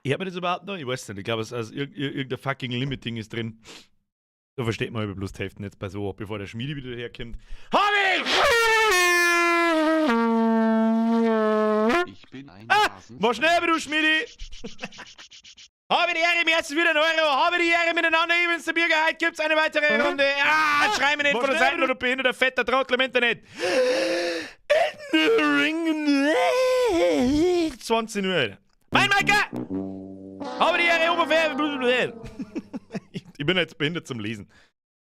Hört man das überhaupt noch? Ich weiß nicht. Ich glaube, es also, irgendein fucking Limiting ist drin. Da versteht man über bloß die Hälfte nicht bei so, bevor der Schmiedi wieder herkommt. Hab ich! Ich bin ein Ah, rasend war schnell, du Schmiedi! Habe die Ehre, mir jetzt wieder ein Euro. Habe die Ehre miteinander, übrigens, der Bürger, heute gibt's eine weitere Runde. Ah, schrei mir nicht von der Seite, du behinderter fetter Trottel im Internet. In the Ring. 20 Uhr. Mein Maika! Habe die Ehre, Oberfähr. Ich bin jetzt behindert zum Lesen.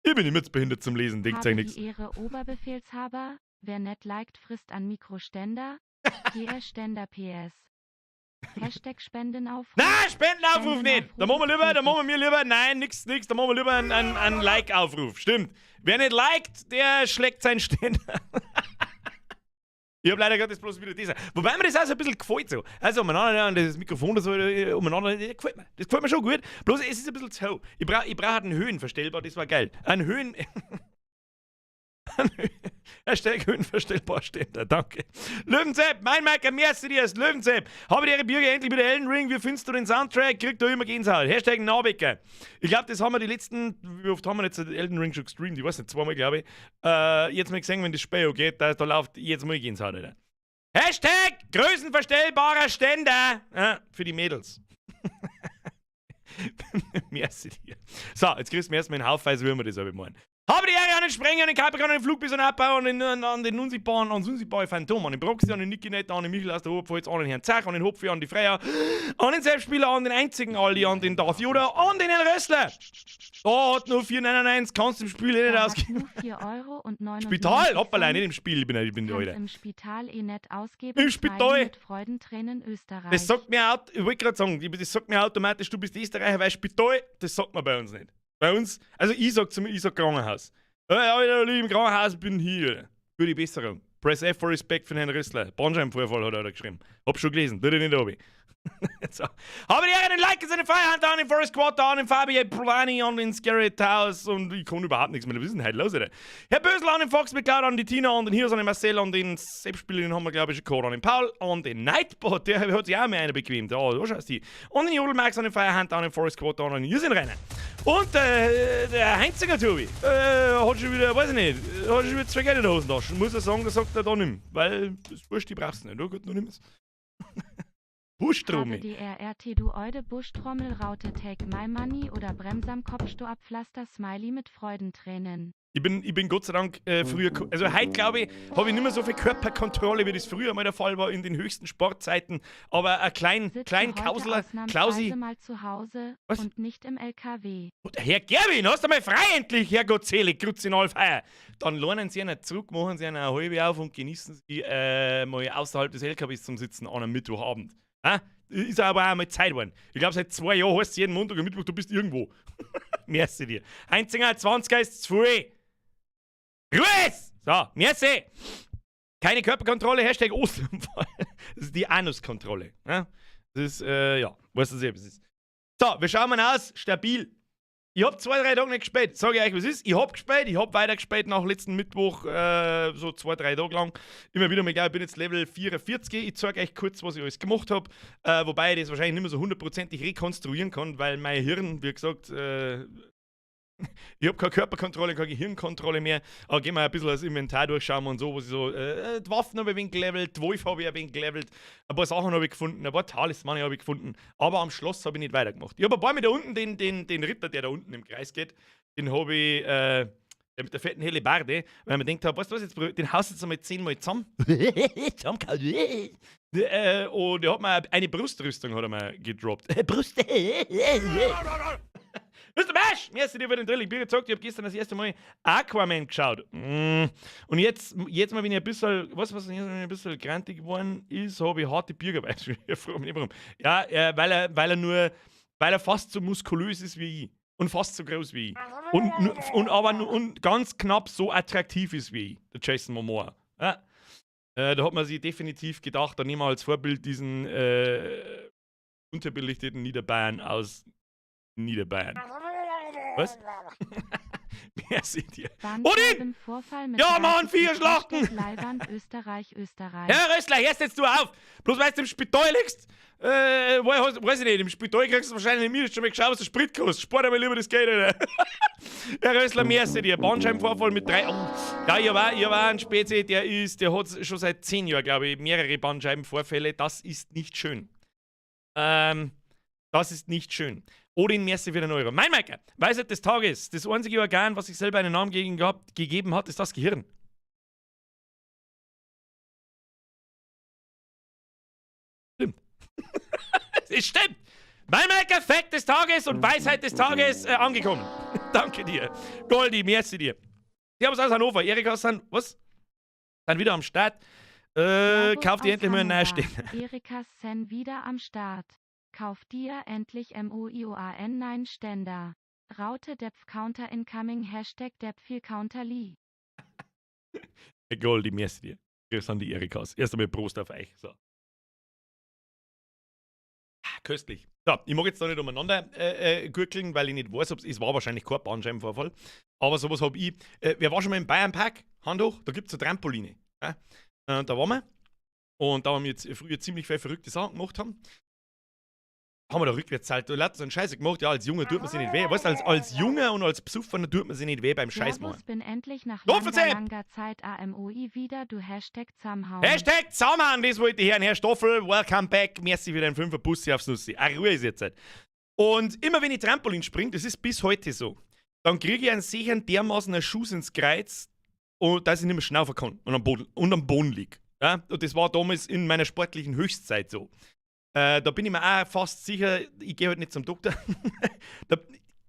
Ich bin immer jetzt behindert zum Lesen, denkt Habe euch nichts. die Ehre, Oberbefehlshaber. Wer net liked, frisst an Mikroständer. GR Ständer PS. Hashtag Spendenaufruf. Na, Spendenaufruf nicht! Da machen wir lieber, da machen wir lieber, nein, nix, nix, da machen wir lieber einen Like-Aufruf. Stimmt. Wer nicht liked, der schlägt seinen Ständer. Ich hab leider gerade das bloß wieder dieser. Wobei mir das auch so ein bisschen gefällt so. Also umeinander und das Mikrofon das so umeinander, das gefällt mir. Das gefällt mir schon gut. Bloß es ist ein bisschen zu hoch. Ich brauch einen Höhenverstellbar, das war geil. Ein Höhen. Hashtag höhenverstellbar Ständer, danke. Löwenzepp, mein Mike, merci dir, ist Löwenzepp. Habe die Ehre, Bürger, endlich wieder Elden Ring. Wie findest du den Soundtrack? Kriegt da immer Gänsehaut. Hashtag Nabecker. Ich glaube, das haben wir die letzten, wie oft haben wir jetzt Elden Ring schon gestreamt? Ich weiß nicht, zweimal, glaube ich. Jetzt mal gesehen, wenn das Spiel geht, da läuft jetzt mal Gänsehaut, Alter. Hashtag größenverstellbarer Ständer. Ja, für die Mädels. Merci dir. So, jetzt kriegst du mir erstmal einen Haufen Würmer, das habe ich meinen. Habe die Ehre an den Sprenger, an den Capricorn, an den Flugbison Abbau, an den unsichtbaren, an das unsichtbare Phantom, an den Proxy, an den Niki Net, an den Michel aus der Oberpfalz, an den Herrn Zach, an den Hopfi, an die Freya, an den Selbstspieler, an den einzigen Aldi, an den Darth Yoda, an den Herrn Rössler. Da hat nur 4,99, kannst du im Spiel eh nicht Da hat ausgeben. nur 4 Euro und 99 Spital, hoppala, Cent. nicht im Spiel, ich bin der Kannst Alter. im Spital eh net ausgeben. Im Smiley Spital. mit Freudentränen Österreich. Das sagt mir, ich wollte gerade sagen, das sagt mir automatisch, du bist Österreicher, weil Spital, das sagt man bei uns nicht. Bei uns, also ich sag Krankenhaus. Ja, ich im Krankenhaus bin hier. Gute Besserung. Press F for Respect von Herrn Rössler. Bandscheibenvorfall hat er da geschrieben. Hab schon gelesen, tut ich nicht obi. So. Habe die Ehre, den Like, seine Feierhand an den Forest Quarter, an den Fabian Plani, an den Scary House und ich kann überhaupt nichts mehr. Was ist denn heute los, Alter? Herr Bösel an den Fox McCloud, an die Tina, an den Hirs, an den Marcel, an den Selbstspieler, den haben wir glaube ich schon gehabt, an den Paul, an den Nightbot, der hat sich auch mehr einer bequemt. Ja, da schaust du. An den Jodelmax, an den Feierhand, an den Forest Quarter, an den Hirsin Reiner. Und der Heinzinger Tobi hat schon wieder, weiß ich nicht, hat schon wieder zwei Geld in der Hosentasche. Muss er sagen, das sagt er da nicht mehr, weil das ist wurscht, die brauchst du nicht. Du, gut, noch nimm's. Buschtrommel. Habe DRRT du Eude Buschtrommel Raute Take My Money oder Bremsam Kopfstoabpflaster Smiley mit Freudentränen. Ich bin Gott sei Dank früher, also heute glaube ich, habe ich nicht mehr so viel Körperkontrolle, wie das früher mal der Fall war in den höchsten Sportzeiten. Aber ein Sitze klein heute Kausler, ausnahmsweise Klausi. mal zu Hause Was? und nicht im LKW. Und Herr Gerwin, hast du mal frei endlich, Herr Gottselig, Feier. Dann lernen Sie einen zurück, machen Sie eine halbe auf und genießen Sie mal außerhalb des LKWs zum Sitzen an einem Mittwochabend. Ha? Ist aber auch mal Zeit geworden. Ich glaube, seit 2 Jahren heißt es jeden Montag und Mittwoch, du bist irgendwo. Merci dir. Heinzinger, 20 ist zu viel. Ruhe! So, merci. Keine Körperkontrolle, Hashtag Osterunfall. Das ist die Anuskontrolle. Ja? Das ist, ja, weißt du selbst, was es ist. So, wir schauen mal aus. Stabil. Ich hab 2, 3 Tage nicht gespielt. Sag ich euch, was ist? Ich hab gespielt, ich hab weiter gespielt nach letzten Mittwoch, so 2, 3 Tage lang. Immer wieder mal, ich bin jetzt Level 44. Ich zeig euch kurz, was ich alles gemacht hab. Wobei ich das wahrscheinlich nicht mehr so hundertprozentig rekonstruieren kann, weil mein Hirn, wie gesagt, ich hab keine Körperkontrolle, keine Gehirnkontrolle mehr. Aber gehen wir ein bisschen das Inventar durchschauen und so, was ich so. Die Waffen habe ich ein wenig gelevelt, die Wolf habe ich ein wenig gelevelt, ein paar Sachen habe ich gefunden, ein paar Talismane habe ich gefunden. Aber am Schloss habe ich nicht weitergemacht. Ich habe ein paar mit da unten, den Ritter, der da unten im Kreis geht, den habe ich, der mit der fetten Hellebarde, weil man denkt, weißt du was, jetzt, den haust du jetzt einmal 10-mal zusammen. Zusammengehauen. Und der hat mir eine Brustrüstung hat er mir gedroppt. Brust. Mr. Bash! Merci dir für den Drill. Ich bin gesagt, ich habe gestern das erste Mal Aquaman geschaut. Und jetzt mal, wenn ich ein bisschen, was, jetzt, wenn ich ein bisschen grantig geworden ist, habe ich harte Biergeweis. Ich frage mich nicht warum. Ja, weil er fast so muskulös ist wie ich. Und fast so groß wie ich. Und aber nur, und ganz knapp so attraktiv ist wie ich, der Jason Momoa. Ja. Da hat man sich definitiv gedacht, da nehmen wir als Vorbild diesen unterbelichteten Niederbayern aus Niederbayern. Was? Merci dir. Odin! Bandscheibenvorfall mit Ja, Mann, 30 vier Hashtag Schlachten! Leiwand Österreich Österreich. Herr Rössler, hörst jetzt du auf! Bloß weil du im Spital liegst, weiß ich nicht, im Spital kriegst du wahrscheinlich nicht schon mal geschaut, was der Sprit kostet. Spar dir mal lieber das Geld, Alter. Herr Rössler, merci dir. Bandscheibenvorfall mit 3. Oh. Ja, ich hab auch einen Spezi, der hat schon seit 10 Jahren, glaube ich, mehrere Bandscheibenvorfälle. Das ist nicht schön. Das ist nicht schön. Odin, merci für den Euro. Mein Meiker, Weisheit des Tages. Das einzige Organ, was sich selber einen Namen gegeben hat, ist das Gehirn. Stimmt. Es stimmt. Mein Meiker, Fact des Tages und Weisheit des Tages angekommen. Danke dir. Goldi, merci dir. Servus aus Hannover. Erika sind, was? Sind wieder am Start. Servus Kauf dir aus endlich mal einen neuen Hannover. Ständer. Erika Sen wieder am Start. Kauf dir endlich MOIOAN 9 Ständer. Raute Depf Counter incoming Hashtag Depf Counter Lee. Goldi, merci dir. Grüß an die Erikas. Erst einmal Prost auf euch. So. Ah, köstlich. So, ich mag jetzt da nicht umeinander gurkeln, weil ich nicht weiß, ob's, es war wahrscheinlich kein Bandscheibenvorfall. Aber sowas hab ich. Wer war schon mal im Bayernpark? Hand hoch, da gibt's eine Trampoline. Ja? Da waren wir. Und da haben wir jetzt früher ziemlich viele verrückte Sachen gemacht haben. Haben wir da rückwärts halt lauter so einen Scheiß gemacht. Ja, als Junge tut man sich nicht weh. Weißt du, als Junge und als Psufferner tut man sich nicht weh beim Scheiß machen. Servus, bin endlich nach Stoffel langer, Sepp! langer Zeit AMOI wieder, du Hashtag Zusammenhauen. Hashtag Zusammenhauen, das wollte ich hören. Herr Stoffel, welcome back. Merci für deinen 5er Bussi aufs Nussi. Ah, Ruhe ist jetzt halt. Und immer wenn ich Trampolin springe, das ist bis heute so, dann kriege ich einen sicheren dermaßen einen Schuss ins Kreuz, und dass ich nicht mehr schnaufen kann und am Boden lieg. Ja? Und das war damals in meiner sportlichen Höchstzeit so. Da bin ich mir auch fast sicher, ich gehe heute nicht zum Doktor,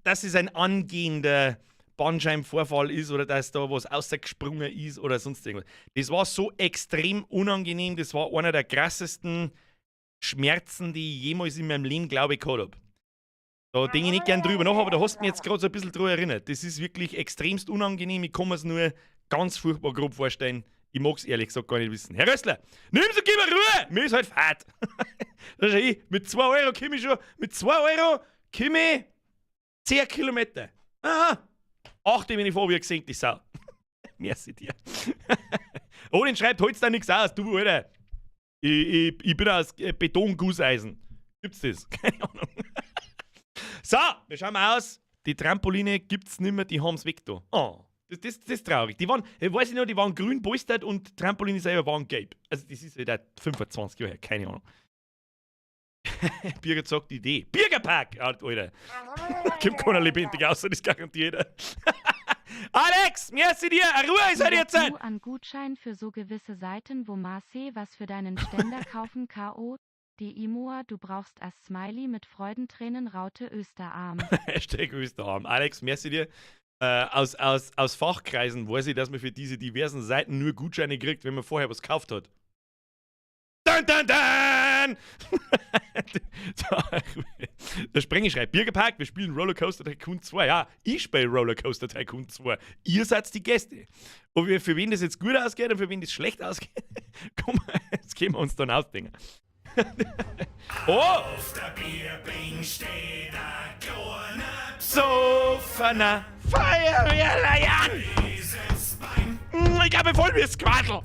dass es ein angehender Bandscheibenvorfall ist oder dass da was rausgesprungen ist oder sonst irgendwas. Das war so extrem unangenehm, das war einer der krassesten Schmerzen, die ich jemals in meinem Leben, glaube ich, gehabt hab. Da denke ich nicht gern drüber nach, aber da hast du mich jetzt gerade so ein bisschen drüber erinnert. Das ist wirklich extremst unangenehm, ich kann mir's nur ganz furchtbar grob vorstellen. Ich mag's ehrlich gesagt gar nicht wissen. Herr Rössler, nimm's und gib mir Ruhe! Mir ist halt fad. Das ist ja ich. Mit 2 Euro komm ich schon. Mit 2 Euro komm ich 10 Kilometer. Aha. Achte, wenn ich fahre, wie eine gesenkte Sau. Merci dir. Odin schreibt, holt's da nix aus, du Alter. Ich bin aus Betongusseisen. Gibt's das? Keine Ahnung. So, wir schauen mal aus. Die Trampoline gibt's nimmer, die haben's weg da. Oh. Das ist traurig. Die waren, ich weiß nicht noch, die waren grün polstert und Trampoline selber waren gelb. Also das ist wieder 25 Jahre her, keine Ahnung. Birgit sagt Idee. Bürgerpark! Alter. Kommt keiner lebendig aus, das garantiert jeder. Alex, merci dir! Ruhe ist halt jetzt! Du an Gutschein für so gewisse Seiten, wo Marcel was für deinen Ständer kaufen K.O. Die Imoa, du brauchst as Smiley mit Freudentränen Raute Österarm. Hashtag Österarm. Alex, merci dir. Aus Fachkreisen weiß ich, dass man für diese diversen Seiten nur Gutscheine kriegt, wenn man vorher was gekauft hat. Dun, dun, dun! So, der Sprenger schreibt, Bürgerpark, wir spielen Rollercoaster Tycoon 2. Ja, ich spiele Rollercoaster Tycoon 2. Ihr seid die Gäste. Ob wir, für wen das jetzt gut ausgeht und für wen das schlecht ausgeht, komm, das können wir uns dann ausdenken. Oh! Auf der Bierbing steht ein kleiner Psoffener Feuerwehrlein! Ich glaube, voll wie das Quadel.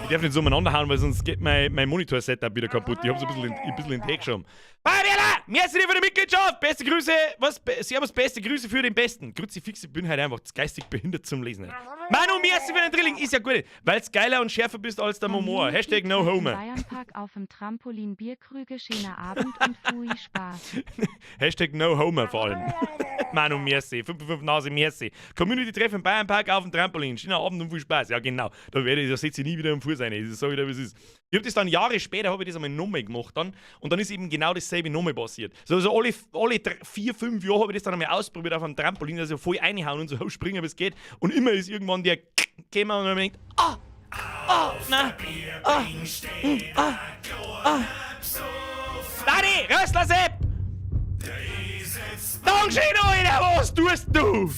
Ich darf nicht so umeinander hauen, weil sonst geht mein Monitor-Setup wieder kaputt. Ich hab's ein bisschen in den Tee geschoben. Feuerwehrler! Merci dir für die Mitgliedschaft! Beste Grüße! Was? Servus, beste Grüße für den Besten. Kruzifix, ich bin halt einfach geistig behindert zum Lesen. Manu, merci für den Drilling. Ist ja gut, weil's geiler und schärfer bist als der Momoa. Hashtag no homo. Bayernpark auf dem Trampolin, Bierkrüge, schöner Abend und Fui Spaß. Hashtag no homo vor allem. Manu, merci. 5 Nase, merci. Community-Treffen im Bayernpark auf dem Trampolin. Schöner Abend und viel Spaß. Ja, genau. Da setze ich nie wieder am Fuß rein. Das sag ich dir, wie es ist. Ich hab das dann Jahre später, hab ich das einmal nochmal gemacht dann. Und dann ist eben genau dasselbe nochmal passiert. So alle 4, 5 Jahre hab ich das dann einmal ausprobiert auf einem Trampolin, also voll reinhauen und so springen, wie es geht. Und immer ist irgendwann der gekommen und man denkt, ah, ah, nein, ah, ah, ah. Daddy, Rössler Sepp! Dankeschön, Alter, was tust du?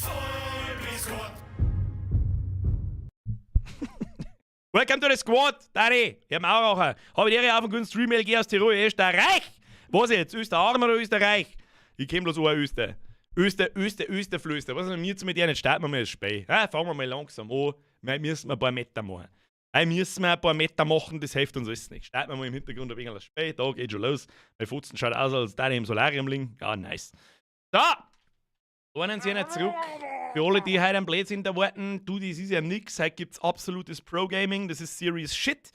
Welcome to the squad, Daddy, Herr Mauracher. Habe die Ehre auf einen guten Stream, LG aus Tirol, Österreich. Was jetzt? Österarm oder Österreich? Ich kenn bloß ein Öster. Öster, Öster, Österflöster. Was ist mir zu mit der? Jetzt starten wir mal das Spiel. Ja, fangen wir mal langsam an. Wir müssen ein paar Meter machen. Wir müssen ein paar Meter machen, das hilft uns alles nicht. Starten wir mal im Hintergrund ein wenig das Spiel. Da geht schon los. Mein Fotzen schaut aus, als da im Solarium liegen. Ja, nice. So! Lernen Sie nicht zurück. Für alle, die heute am Blödsinn da warten, du, das ist ja nix. Heute gibt's absolutes Pro-Gaming. Das ist serious shit.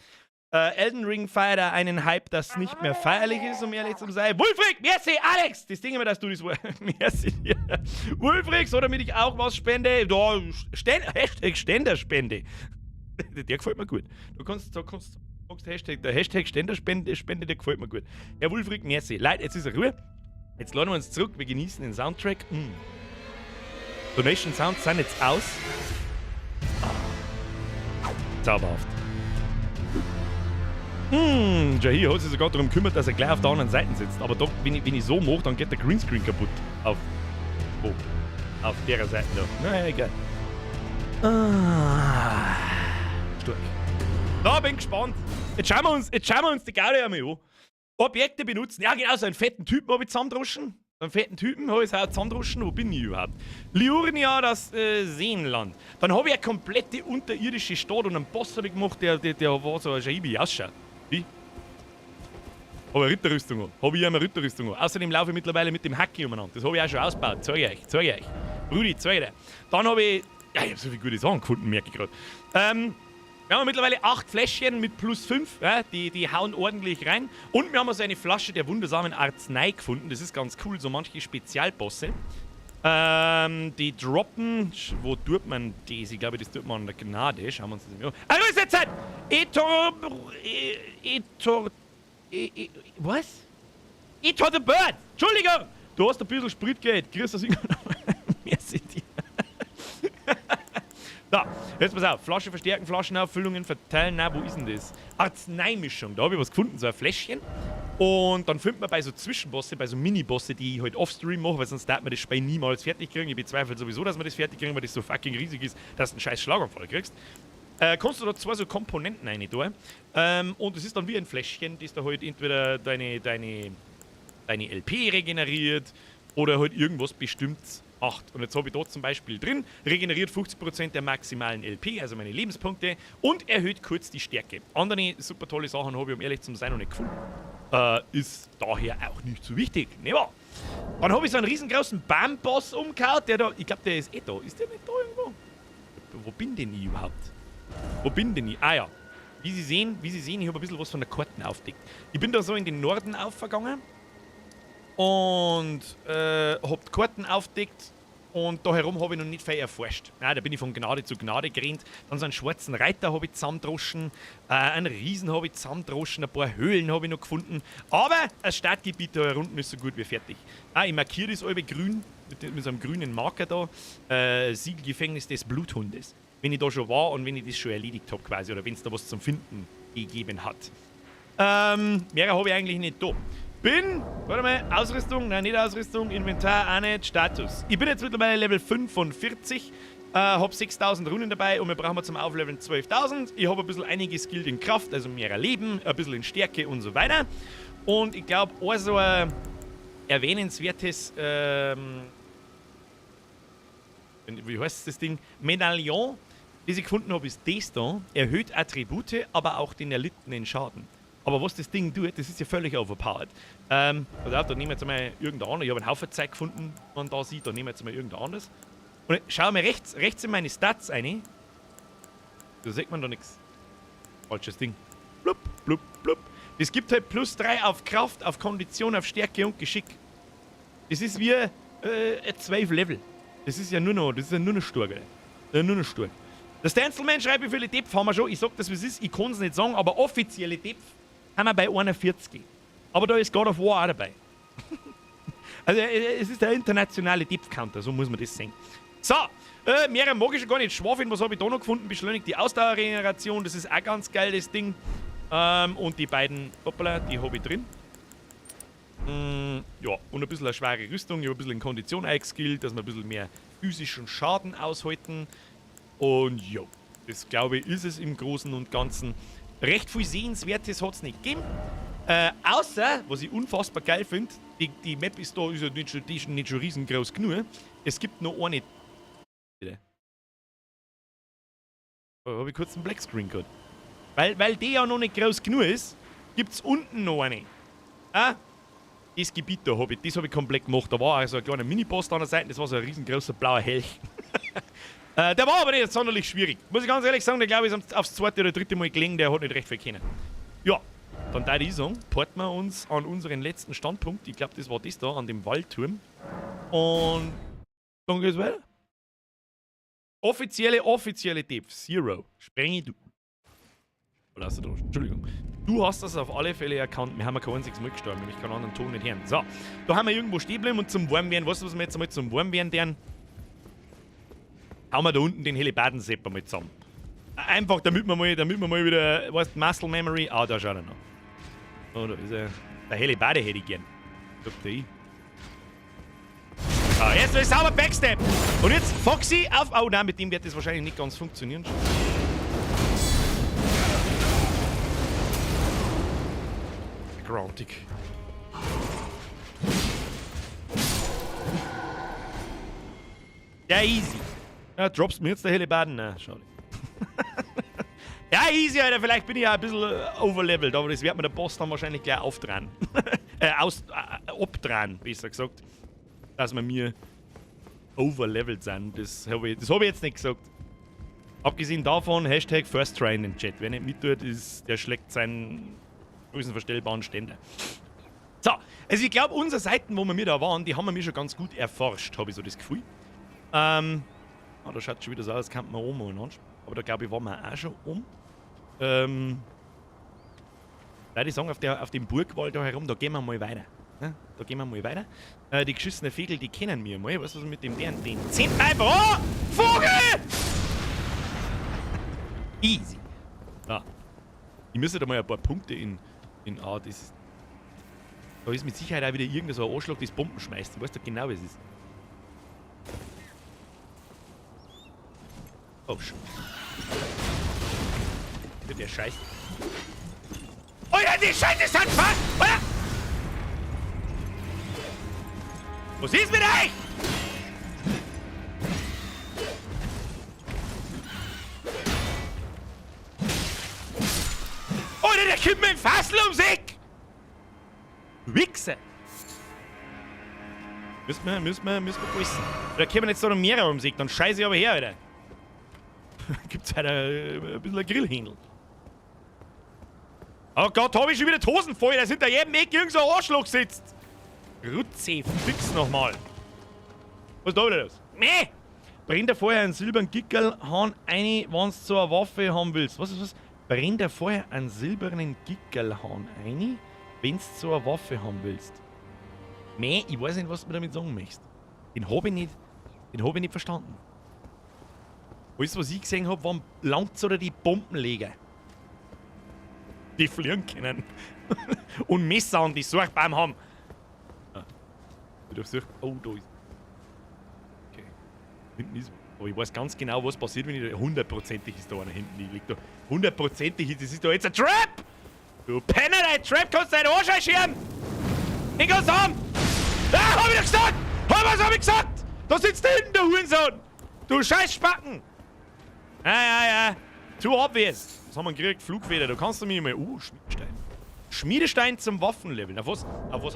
Elden Ring feiert einen Hype, das nicht mehr feierlich ist, um ehrlich zu sein. Wulfric, merci, Alex! Das Ding immer, dass du das. Merci dir. Wulfric, so damit ich auch was spende. Da, Hashtag Ständerspende. Der gefällt mir gut. Du kannst, Hashtag, der Hashtag Ständerspende, Spende, der gefällt mir gut. Herr Wulfric, merci. Leute, jetzt ist er Ruhe. Jetzt laden wir uns zurück, wir genießen den Soundtrack. Donation Sounds sind jetzt aus. Zauberhaft. Jahir hat sich sogar darum gekümmert, dass er gleich auf der anderen Seite sitzt. Aber doch, wenn ich so mache, dann geht der Greenscreen kaputt. Auf. Wo? Auf der Seite da. Naja, egal. Ah, stark. Da bin ich gespannt. Jetzt schauen wir uns die Gaudi einmal an. Objekte benutzen. Ja, genau, so einen fetten Typen habe ich zusammendroschen. Einen fetten Typen habe ich auch zusammendroschen. Wo bin ich überhaupt? Liurnia, das Seenland. Dann habe ich eine komplette unterirdische Stadt und einen Boss habe ich gemacht, der war so ein Scheibe ausschaut. Wie? Habe eine Ritterrüstung an. Habe ich eine Ritterrüstung an. Außerdem laufe ich mittlerweile mit dem Hacki umeinander. Das habe ich auch schon ausgebaut. Zeige ich euch, zeige ich euch. Brudi, zeige ich dir. Dann habe ich. Ja, ich habe so viele gute Sachen gefunden, merke ich gerade. Wir haben mittlerweile 8 Fläschchen mit plus 5, ja, die hauen ordentlich rein. Und wir haben also eine Flasche der wundersamen Arznei gefunden. Das ist ganz cool, so manche Spezialbosse. Die droppen. Wo tut man das? Ich glaube, das tut man an der Gnade. Schauen wir uns das mal an. Ah, wo ist jetzt Zeit? Etor. Etor. E, was? Etor the Bird! Entschuldigung! Du hast ein bisschen Spritgeld. Kriegst das irgendwann. Merci dir. So, jetzt pass auf. Flasche verstärken, Flaschenauffüllungen verteilen. Na, wo ist denn das? Arzneimischung. Da habe ich was gefunden, so ein Fläschchen. Und dann findet man bei so Zwischenbosse, bei so Mini-Bosse, die ich halt offstream mache, weil sonst darf man das Spiel niemals fertig kriegen. Ich bezweifle sowieso, dass man das fertig kriegen, weil das so fucking riesig ist, dass du einen scheiß Schlaganfall kriegst. Kannst du da zwei so Komponenten rein tun. Und es ist dann wie ein Fläschchen, das da halt entweder deine LP regeneriert oder halt irgendwas Bestimmtes macht. Und jetzt habe ich dort zum Beispiel drin, regeneriert 50% der maximalen LP, also meine Lebenspunkte, und erhöht kurz die Stärke. Andere super tolle Sachen habe ich, um ehrlich zu sein, noch nicht gefunden. Ist daher auch nicht so wichtig. Ne wahr? Dann habe ich so einen riesengroßen Bam-Boss umgehauen, der da, ich glaube, der ist eh da. Ist der nicht da irgendwo? Wo bin denn ich überhaupt? Wo bin denn ich? Ah ja. Wie Sie sehen, ich habe ein bisschen was von der Karten aufdeckt. Ich bin da so in den Norden aufgegangen und hab die Karten aufdeckt und da herum habe ich noch nicht viel erforscht. Ja, da bin ich von Gnade zu Gnade gerannt. Dann so einen schwarzen Reiter habe ich zusammendroschen, einen Riesen habe ich zusammendroschen, ein paar Höhlen habe ich noch gefunden. Aber das Startgebiet da unten ist so gut wie fertig. Ah, ich markiere das alle grün, mit so einem grünen Marker da. Siegelgefängnis des Bluthundes. Wenn ich da schon war und wenn ich das schon erledigt habe quasi, oder wenn es da was zum Finden gegeben hat. Mehr habe ich eigentlich nicht da. Bin, warte mal, Ausrüstung, nein, nicht Ausrüstung, Inventar auch nicht, Status. Ich bin jetzt mittlerweile Level 5 von 40, hab 6000 Runen dabei und wir brauchen zum Aufleveln 12.000. Ich habe ein bisschen einiges skilled in Kraft, also mehr Leben, ein bisschen in Stärke und so weiter. Und ich glaube, auch so ein erwähnenswertes, wie heißt das Ding? Medaillon, das ich gefunden habe, ist das da. Erhöht Attribute, aber auch den erlittenen Schaden. Aber was das Ding tut, das ist ja völlig overpowered. Pass auf, da nehmen wir jetzt mal irgendein anderes. Ich habe einen Haufen Zeug gefunden, man da sieht, da nehmen wir jetzt mal irgendein anderes. Und schau mal rechts in meine Stats rein. Da sieht man da nichts. Falsches Ding. Blub, blub, blub. Das gibt halt plus 3 auf Kraft, auf Kondition, auf Stärke und Geschick. Das ist wie 12 Level. Das ist ja nur noch stark, Alter. Ja, nur noch stark. Der Stencilman schreibt, wie viele Depth haben wir schon. Ich sag das, wie es ist. Ich kann es nicht sagen, aber offizielle Depth haben wir bei 41. Aber da ist God of War auch dabei. Also es ist der internationale Depth Counter, so muss man das sehen. So, mehr mag ich schon gar nicht schwafeln. Was habe ich da noch gefunden? Beschleunigt die Ausdauerregeneration, das ist auch ganz geil, das Ding. Und die beiden, hoppala, die habe ich drin. Ja, und ein bisschen eine schwere Rüstung. Ich habe ein bisschen in Kondition eingeskillt, dass wir ein bisschen mehr physischen Schaden aushalten. Und jo, das, glaube ich, ist es im Großen und Ganzen. Recht viel Sehenswertes hat es nicht gegeben. Außer, was ich unfassbar geil finde, die Map ist da ist ja nicht schon, die ist nicht schon riesengroß genug. Es gibt noch eine. Bitte. Da hab ich kurz einen Black Screen gehabt. Weil die ja noch nicht groß genug ist, gibt's unten noch eine. Ah? Das Gebiet da hab ich, das hab ich komplett gemacht. Da war also ein kleiner Mini-Boss da an der Seite, das war so ein riesengroßer blauer Helch. Der war aber nicht sonderlich schwierig. Muss ich ganz ehrlich sagen, der glaube ich ist aufs zweite oder dritte Mal gelegen, der hat nicht recht viel können. Ja, dann da ich sagen, porten wir uns an unseren letzten Standpunkt. Ich glaub, das war das da, an dem Waldturm. Und dann geht's weiter. Offizielle Depth, Zero. Sprenge du. Lass du da, Entschuldigung. Du hast das auf alle Fälle erkannt. Wir haben ja kein einziges Mal gestorben, ich kann anderen Ton nicht hören. So, da haben wir irgendwo stehen geblieben und zum Warmwerden, weißt du, was wir jetzt einmal zum Warmwerden tun? Hauen wir da unten den Hellebardensepp mal zusammen. Einfach, damit wir mal wieder, weißt du, Muscle Memory. Ah, da schaut er noch. Oh, da ist er. Der Hellebarde hätte ich gern. Guck da hin. Ah, jetzt ist sauber Backstep. Und jetzt Foxy auf. Oh nein, mit dem wird das wahrscheinlich nicht ganz funktionieren. Grantig. Ja, easy. Ja, droppst mir jetzt der Hellebarden? Na, schade. Ja, easy, Alter. Vielleicht bin ich ja ein bisschen overlevelt, aber das wird mir der Boss dann wahrscheinlich gleich aufdrehen. Abdrehen, besser gesagt. Dass wir mir overlevelt sind. Das hab ich jetzt nicht gesagt. Abgesehen davon, Hashtag First Try in den Chat. Wer nicht mittut, der schlägt seinen größenverstellbaren Ständer. So, also ich glaub, unsere Seiten, wo wir mir da waren, die haben wir mir schon ganz gut erforscht, hab ich so das Gefühl. Da schaut schon wieder so aus, als könnte man oben anschauen. Aber da glaub ich, waren wir auch schon um. Würde ich sagen, auf dem Burgwall da herum, da gehen wir mal weiter. Ne? Da gehen wir mal weiter. Die geschissenen Vögel, die kennen wir mal. Weißt du, was mit dem deren? Den 10 einfach. Oh! Vogel! Easy. Ja. Ich müsste da mal ein paar Punkte in A, das ist, da ist mit Sicherheit auch wieder irgendein so ein Anschlag, das Bomben schmeißt. Du weißt doch genau, was es ist. Oh, shit. Der Scheiß. Oh ja, die Scheiße ist halt fast! Oder? Was ist mit euch? Alter, der kommt mit dem Fassel ums Eck! Wichser! Müssen wir wissen. Da kommen jetzt da noch mehrere ums Eck, dann scheiße ich aber her, Alter. Gibt's halt ein bisschen ein Grillhändel. Oh Gott, hab ich schon wieder die Hosen voll, da sind da jedem Eck irgend so ein Arschloch sitzt. Rutze, fix nochmal. Was ist da wieder los? Meh! Brennt er vorher einen silbernen Gickerlhahn ein, wenn's so eine Waffe haben willst. Was ist was? Brennt er vorher einen silbernen Gickerlhahn ein, wenn's so eine Waffe haben willst. Meh, ich weiß nicht, was du mir damit sagen möchtest. Den hab ich nicht verstanden. Alles, was ich gesehen hab, waren Lanz oder die Bombenleger. Die fliegen können. Und Messer an die Sorgbaum haben. Ah. Oh, da ist. Okay. Hinten ist. Aber ich weiß ganz genau, was passiert, wenn ich da. Hundertprozentig ist da einer hinten. Ich lieg da. Hundertprozentig ist das ist da jetzt ein Trap! Du Penner, dein Trap kannst du deinen Arsch einscheren! Ich kann's haben! Ah, hab ich doch gesagt! Was hab ich gesagt? Da sitzt da hinten, der Hurensohn! Du Scheißspacken! Ja, ja, ja. Too obvious. Was haben wir gekriegt? Flugfeder. Da kannst du mich mal. Schmiedestein. Schmiedestein zum Waffenleveln. Auf was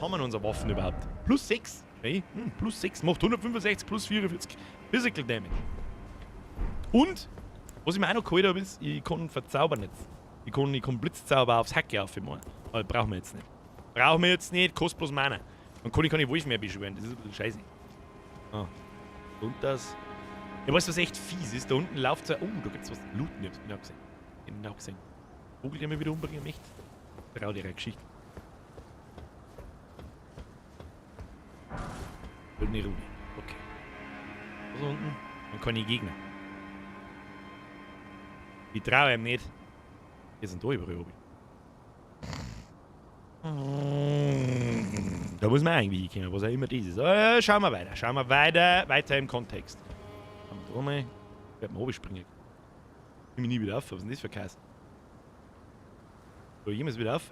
haben wir denn unsere Waffen überhaupt? Plus 6. Okay. Plus 6. Macht 165 plus 44 Physical Damage. Und, was ich mir auch noch geholt habe, ist, ich kann verzaubern jetzt. Ich kann Blitzzauber aufs Hacke aufmachen. Aber brauchen wir jetzt nicht. Brauchen wir jetzt nicht, kostet bloß Mana. Dann kann ich keine Wolf mehr beschwören. Das ist ein bisschen scheiße. Ah. Und das. Ja, weißt du, was echt fies ist? Da unten läuft so. Oh, da gibt's was. Looten, ich hab's genau gesehen. Genau gesehen. Vogel, der mich wieder umbringen möchte. Traurige Geschichte. Goldene Rune. Okay. Was unten? Dann kann ich Gegner. Ich traue ihm nicht. Hier sind da überall oben. Da muss man eigentlich hinkommen, was auch immer das ist. Schauen wir weiter. Schauen wir weiter. Weiter im Kontext. Da mal. Ich werde mal springen. Ich bin nie wieder auf. Was ist denn das für Käse? Da jemals wieder auf.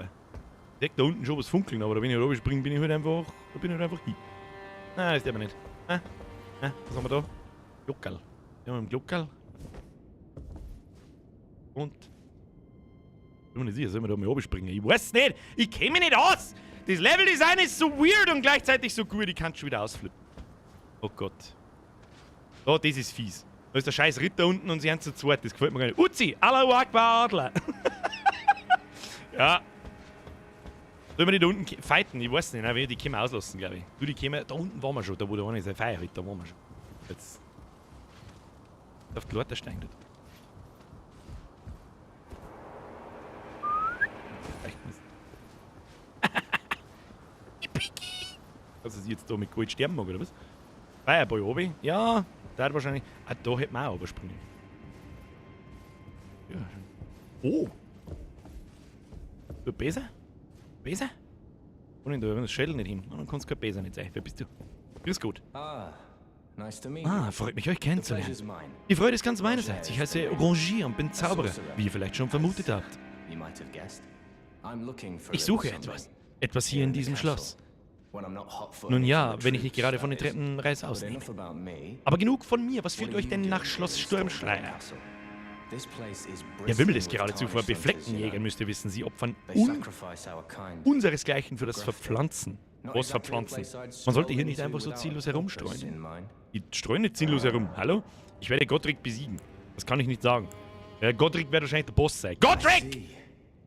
Ich seh da unten schon was funkeln, aber da wenn ich da springe, bin ich halt einfach. Da bin ich halt einfach hin. Nein, das ist aber nicht. Ah, ah, was haben wir da? Glockerl. Ja, mit dem Glockerl. Und. Ich bin mir nicht sicher, sollen wir da mal runterspringen? Ich weiß nicht! Ich kenn mich nicht aus! Das Leveldesign ist so weird und gleichzeitig so gut, ich kann schon wieder ausflippen. Oh Gott. Oh, das ist fies. Da ist der scheiß Ritter unten und sie haben zu zweit. Das gefällt mir gar nicht. Uzi! Allahu Akbar Adler! Ja. Sollen wir die da unten fighten? Ich weiß nicht, nein, die können wir auslassen, glaube ich. Du, die können wir, da unten waren wir schon, da wo der eine sein Feuer hält, da waren wir schon. Jetzt. Auf die Leiter steigen dort. Vielleicht nicht. Also sie jetzt da mit Gold sterben mag, oder was? Fireball oben? Ja, da hat wahrscheinlich. Ah, da hätten wir auch runterspringen. Ja, schön. Oh! Du besser? Besser? Und da das Schädel nicht hin. Dann kannst du kein Besser nicht sein. Wer bist du? Grüß Gott. Ah, nice to meet you. Ah, freut mich, euch The kennenzulernen. pleasure's mine. Die Freude ist ganz meinerseits. Ich heiße Rongier und bin Zauberer, wie ihr vielleicht schon vermutet habt. You might have guessed. I'm looking for a Ich little suche something etwas. Etwas hier here in in the diesem castle. Schloss. When I'm not hot-footed Nun ja, from the wenn ich nicht troops, gerade von den that is. Treppen Reis But ausnehme. enough about me. Aber genug von mir. Was What führt are euch you denn nach doing Schloss here in Stormshire Sturmschleier? Castle? This place is Der bristling wimmelt es with geradezu vor tarnished hunters, you Beflecktenjägern, know. müsst ihr wissen. Sie opfern They sacrifice our kind. unseresgleichen für das Grafted. Verpflanzen. Not Was exactly a verpflanzen? place I'd Man sollte hier stroll nicht into einfach so without ziellos a purpose herumstreuen. in mind. Die streuen nicht sinnlos herum. Hallo? Ich werde Godric besiegen. Das kann ich nicht sagen. Godric wird wahrscheinlich der Boss sein. Godric! See.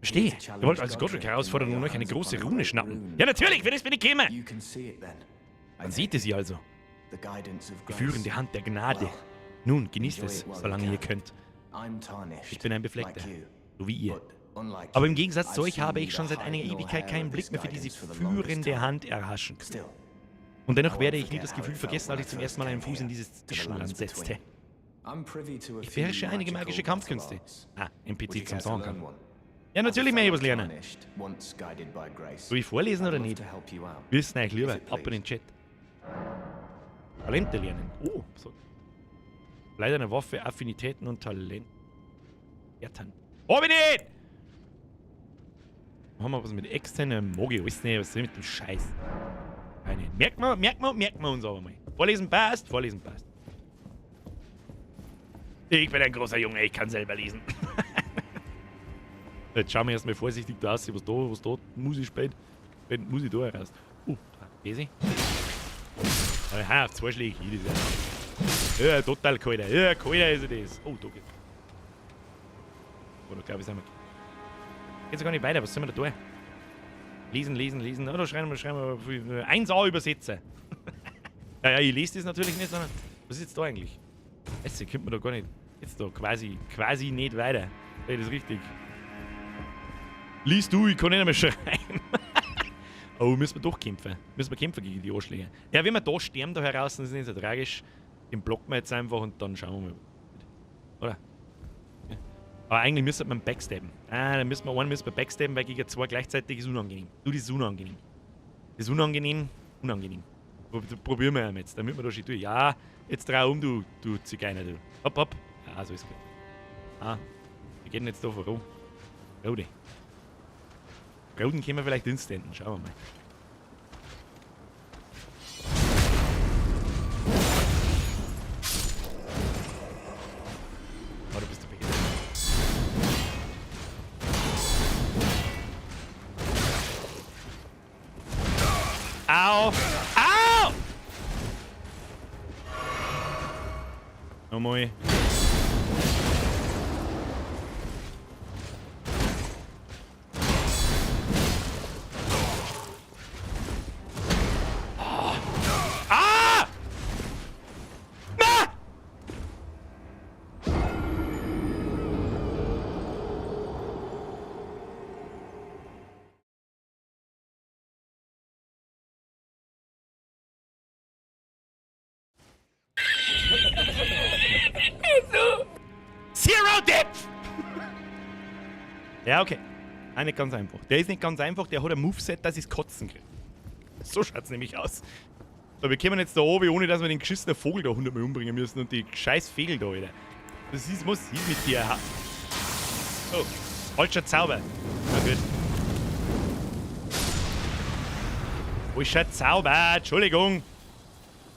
Verstehe. Ihr wollt also Godric herausfordern und euch eine große Rune schnappen. Ja, natürlich, wenn es mir nicht käme. You can see it then. Man sieht es sie also. The guidance of Die grace. führende Hand der Gnade. Well, Nun, genießt enjoy es, it while you solange ihr can. könnt. I'm tarnished, Ich bin ein Befleckter, like you. so wie ihr. But unlike Aber im you, Gegensatz zu I've euch seen habe ich neither schon seit hide einiger nor Ewigkeit hair keinen of Blick this mehr für diese guidance for the longest führende time. Hand erhaschen können. Still, Und dennoch I won't werde ich nie forget das how Gefühl it felt vergessen, when als I ich zum first ersten Mal came einen Fuß in here dieses to the Zwischenland lands setzte. between. I'm privy to a Ich few beherrsche einige magische magical Kampfkünste. battle arts. Ah, Would NPC you zum care to Sagen learn kann. one? Ja, As a natürlich möchte ich was fellow lernen. tarnished, once guided by grace, Soll ich vorlesen I'd oder love nicht? to help you out. Wir wissen eigentlich lieber. If it Ab in den please. Chat. Talente lernen. Oh, so. Leider eine Waffe, Affinitäten und Talent. Ertan. Hab ich nicht! Haben wir was mit externer Mogi? Weiß nicht, was ist denn mit dem Scheiß? Keine. Merkt man, merkt man, merkt man uns aber mal. Vorlesen passt, vorlesen passt. Ich bin ein großer Junge, ich kann selber lesen. Jetzt schauen wir erstmal vorsichtig da aus, was da muss ich spät. Wenn muss ich da raus. Da, lese ich. Aha, auf zwei Schläge hier, das ist ja. Ja, total kalter. Ja, kalter ist das. Oh, da geht's. Oh, da glaube ich, sind wir. Geht's gar nicht weiter, was sollen wir da tun? Lesen, lesen, lesen. Oh, da schreiben wir 1A übersetzen. Ja, ja, ich lese das natürlich nicht, sondern. Was ist jetzt da eigentlich? Weißt du, könnte man da gar nicht. Jetzt da quasi nicht weiter. Ey, das ist richtig. Lies du, ich kann nicht mehr schreiben. Oh, müssen wir doch kämpfen. Müssen wir kämpfen gegen die Arschlöcher. Ja, wenn wir da sterben, da heraus, das ist nicht so tragisch. Den blocken wir jetzt einfach und dann schauen wir mal. Oder? Ja. Aber eigentlich müsste man backstabben. Ah, dann müssen wir einen müssen wir backstabben, weil gegen zwei gleichzeitig ist unangenehm. Du, das ist unangenehm. Das ist unangenehm, unangenehm. Probieren wir jetzt, damit wir da schon durch. Ja, jetzt dreh um, du Zigeuner, du. Hopp, hopp. Ja, so ist gut. Ah, wir gehen jetzt da voran. Rode. Roden können wir vielleicht instanten, schauen wir mal. Oh, du bist der Beste. Au! Au! Nochmal. Ah! Na! Zero Depth! Ja, okay. Nein, nicht ganz einfach. Der ist nicht ganz einfach, der hat ein Moveset, das ist Kotzen kriegt. So schaut's nämlich aus. So, wir kommen jetzt da oben, ohne dass wir den geschissenen Vogel da 100 Mal umbringen müssen und die scheiß Vögel da, Alter. Das ist, was ist mit dir? Oh, falscher Zauber. Na gut. Falscher Zauber, Entschuldigung.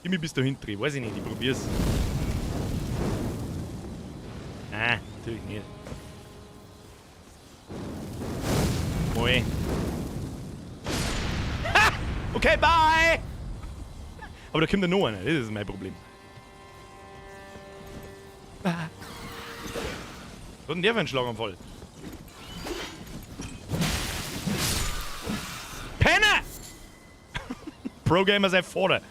Gib mich bis dahin dreh, weiß ich nicht, ich probier's. Nein, natürlich nicht. Moi. Ha! Okay, bye! Aber da kommt ja noch einer, das ist mein Problem. Ah. Was hat denn der für einen Schlaganfall? Penner! Pro-Gamer sei vorne.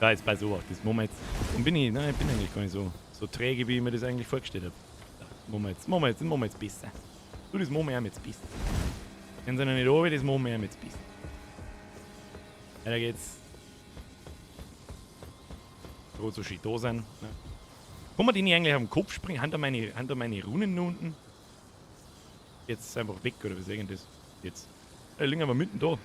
Ja, jetzt pass auf, das machen wir jetzt. Und bin ich, nein, ich bin eigentlich gar nicht so träge, wie ich mir das eigentlich vorgestellt habe. Ja, machen wir jetzt, das machen wir jetzt besser. Du, das machen wir jetzt besser. Wenn sie noch nicht runter, das machen wir jetzt besser. Weiter geht's. Gerade so schön da sind. Ne? Kann man die nicht eigentlich auf den Kopf springen? Haben da meine Runen noch unten? Jetzt einfach weg, oder wie sagen das? Jetzt. Da liegen aber mitten da.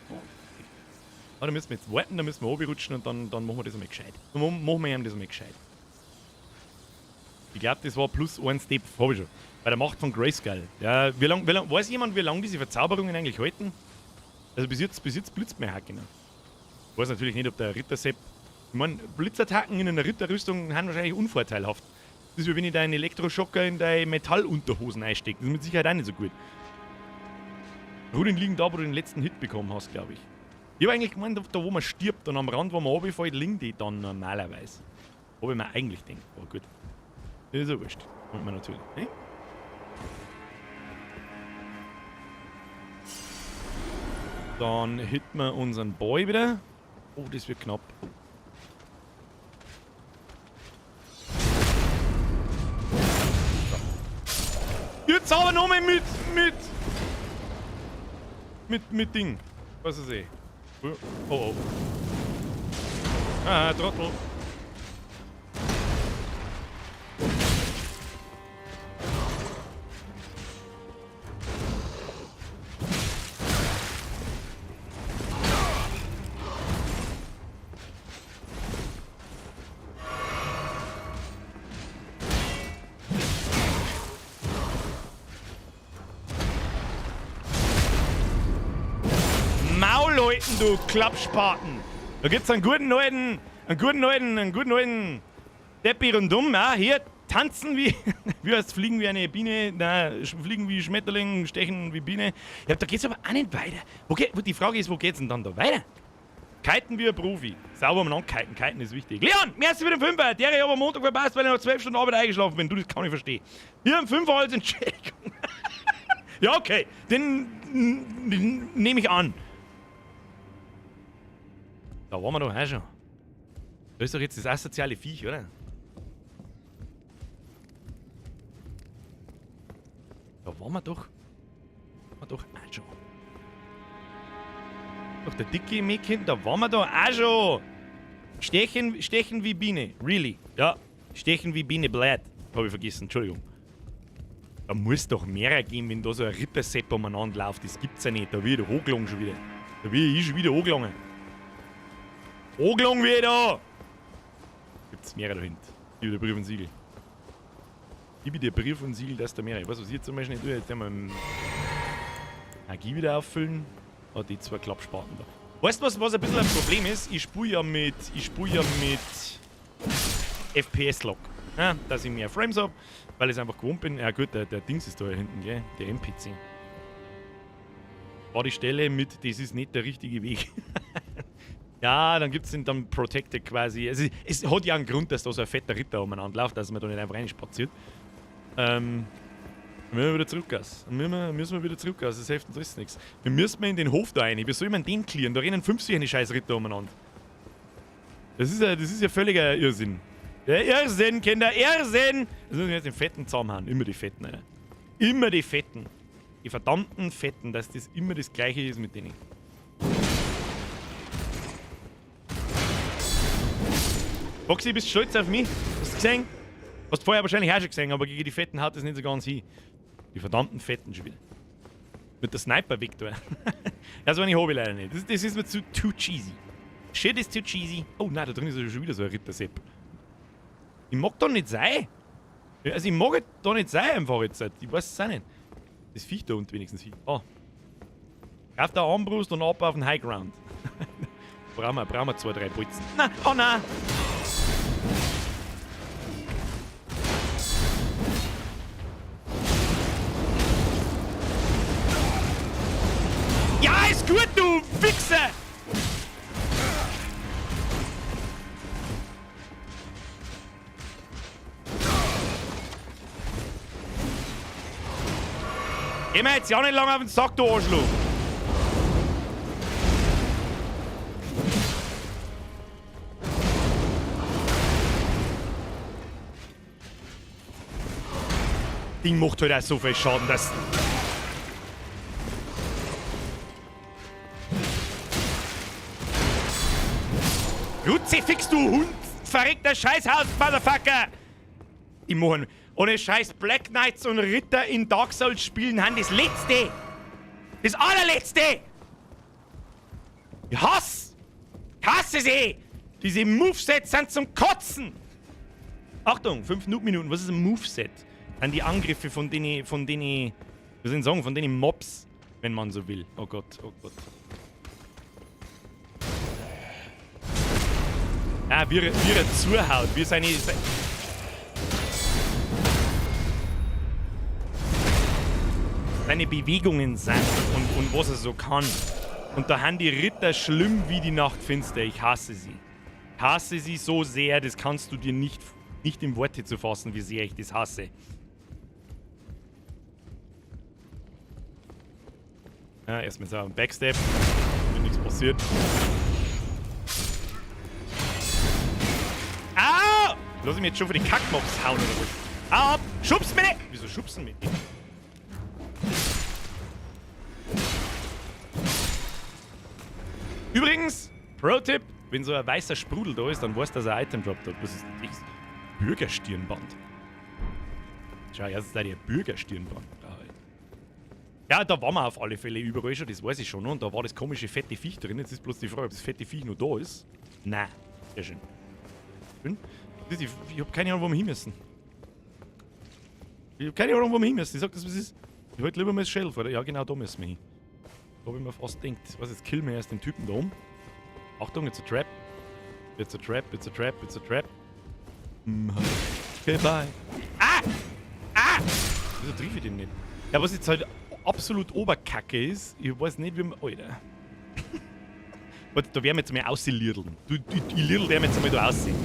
Ah, da müssen wir jetzt warten, da müssen wir runterrutschen und dann machen wir das einmal gescheit. Dann machen wir ihm das einmal gescheit. Ich glaube, das war plus ein Step, hab ich schon. Bei der Macht von Grayskull. Ja, wie lang, weiß jemand, wie lange diese Verzauberungen eigentlich halten? Also bis jetzt blitzt mein Hacken. Ich weiß natürlich nicht, ob der Rittersepp. Ich meine, Blitzattacken in einer Ritterrüstung sind wahrscheinlich unvorteilhaft. Das ist wie wenn ich deinen Elektroschocker in deine Metallunterhosen einstecke. Das ist mit Sicherheit auch nicht so gut. Runen liegen da, wo du den letzten Hit bekommen hast, glaube ich. Ich habe eigentlich gemeint, da wo man stirbt und am Rand, wo man runterfällt, liegen die dann normalerweise. Habe ich mir eigentlich gedacht. Aber gut. Das ist ja wurscht. Und man natürlich. Ne? Dann hitten wir unseren Boy wieder. Oh, das wird knapp. Jetzt aber nochmal mit Ding. Was ist eh? Oh, oh. Ah, Trottel. Maulleuten, du Klappspaten! Da gibt's einen guten alten Deppi rundum, ja, hier tanzen wie, wie heißt fliegen wie eine Biene, nein, fliegen wie Schmetterling, stechen wie Biene. Ja, da geht's aber auch nicht weiter. Die Frage ist, wo geht's denn dann da weiter? Kiten wie ein Profi. Sauber umeinander kiten, kiten ist wichtig. Leon, merci für den Fünfer. Der ich habe am Montag verpasst, weil ich noch 12 Stunden Arbeit eingeschlafen bin. Du, das kann ich verstehen. Hier am Fünfer als Entschädigung. Ja, okay, den nehme ich an. Da waren wir doch auch schon. Da ist doch jetzt das asoziale Viech, oder? Da waren wir doch. Auch schon. Doch der dicke Mädchen, da waren wir doch auch schon. Stechen wie Biene. Really? Ja. Stechen wie Biene, blöd. Hab ich vergessen, Entschuldigung. Da muss doch mehr geben, wenn da so ein Rittersepp umeinander läuft. Das gibt's ja nicht. Da wird ich angelangt schon wieder. Da wird ich schon wieder angelangt. Angelangt wieder! Gibt's mehrere da hinten. Gib dir Brief und Siegel. Gib dir Brief und Siegel, dass da mehrere. Ich weiß, was ich jetzt zum Beispiel nicht tue. Jetzt werden wir Magie wieder auffüllen. Oh, die zwei Klappspaten da. Weißt du, was ein bisschen ein Problem ist? Ich spule ja mit FPS-Lock. Ja, dass ich mehr Frames hab, weil ich es einfach gewohnt bin. Ja gut, der Dings ist da hinten, gell? Der NPC. War die Stelle mit, das ist nicht der richtige Weg. Ja, dann gibt es den dann Protected quasi. Also, es hat ja einen Grund, dass da so ein fetter Ritter umeinander läuft, dass man da nicht einfach reinspaziert. Müssen wir wieder zurück aus. Müssen wir wieder zurück aus, das hilft uns alles nichts. Wir müssen in den Hof da rein. Wie soll man den clearen? Da rennen 50 eine scheiß Ritter umeinander. Das ist ja völliger Irrsinn. Der Irrsinn, Kinder, Irrsinn! Das müssen wir jetzt den Fetten zusammenhauen. Immer die Fetten, Alter. Immer die Fetten. Die verdammten Fetten, dass das immer das Gleiche ist mit denen. Foxy, bist du stolz auf mich? Hast du gesehen? Hast du vorher wahrscheinlich auch schon gesehen, aber gegen die Fetten haut das nicht so ganz hin. Die verdammten Fetten schon wieder. Mit der Sniper weg da. Ja, so eine habe ich leider nicht. Das ist mir zu too cheesy. Shit is too cheesy. Oh nein, da drin ist ja schon wieder so ein Rittersepp. Ich mag da nicht sein. Also ich mag da nicht sein einfach jetzt. Ich weiß es auch nicht. Das Viech da unten wenigstens. Oh. Auf der Armbrust und ab auf den High Ground. Brauchen wir 2, 3 Bolzen. Na, oh nein! Ja, ist gut, du Wichser! Geh mir jetzt ja nicht lange auf den Sack, du Arschloch! Ding macht halt auch so viel Schaden, dass... Kruzifix, du Hund! Verreckter Scheißhaus, Motherfucker! Ich mach ohne Scheiß Black Knights und Ritter in Dark Souls spielen, haben das Letzte! Das allerletzte! Ich hasse! Ich hasse sie! Diese Movesets sind zum Kotzen! Achtung, 5 Noob-Minuten, was ist ein Moveset? Dann die Angriffe von denen, wie soll ich sagen, von denen Mobs, wenn man so will. Oh Gott, oh Gott. Ah, wie er zuhaut, wie seine... Seine Bewegungen sind und was er so kann. Und da haben die Ritter schlimm wie die Nacht finster. Ich hasse sie. Ich hasse sie so sehr, das kannst du dir nicht in Worte zu fassen, wie sehr ich das hasse. Ja, erstmal so ein Backstep. Wenn nichts passiert. Au! Lass ich mich jetzt schon für die Kackmobs hauen oder was? Au! Schubst mich nicht! Wieso schubsen mich nicht? Übrigens, Pro-Tipp, wenn so ein weißer Sprudel da ist, dann weißt du, dass ein Item droppt hat. Was ist das? Bürgerstirnband. Schau, erst ist da die Bürgerstirnband. Ja, da waren wir auf alle Fälle überall schon, das weiß ich schon. Und da war das komische fette Viech drin. Jetzt ist bloß die Frage, ob das fette Viech noch da ist. Nein. Sehr schön. Schön. Ich hab keine Ahnung, wo wir hin müssen. Ich hab keine Ahnung, wo wir hin müssen. Ich sag das, was ist. Ich wollte lieber mal das Shelf, oder? Ja, genau, da müssen wir hin. Da hab ich mir fast gedacht. Was, jetzt killen wir erst den Typen da oben. Achtung, it's a trap. It's a trap, it's a trap, it's a trap. Okay, bye. Ah! Ah! Wieso triff ich den nicht? Ja, was jetzt halt absolut Oberkacke ist, ich weiß nicht, wie man. Alter. Warte, da werden wir jetzt mal auslirdeln. Ich lirdel den jetzt einmal da aussehen.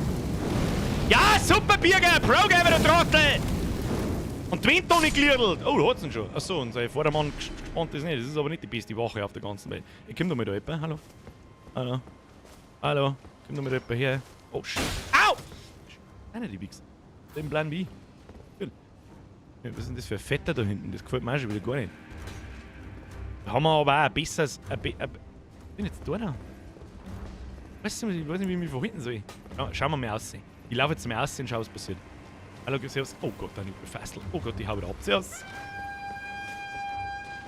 Ja, super Birger! Pro-Gamer, der Trottel! Und die Wind nicht gelirdelt! Oh, da hat's ihn schon. Achso, und sein Vordermann gespannt ist nicht. Das ist aber nicht die beste Wache auf der ganzen Welt. Ich komm da mal da jemand. Hallo. Hallo. Hallo. Komm da mal da jemand her. Oh, shit. Au! Einer die Wichser. Den Plan B. Was ist denn das für ein Fetter da hinten? Das gefällt mir auch schon wieder gar nicht. Da haben wir aber auch ein besseres. Ich bin jetzt da da. Weißt du, ich weiß nicht, wie ich mich verhalten soll. Schauen wir mal aus. Ich laufe jetzt mal aus und schau, was passiert. Hallo, servus. Oh Gott, da nimmt Fessel. Oh Gott, ich hau wieder ab. Servus.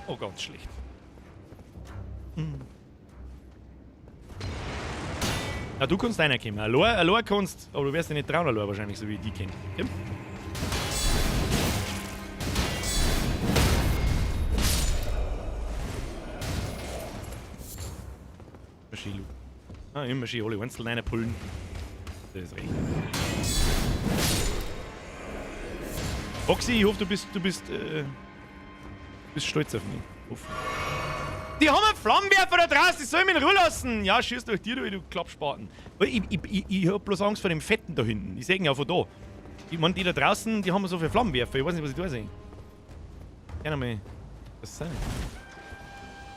Oh, ganz schlecht. Hm. Na, du kannst reinkommen. Allein kannst, aber du wirst dich nicht trauen, allein wahrscheinlich, so wie ich die kenne. Okay? Ah, immer schön alle einzeln reinpullen. Das ist recht. Foxy, ich hoffe, du bist stolz auf mich. Hoff. Die haben einen Flammenwerfer da draußen, die sollen mich in Ruhe lassen. Ja, schieß durch dir, du Klappspaten. Ich hab bloß Angst vor dem Fetten da hinten. Ich seh ihn ja von da. Ich meine, die da draußen, die haben so viele Flammenwerfer. Ich weiß nicht, was ich da sehe. Gerne mal. Was ist das?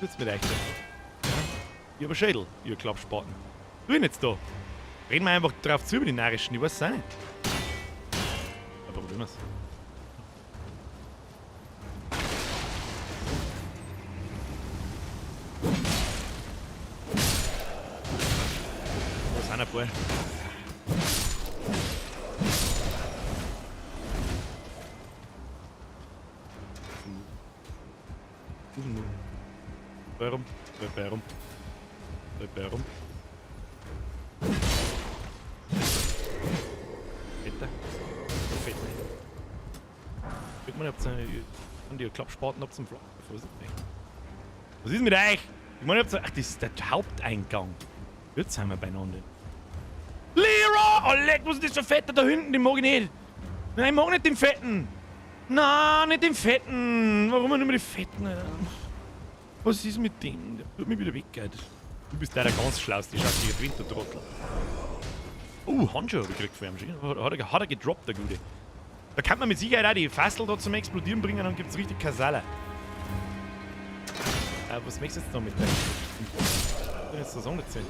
Was ist mit euch da? Ich hab einen Schädel, ihr Klappspaten. Du bin jetzt da. Reden wir einfach drauf zu über die Narischen, ich weiß es auch nicht. Aber probieren wir's. Da sind ein paar. Warum? Warum? Warum? Fetter. Fett. Ich meine, habt ihr die Klappspaten ab zum Flach? Was ist mit euch? Ich meine, ach, das ist der Haupteingang. Jetzt sind wir beieinander. Leroy! Oh, leck, was ist das für Fetter da hinten? Den mag ich nicht. Nein, ich mag nicht den Fetten. Nein, nicht den Fetten. Warum immer die Fetten, Alter? Was ist mit dem? Der tut mich wieder weg, Alter. Du bist leider ganz schlau, die schaut sich gewinnt, der Trottel. Oh, Handschuhe hab ich gekriegt von ihm. Hat er gedroppt, der Gute. Da kann man mit Sicherheit auch die Fassel da zum Explodieren bringen, dann gibt's richtig Kasala. Was möchtest du jetzt noch mit dem? Ich bin jetzt das angezogen.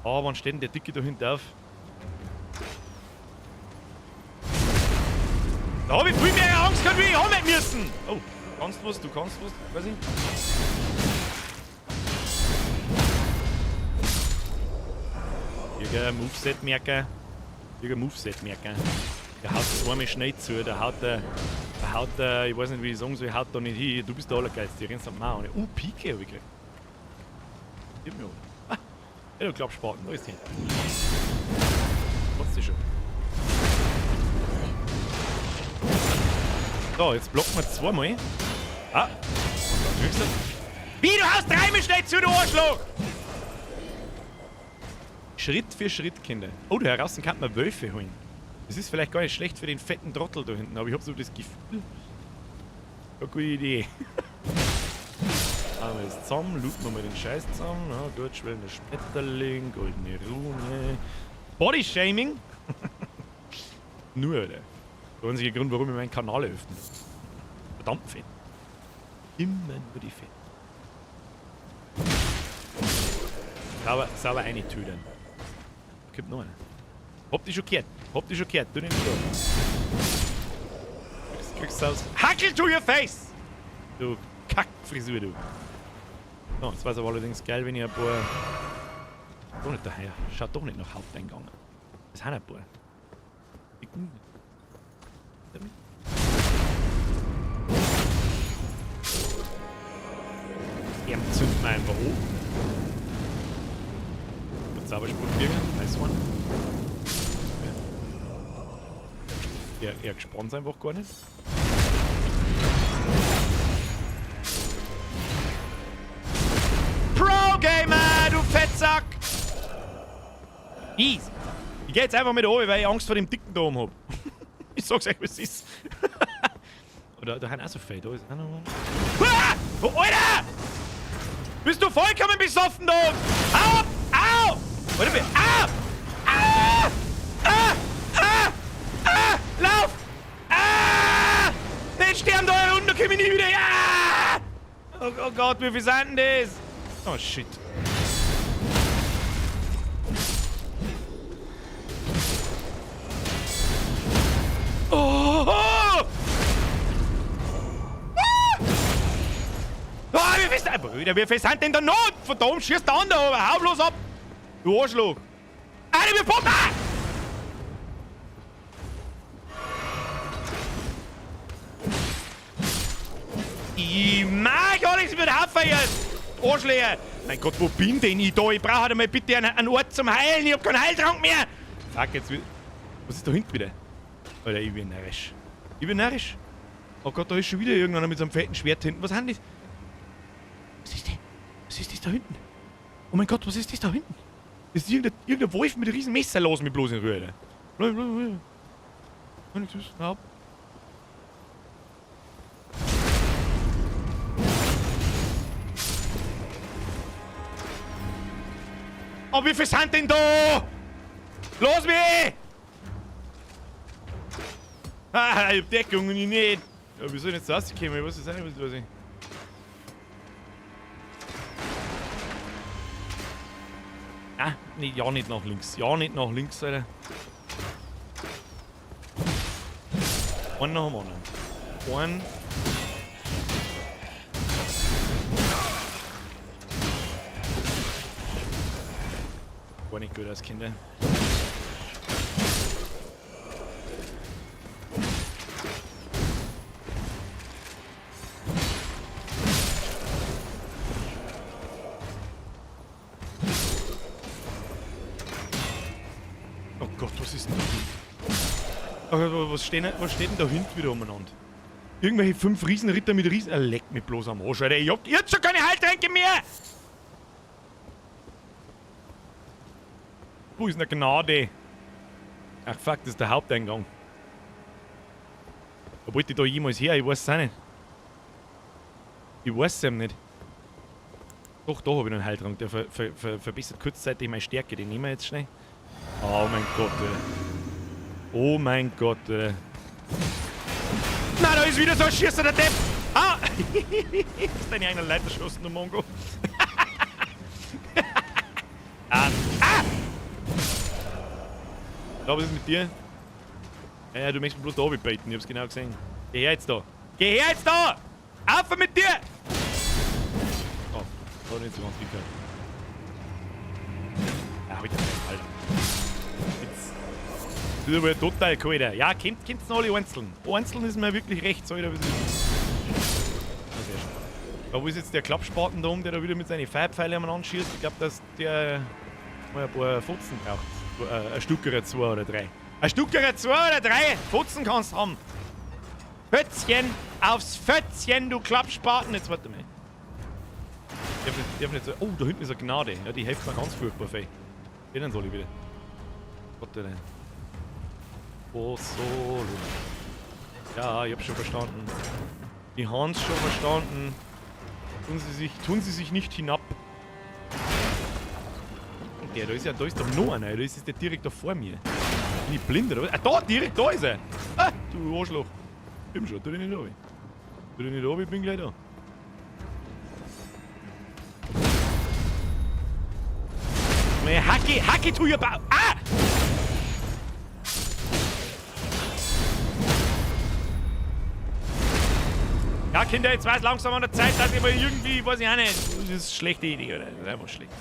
Ah, wann steht denn der Dicke da hinten auf? Da hab ich viel mehr Angst gehabt, wie ich haben müssen! Oh, kannst was, du kannst was, weiß ich. Irgendein Moveset merken. Irgendein Moveset merken. Der haut zweimal schnell zu, der haut, ich weiß nicht, wie ich sagen soll, haut da nicht hin. Du bist der Allergeilste, die rennst am Mann. Oh, Pike hab ich gekriegt. Gib mir um. Ah, ja, du Klappspaten, da ist die. Trotzdem schon. So, jetzt blocken wir zweimal. Ah, und dann kriegst du. Wie, du haust dreimal schnell zu, du Arschloch! Schritt für Schritt, Kinder. Oh, da heraus kann man Wölfe holen. Das ist vielleicht gar nicht schlecht für den fetten Trottel da hinten, aber ich hab so das Gefühl. Keine gute Idee. Machen wir das zusammen, looten wir mal den Scheiß zusammen. Na gut, schwellender Schmetterling, goldene Rune. Bodyshaming? Nur, Alter. Der einzige Grund, warum ich meinen Kanal öffne. Verdammt fett. Immer nur die Fett. Sauber, sauber eintödern. Da kommt noch einer. Hab dich schon gehört. Hab dich schon gehört. Du nimmst da. Kriegst aus. Hackel to your face! Du Kackfrisur, du. So, jetzt war's aber allerdings geil, wenn ich ein paar. Doch nicht daher. Schaut doch nicht nach Haupteingang. Das sind ein paar. Er zündet mir einfach hoch. Der Zauberspruch kriegen. Nice one. Okay. Er gespannt einfach gar nicht. Pro Gamer, du Fettsack! Easy. Ich geh jetzt einfach mit oben, weil ich Angst vor dem Dicken da oben hab. Ich sag's euch, was es ist. Oder da haben auch so viel. Da ist auch noch einer. Ah! Oh, Alter! Bist du vollkommen besoffen da oben? Au! Au! Warte mal. Au! Ah! Ah! Ah! Ah! Lauf! Ah! Nicht sterben da runter, komm ich nie wieder. Ah! Oh, oh Gott, wie viel sind denn das? Oh shit. Oh! Oh! Ah! Ah, wie viel sind, Brüder, wie viel sind denn da noch? Verdammt, schießt der andere, aber hau bloß ab! Du Arschloch! Alter, wir pumpen! Ah! Ich mag gar nichts mit Haufen hier! Arschlöcher! Mein Gott, wo bin denn ich da? Ich brauche halt einmal bitte einen Ort zum Heilen. Ich hab keinen Heiltrank mehr! Fuck, jetzt will. Was ist da hinten wieder? Alter, ich bin narrisch. Ich bin narrisch. Oh Gott, da ist schon wieder irgendeiner mit so einem fetten Schwert hinten. Was haben die? Was ist das? Was ist das da hinten? Oh mein Gott, was ist das da hinten? Das ist irgendein Wolf mit einem riesen Messer. Lass mich bloß in Ruhe, Alter. Oh, wie viel sind denn da? Los mich! Ah, ich hab Deckung und ich nicht. Ja, wie soll ich jetzt rauskommen? Ich weiß jetzt auch nicht, was ich. Ah, nee, ja nicht nach links. Ja nicht nach links, Alter. Einen nach dem anderen. Einen. War nicht gut aus, Kinder. Oh Gott, was ist denn da hinten? Oh, was steht denn da hinten wieder umeinander? Irgendwelche 5 Riesenritter mit Riesen... Leck mich bloß am Arsch, Alter. Ich hab jetzt schon keine Heiltränke mehr! Wo ist denn der Gnade? Ach fuck, das ist der Haupteingang. Da wollte ich da jemals her? Ich weiß es auch nicht. Ich weiß es eben nicht. Doch, da habe ich noch einen Heiltrank. Der verbessert kurzzeitig meine Stärke. Den nehmen wir jetzt schnell. Oh mein Gott, Alter. Oh mein Gott, Alter. Na, da ist wieder so ein Schießer, der Depp! Ah! Ist deine eigene Leiter geschossen, du Mongo. Ah! Ah! Da, was ist mit dir? Ja, ja, du möchtest mich bloß da runterbaiten, ich hab's genau gesehen. Geh her jetzt da! Geh her jetzt da! Auf mit dir! Oh, da hat nicht so ganz gehört. Ja, hab ich das nicht, Alter. Jetzt. Das ist aber total kalt. Ja, kennt's noch alle einzeln. Einzeln ist mir wirklich recht, soll ich da wissen. Na, sehr schön. Da, wo ist jetzt der Klappspaten da oben, der da wieder mit seinen Feuerpfeilen aneinander schießt? Ich glaub, dass der mal ein paar Fotzen braucht. Ein Stückerer 2 oder 3. Ein Stückerer 2 oder 3 Fotzen kannst du haben. Fötzchen! Aufs Fötzchen, du Klappspaten! Jetzt warte mal. Ich darf nicht so. Oh, da hinten ist eine Gnade. Ja, die hilft mir ganz furchtbar viel. Den soll ich wieder. Warte denn. Oh, solo. Ja, ich hab schon verstanden. Die haben's schon verstanden. Tun sie sich nicht hinab. Und der, da ist ja, da ist doch noch einer. Da ist der direkt da vor mir. Bin ich blind oder was? Ah, da, direkt da ist er. Ah, du Arschloch. Stimmt schon, tu dich nicht runter. Tu dich nicht runter, ich bin gleich da. Hacki, Hacki, tu ihr Bau. Ah! Ja, Kinder, jetzt war's langsam an der Zeit, dass ich mal irgendwie, weiß ich auch nicht. Das ist eine schlechte Idee, oder? Das ist einfach schlecht.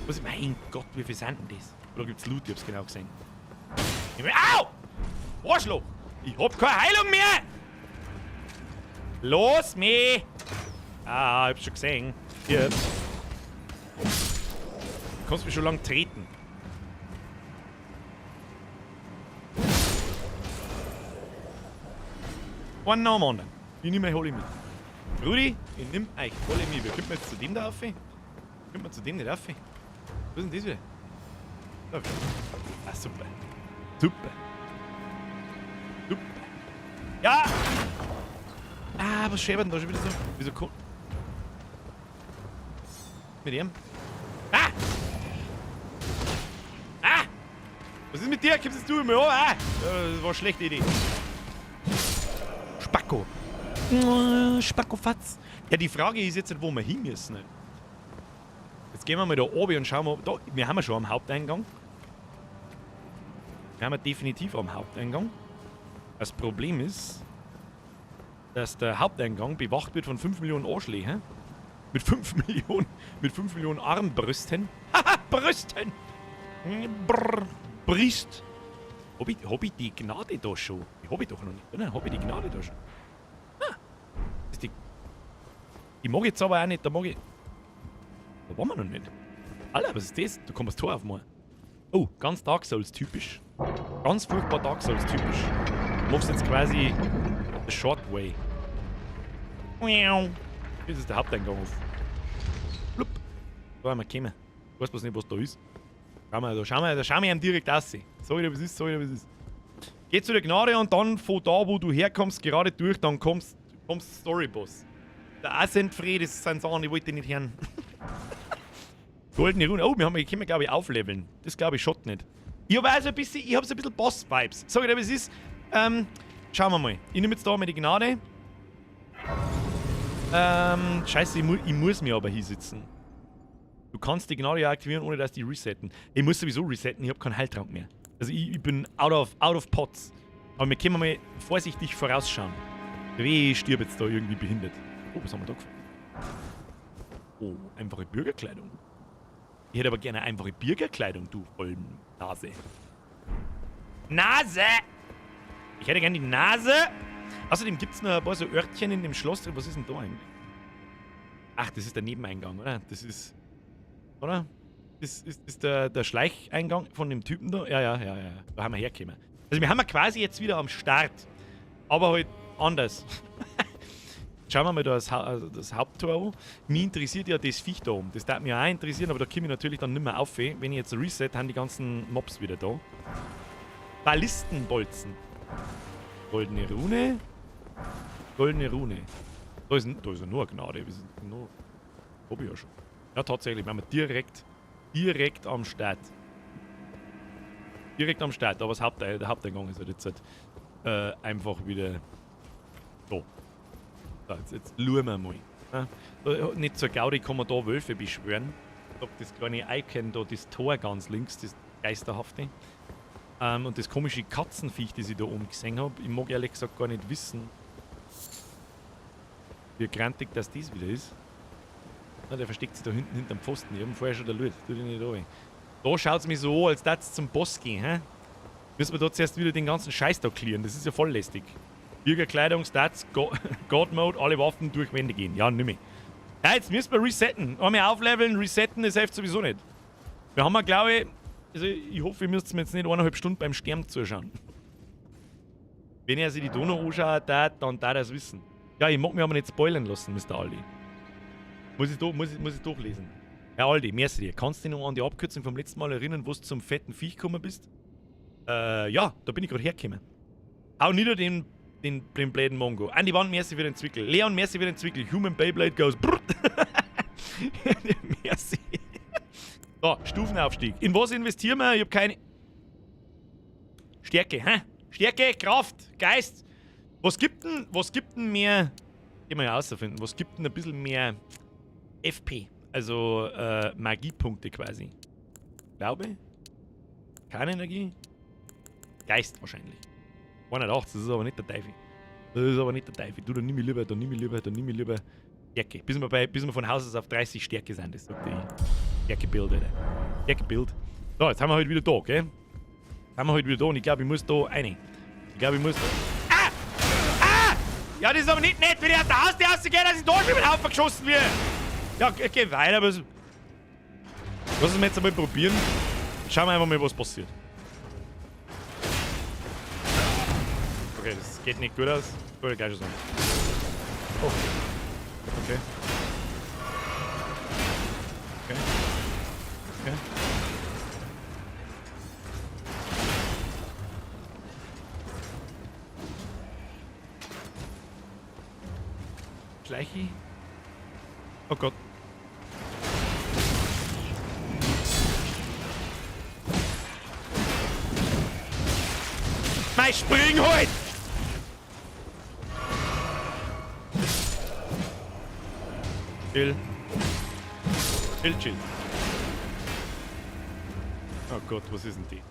Was, mein Gott, wie viel sind denn das? Da gibt's Loot, ich hab's genau gesehen. Au! Arschloch! Ich hab keine Heilung mehr! Los mich! Ah, ich hab's schon gesehen. Hier. Du kannst mich schon lang treten. Einen nach dem anderen. Ich nehme euch alle mit. Rudi, ich nehme euch alle mit. Wie kommt man jetzt zu dem da rauf? Kommt man zu dem nicht rauf? Was ist denn das wieder? Da. Ah, super. Super. Super. Ja! Ah, was scheppert denn da schon wieder so? Wieso kommt. Mit ihm? Ah! Ah! Was ist mit dir? Kommst jetzt du immer an? Ah! Das war eine schlechte Idee. Spacko. Spackofatz. Ja, die Frage ist jetzt, wo wir hin müssen. Jetzt gehen wir mal da oben und schauen mal. Da, wir haben ja schon am Haupteingang. Wir haben ja definitiv am Haupteingang. Das Problem ist, dass der Haupteingang bewacht wird von 5 Millionen Arschlöchern. Mit 5 Millionen, mit 5 Millionen Armbrüsten. Haha, Brüsten! Brrr, Brist. Hab ich die Gnade da schon? Die hab ich doch noch nicht, oder? Hab ich die Gnade da schon? Ah. Ist die, die mag ich jetzt aber auch nicht, da mag ich... Da waren wir noch nicht. Alter, was ist das? Da kann man das Tor aufmachen. Oh, ganz Dark Souls typisch. Ganz furchtbar Dark Souls typisch. Du machst jetzt quasi the short way. Jetzt ist der Haupteingang auf. Blub. Da haben wir gekommen. Ich weiß bloß nicht, was da ist. Schauen wir, da schauen wir ihm direkt aus. Sag ich dir, was ist, sag ich dir, was ist. Geh zu der Gnade und dann von da, wo du herkommst, gerade durch, dann kommst Storyboss. Der Ascent Fred, das sind Sachen, die wollte ich nicht hören. Goldene Rune. Oh, wir können, glaube ich, aufleveln. Das glaube ich schon nicht. Ich habe also ein bisschen, ich habe so ein bisschen Boss-Vibes. Sag ich dir, was ist. Schauen wir mal. Ich nehme jetzt da mal die Gnade. Scheiße, ich muss mir aber hier sitzen. Du kannst die Gnade ja aktivieren, ohne dass die resetten. Ich muss sowieso resetten, ich habe keinen Heiltrank mehr. Also ich bin out of pots. Aber wir können mal vorsichtig vorausschauen. Weh, ich stirb jetzt da irgendwie behindert. Oh, was haben wir da gefunden? Oh, einfache Bürgerkleidung. Ich hätte aber gerne einfache Bürgerkleidung, du Nase. Nase! Ich hätte gerne die Nase! Außerdem gibt es noch ein paar so Örtchen in dem Schloss drin. Was ist denn da eigentlich? Ach, das ist der Nebeneingang, oder? Das ist... Oder? Das ist der Schleicheingang von dem Typen da? Ja. Da haben wir hergekommen. Also wir haben ja quasi jetzt wieder am Start. Aber halt anders. Schauen wir mal da das Haupttor an. Mich interessiert ja das Viech da oben. Das darf mich auch interessieren, aber da komme ich natürlich dann nicht mehr auf. Wenn ich jetzt reset, haben die ganzen Mobs wieder da. Ballistenbolzen. Goldene Rune. Goldene Rune. Da ist ja nur eine Gnade. Wir sind nur, hab ich ja schon. Ja, tatsächlich. Wir haben direkt am Start. Direkt am Start. Aber das der Haupteingang ist halt jetzt halt, einfach wieder da. So, jetzt schauen wir mal. Ja, nicht zur Gaudi kann man da Wölfe beschwören. Das kleine Icon da, das Tor ganz links, das Geisterhafte. Und das komische Katzenviech, das ich da oben gesehen habe, ich mag ehrlich gesagt gar nicht wissen, wie grantig das wieder ist. Na, der versteckt sich da hinten hinterm Pfosten. Ich hab ihn vorher schon erlöst. Tu dich nicht rein. Da schaut es mich so an, als würde es zum Boss gehen. Hä? Müssen wir da zuerst wieder den ganzen Scheiß da clearen. Das ist ja voll lästig. Bürgerkleidung, Stats, God Mode, alle Waffen durch Wände gehen. Ja, nimmer. Ja, jetzt müssen wir resetten. Einmal aufleveln, resetten, das hilft sowieso nicht. Wir haben ja, glaube ich, also ich hoffe, ihr müsst mir jetzt nicht 1,5 Stunden beim Sterben zuschauen. Wenn er sich die Donau anschaut, dann darf er es wissen. Ja, ich mag mich aber nicht spoilern lassen, Mr. Aldi. Muss ich durchlesen. Herr Aldi, merci dir. Kannst du dich noch an die Abkürzung vom letzten Mal erinnern, wo du zum fetten Viech gekommen bist? Ja, da bin ich gerade hergekommen. Hau nieder den blöden Mongo. Andi Wand, merci für den Zwickel. Leon, merci für den Zwickel. Human Beyblade goes brrrt. Merci. So, Stufenaufstieg. In was investieren wir? Ich hab keine... Stärke, hä? Stärke, Kraft, Geist. Was gibt denn mehr... Gehen wir ja rausfinden. Was gibt denn ein bisschen mehr FP? Also Magiepunkte quasi. Glaube? Keine Energie? Geist wahrscheinlich. 180, das ist aber nicht der Teufel. Das ist aber nicht der Teufel. Du, dann nimm ich lieber, dann nimm ich lieber, dann nimm ich lieber Stärke. Bis wir von Haus aus auf 30 Stärke sind, das sagt ich. Stärke-Build, Alter. Stärke-Build. So, jetzt haben wir halt wieder da, gell? Jetzt haben wir halt wieder da und ich glaube, ich muss da rein. Ich glaube, ich muss... Ah! Ah! Ja, das ist aber nicht nett, wenn ich aus der Haustür rausgehe, dass ich da schon mit dem Haufen geschossen wird. Ja, geh weiter, aber... Lass uns jetzt einmal probieren. Schauen wir einfach mal, was passiert. Okay, das geht nicht gut aus. Wollte ich gleich schon sagen. Oh. Okay. Okay. Okay. Schleichi. Oh Gott. Mei, spring halt! Chill. Chill, chill. Oh Gott, was ist denn die?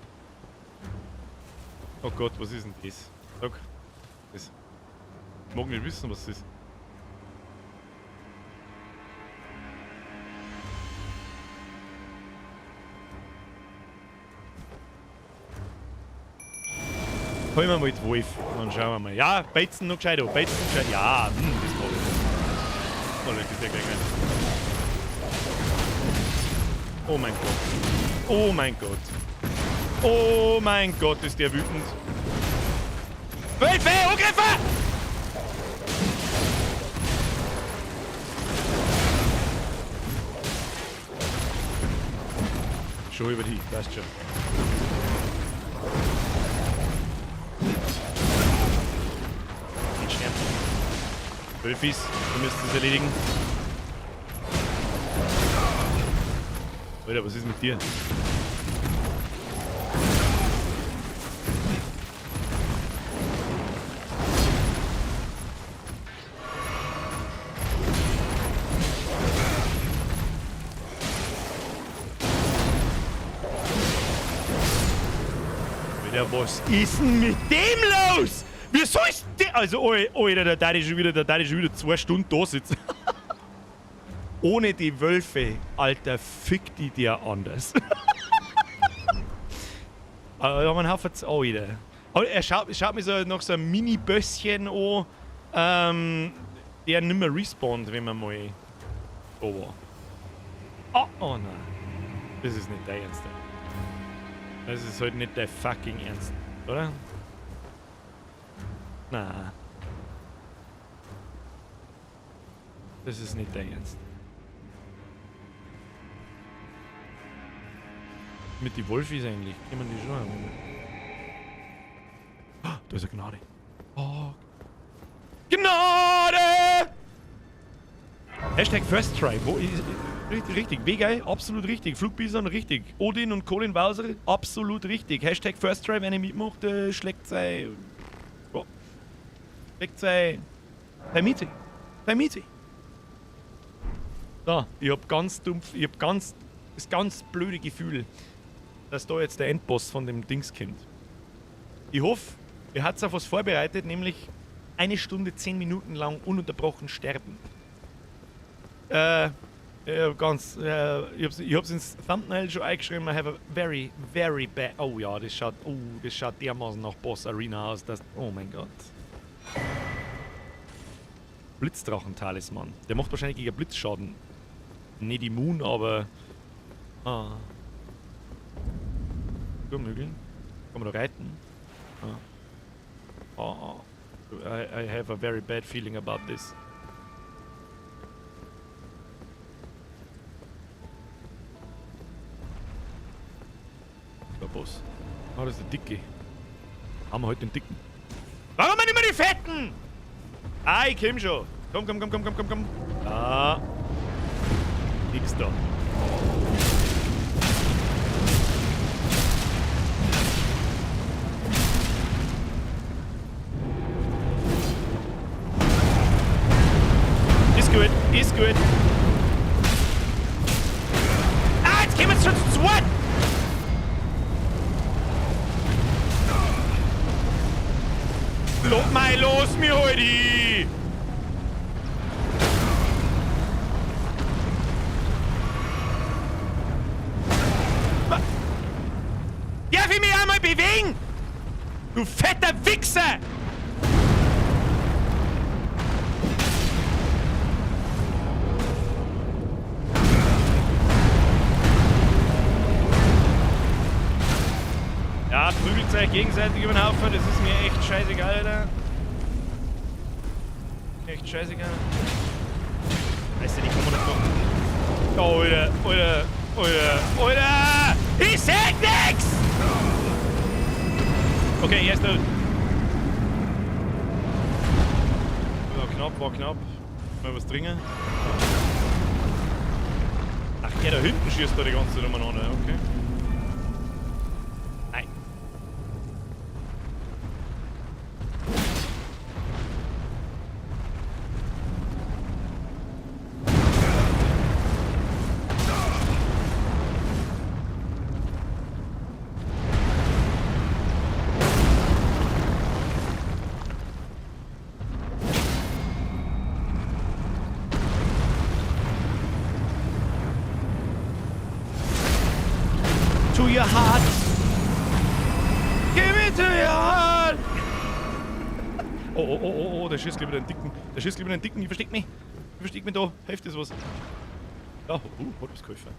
Oh Gott, was ist denn das? Sag. Das. Ich mag nicht wissen, was das ist. Holen wir mal die Wolf. Dann schauen wir mal. Ja, beizen noch gescheit an. Beizen noch gescheit. Ja, das mag ich. Oh, das ist ja gleich rein. Oh mein Gott. Oh mein Gott. Oh mein Gott, ist der wütend. Wölfe, Angriffe! Schon über die, passt schon. Wölfis, du müsst es erledigen. Alter, was ist mit dir? Alter, was ist denn mit dem los? Wie soll's denn? Also, Alter, da darf ich schon wieder 2 Stunden da sitzen. Ohne die Wölfe, Alter, fick die dir anders. Aber man hat jetzt auch wieder. Aber er schaut mir so noch so ein Mini-Bösschen an, der nicht mehr respawnt, wenn man mal da war. Oh, oh nein. Das ist nicht dein Ernst. Das ist halt nicht dein fucking Ernst, oder? Na. Das ist nicht dein Ernst. Mit die Wolfis eigentlich. Kennen die schon. Ah, da ist eine Gnade. Oh. Gnade! Hashtag First Try. Wo ist, richtig, richtig. W-Geil, absolut richtig. Flugbison, richtig. Odin und Colin Wauser, absolut richtig. Hashtag First Try, wenn ihr mitmacht, schlägt sei. Oh. Schlägt sei. Sei Miete. Sei Miete. So, ich hab ganz dumpf, ich hab ganz, das ganz blöde Gefühl, dass da jetzt der Endboss von dem Dings kommt. Ich hoffe, ihr habt auf was vorbereitet, nämlich 1 Stunde 10 Minuten lang ununterbrochen sterben. Ganz, ich hab's ins Thumbnail schon eingeschrieben, I have a very, very bad... Oh ja, das schaut dermaßen nach Boss Arena aus, dass... Oh mein Gott. Blitzdrachen-Talisman. Der macht wahrscheinlich gegen Blitzschaden. Nicht immun, aber... Ah. Turmhügel. Kann man da reiten? Ah. Ah, ah. I have a very bad feeling about this. Der Boss. Ah, das ist der Dicke. Haben wir heute den Dicken. Warum nicht immer die Fetten? Ah, ich komm schon. Komm, komm, komm, komm, komm, komm, komm. Ah. Nix da. Ist gut, ist gut. Ah, jetzt kommen wir schon zu zweit. Lob mal los, mir heute. Darf ich mich einmal bewegen? Du fetter Wichser! Ja, prügelt euch gegenseitig über den Haufen, das ist mir echt scheißegal, Alter. Echt scheißegal. Weißt du, die kommen nicht noch. Oh, Alter, Alter, Alter, Alter! Ich seh nix! Okay, er ist tot. War knapp, war knapp. Mal was dringen. Ach, der da hinten schießt da die ganze Zeit umeinander, okay. Nein. To your heart. Give it to your heart. Oh, oh, oh, oh, oh, der schießt lieber den Dicken. Der schießt lieber den Dicken. Ich versteck mich. Ich versteck mich da. Hilft das was? Ja, hat was geholfen.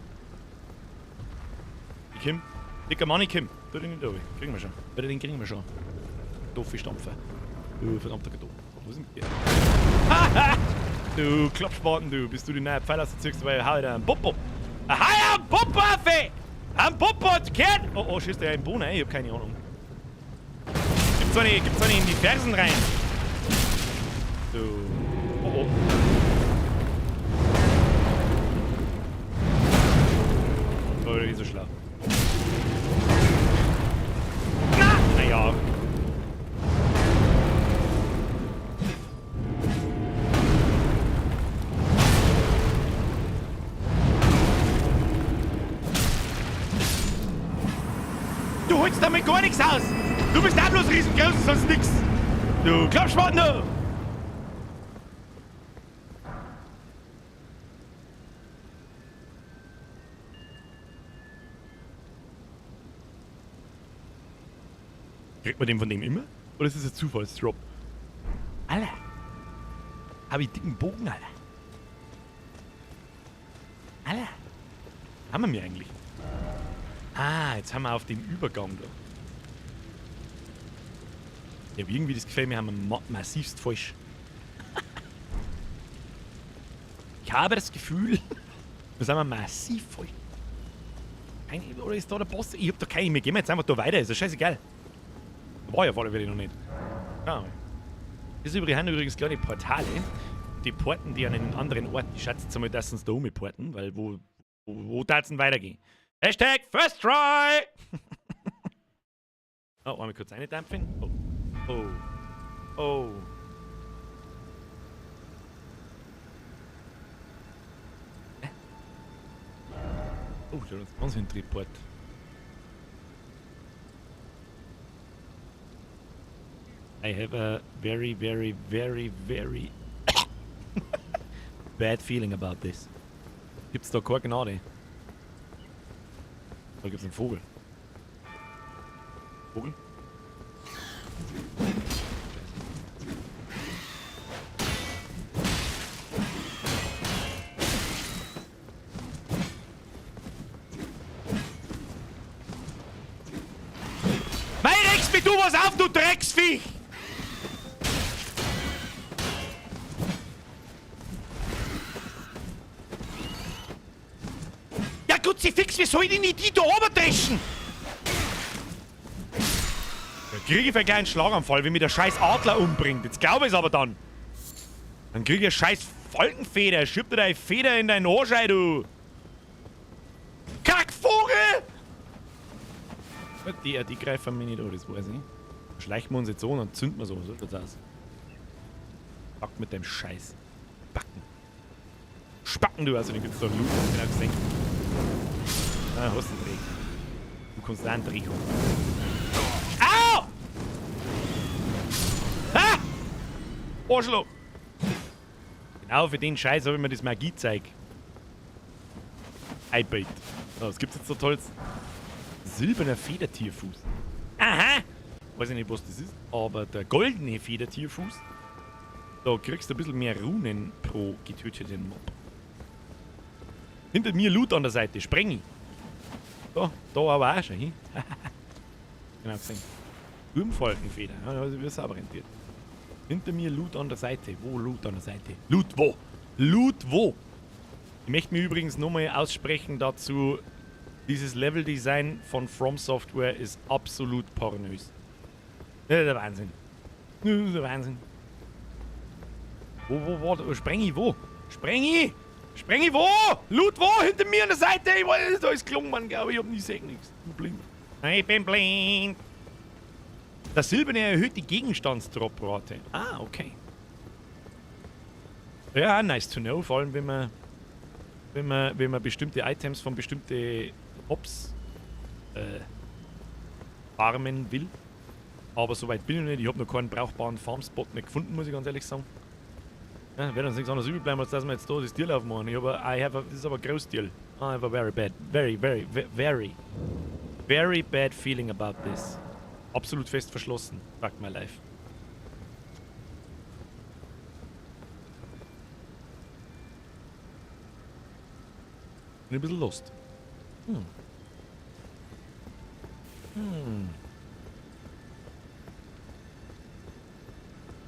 Ich komm. Dicker Mann, ich komm. Tu den nicht runter. Kriegen wir schon. Bitte, den kriegen wir schon. Doofe Stampfer. Du verdammter Kartoffel. Wo ist denn der? Haha! Du Klappspaten, du. Bis du die neue Pfeil ausziehst, weil hau ich dir einen Popo. Hau ich einen Popo auf, ey! Am Popo hat gehört! Oh, oh, schießt der in den Boden ein? Ich hab keine Ahnung. Gibt's eine in die Fersen rein? So. Oh, oh. Oh, der ist so schlau. Na! Naja. Du holst damit gar nichts aus! Du bist auch bloß riesengroß, sonst nix! Du Klappspaten, du! Kriegt man den von dem immer? Oder ist das ein Zufallsdrop? Alter! Hab ich dicken Bogen, Alter! Alter! Haben wir mir eigentlich? Ah, jetzt haben wir auf dem Übergang da. Ich hab irgendwie das Gefühl, wir haben massivst falsch. Ich habe das Gefühl, da sind wir massiv voll. Kein, oder ist da der Boss? Ich hab da keine. Wir gehen jetzt einfach da weiter. Ist ja scheißegal. War ja voll noch nicht. Ja. Das ist übrigens kleine Portale. Die porten die an einen anderen Ort. Ich schätze jetzt einmal, dass uns da umporten, weil wo darf's denn weitergehen? Hashtag First Try! Oh, einmal kurz eindampfen. Oh. Oh. Oh. Oh, da hat uns ganz ein Triport. I have a very, very, very, very bad feeling about this. Gibt's da keine Gnade? Da gibt's einen Vogel. Vogel? Mei, regst mich du was auf, du Drecksviech! Ja, gut, sie fix, wie soll ich denn die da oben dreschen? Da krieg ich einen kleinen Schlaganfall, wenn mich der scheiß Adler umbringt. Jetzt glaube ich's aber dann. Dann krieg ich eine scheiß Falkenfeder. Schiebt dir deine Feder in deinen Arsch rein, du. Kackvogel! Die greifen mich nicht an, das weiß ich. Schleichen wir uns jetzt so und dann zünden wir so. So schaut's aus. Back mit dem Scheiß. Backen. Spacken, du. Also, den gibt's da Loot. Genau gesehen. Ah, hast einen Dreh. Du kannst auch einen Dreh haben. Au! Ha! Arschloch! Genau für den Scheiß habe ich mir das Magiezeug eingebaut. So, was gibt's jetzt so Tolles? Silberner Federtierfuß. Aha! Weiß ich nicht, was das ist, aber der goldene Federtierfuß, da kriegst du ein bisschen mehr Runen pro getöteten Mob. Hinter mir Loot an der Seite, spreng ich. Da, da aber auch schon hin. Genau gesehen. Sturmfalkenfeder, ja, da wird sauber rentiert. Hinter mir Loot an der Seite. Wo Loot an der Seite? Loot wo? Loot wo? Ich möchte mir übrigens nochmal aussprechen dazu, dieses Level-Design von From Software ist absolut pornös. Das ist der Wahnsinn. Das ist der Wahnsinn. Wo? Spreng ich wo? Spreng ich? Spreng ich wo? Loot wo? Hinter mir an der Seite? Ich weiß, da ist gelungen, Mann, glaube ich. Ich hab nie gesehen nichts. Ich bin blind. Ich bin blind. Der silberne erhöht die Gegenstandsdroprate. Ah, okay. Ja, nice to know. Vor allem, wenn man bestimmte Items von bestimmten Mobs farmen will. Aber soweit bin ich noch nicht. Ich hab noch keinen brauchbaren Farmspot mehr gefunden, muss ich ganz ehrlich sagen. Ja, wird uns nichts anderes übrig bleiben, als dass wir jetzt da das Tier aufmachen. Ich hab a, I have a, das ist aber ein Großtier. I have a very bad, very, very, very, very bad feeling about this. Absolut fest verschlossen. Fuck my life. Bin ein bisschen lost.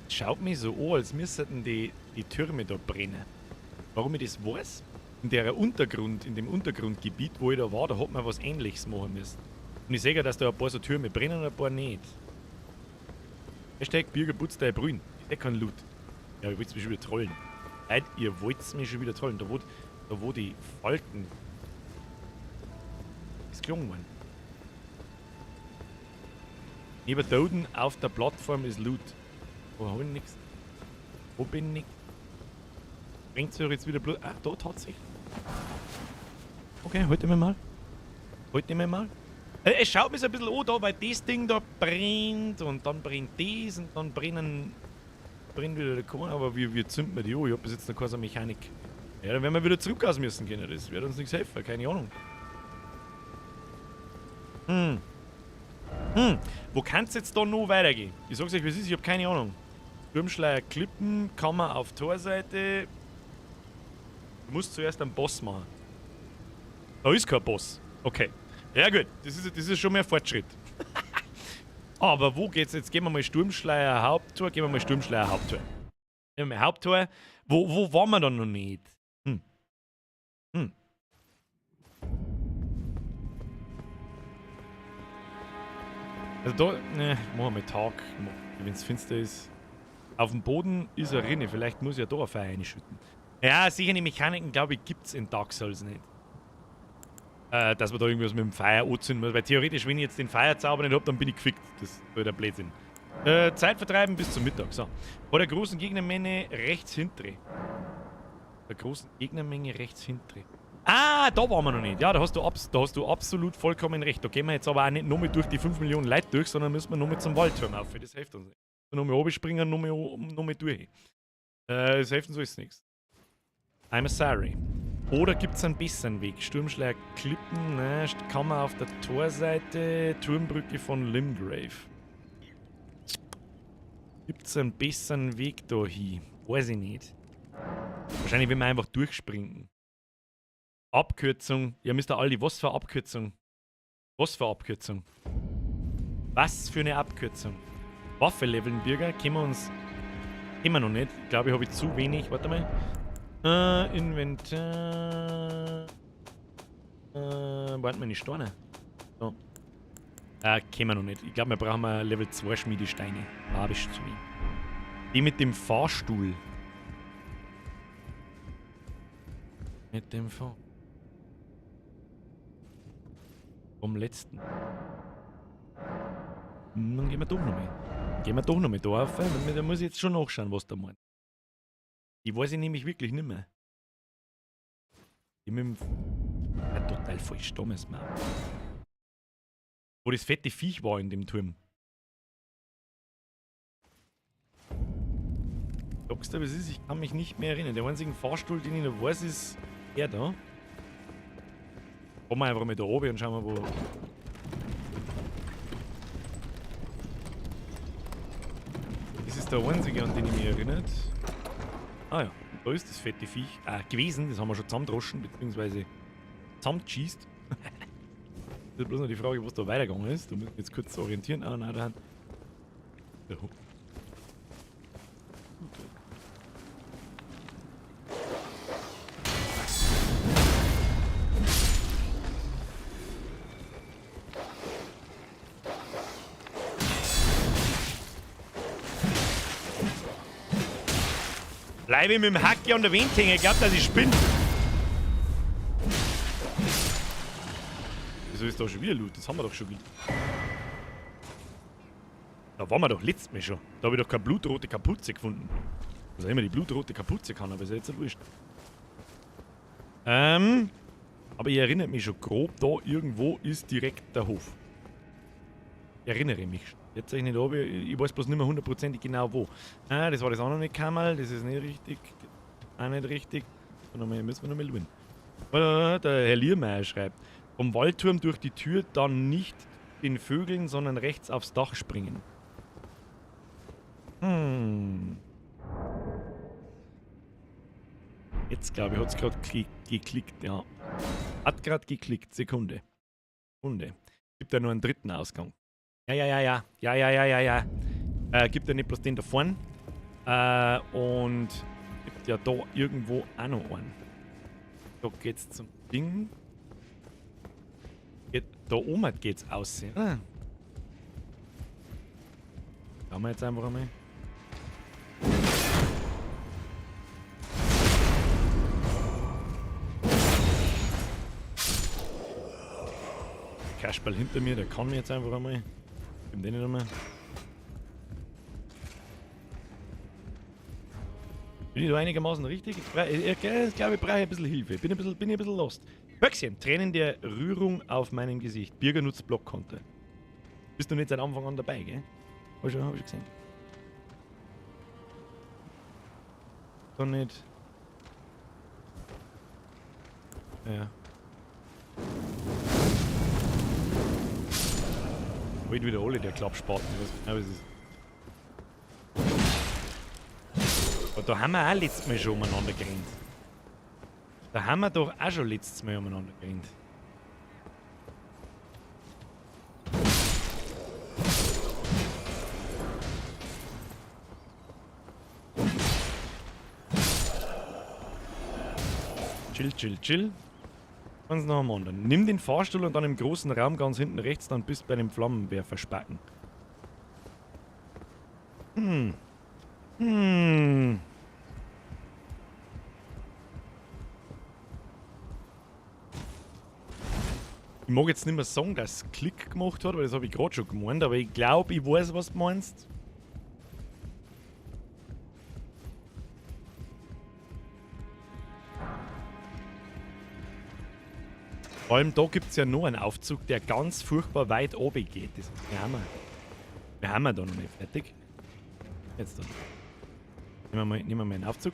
Schaut mich so an, als müssten die Türme da brennen. Warum ich das weiß? In dem Untergrundgebiet, wo ich da war, da hat man was Ähnliches machen müssen. Und ich sehe ja, dass da ein paar so Türme brennen und ein paar nicht. Hashtag Birger putzt deine Brühen. Ich sehe keinen Loot. Ja, ihr wollt mich schon wieder trollen. Leute, ihr wollt mich schon wieder trollen. Da wo die Falken ist gelungen worden. Neben Toten auf der Plattform ist Loot. Wo hab ich nix? Wo bin ich? Bringt sich jetzt wieder Blut. Ah, da tatsächlich. Okay, halten wir mal. Halten wir mal. Es schaut mir so ein bisschen an da, weil das Ding da brennt und dann brennt das und dann brennt wieder der Korn, aber wie zünden wir die an? Ich hab bis jetzt noch keine so Mechanik. Ja, dann werden wir wieder zurück aus müssen können. Das wird uns nichts helfen, keine Ahnung. Wo kann's jetzt da noch weitergehen? Ich sag's euch, wie es ist, ich hab keine Ahnung. Sturmschleier Klippen, Kammer auf Torseite. Du musst zuerst einen Boss machen. Da ist kein Boss. Okay. Ja gut, das ist schon mehr Fortschritt. Aber wo geht's jetzt? Gehen wir mal Sturmschleier Haupttor, gehen wir mal Sturmschleier Haupttor. Gehen wir mal Haupttor. Wo waren wir da noch nicht? Hm. Also da, ne, machen wir Tag, wenn es finster ist. Auf dem Boden ist eine Rinne, vielleicht muss ich ja da ein Feuer reinschütten. Ja, sicher die Mechaniken, glaube ich, gibt es in Dark Souls nicht. Dass man da irgendwas mit dem Feuer anzünden muss. Weil theoretisch, wenn ich jetzt den Feuerzauber nicht hab, dann bin ich gefickt. Das ist halt ein Blödsinn. Zeit vertreiben bis zum Mittag. So. Vor der großen Gegnermenge rechts hintere. Der großen Gegnermenge rechts hintere. Ah, da waren wir noch nicht. Ja, da hast du absolut vollkommen recht. Da gehen wir jetzt aber auch nicht nur mit durch die 5 Millionen Leute durch, sondern müssen wir nur mit zum Waldturm auf. Das hilft uns nicht. Nur mit oben springen, nur mit durch. Das hilft uns alles nichts. I'm sorry. Oder gibt's einen besseren Weg? Sturmschleier Klippen, ne? Kann man auf der Torseite, Turmbrücke von Limgrave. Gibt's einen besseren Weg da hin? Weiß ich nicht. Wahrscheinlich, wenn wir einfach durchspringen. Abkürzung. Ja, Mr. Aldi, was für Abkürzung? Was für Abkürzung? Was für eine Abkürzung? Waffe leveln, Bürger. Kennen wir uns immer noch nicht. Ich glaube, ich habe zu wenig. Warte mal. Inventar. Warte mal, die Steine. So. Kennen wir noch nicht. Ich glaube, wir brauchen mal Level 2 Schmiedesteine. Barbisch zu mir. Die mit dem Fahrstuhl. Mit dem Fahr. Vom letzten. Dann gehen wir doch noch mal. Gehen wir doch noch mal da auf. Da muss ich jetzt schon nachschauen, was da meint. Die weiß ich nämlich wirklich nicht mehr. Die mit dem. Ja, total falsch, da müssen wir. Wo das fette Viech war in dem Turm. Sagst du, was ist? Ich kann mich nicht mehr erinnern. Der einzige Fahrstuhl, den ich noch weiß, ist er da. Kommen wir einfach mal da oben und schauen wir, wo. Das ist der einzige, an den ich mich erinnert. Ah ja, da ist das fette Viech. Gewesen, das haben wir schon zusammendroschen, beziehungsweise zusammengeschießt. Das ist bloß noch die Frage, was da weitergegangen ist. Da müssen wir jetzt kurz orientieren. Ah, nein, da hat. Der Hund. Bleibe ich mit dem Hacki an der Wand hängen. Ich glaub, dass ich spinne. Wieso ist da schon wieder Loot? Das haben wir doch schon wieder. Da waren wir doch letztes Mal schon. Da hab ich doch keine blutrote Kapuze gefunden. Was auch immer die blutrote Kapuze kann, aber ist ja jetzt nicht wurscht. Aber ich erinnere mich schon grob, da irgendwo ist direkt der Hof. Ich erinnere mich. Jetzt sag ich nicht, ob ich, ich weiß bloß nicht mehr hundertprozentig genau wo. Ah, das war das auch noch nicht, Kammerl, das ist nicht richtig. Auch nicht richtig. Nochmal, müssen wir nochmal schauen. Der Herr Liermeier schreibt, vom Waldturm durch die Tür, dann nicht den Vögeln, sondern rechts aufs Dach springen. Jetzt glaube ich, hat's grad geklickt, ja. Hat grad geklickt, Sekunde. Sekunde. Gibt ja nur einen dritten Ausgang. Ja, ja, ja, ja. Ja, ja, ja, ja, ja. Gibt ja nicht bloß den da vorne. Und gibt ja da irgendwo auch noch einen. Da geht's zum Ding. Geht, da oben geht's aus. Ah. Schauen wir jetzt einfach einmal. Kasperl hinter mir, der kann mir jetzt einfach einmal. Gib den nicht einmal. Bin ich da einigermaßen richtig? Ich glaube, ich brauche ein bisschen Hilfe. Bin ich ein bisschen lost. Böckchen, Tränen der Rührung auf meinem Gesicht. Birger nutzt Blockkonto. Bist du nicht seit Anfang an dabei, gell? Hab ich schon gesehen. Doch nicht. Ja. Heute wieder alle der Klappspaten. Ich weiß nicht, was es ist. Aber da haben wir auch letztes Mal schon umeinander gerannt. Da haben wir doch auch schon letztes Mal umeinander gerannt. Chill Chill, chill, chill. Ganz nach dem anderen. Nimm den Fahrstuhl und dann im großen Raum ganz hinten rechts, dann bist du bei dem Flammenwerfer-Spacken. Hm. Hm. Ich mag jetzt nicht mehr sagen, dass es Klick gemacht hat, weil das habe ich gerade schon gemeint, aber ich glaube, ich weiß, was du meinst. Vor allem da gibt es ja noch einen Aufzug, der ganz furchtbar weit oben geht. Das wir haben wir. Wir haben wir da noch nicht fertig. Jetzt da. Nehmen wir mal einen Aufzug.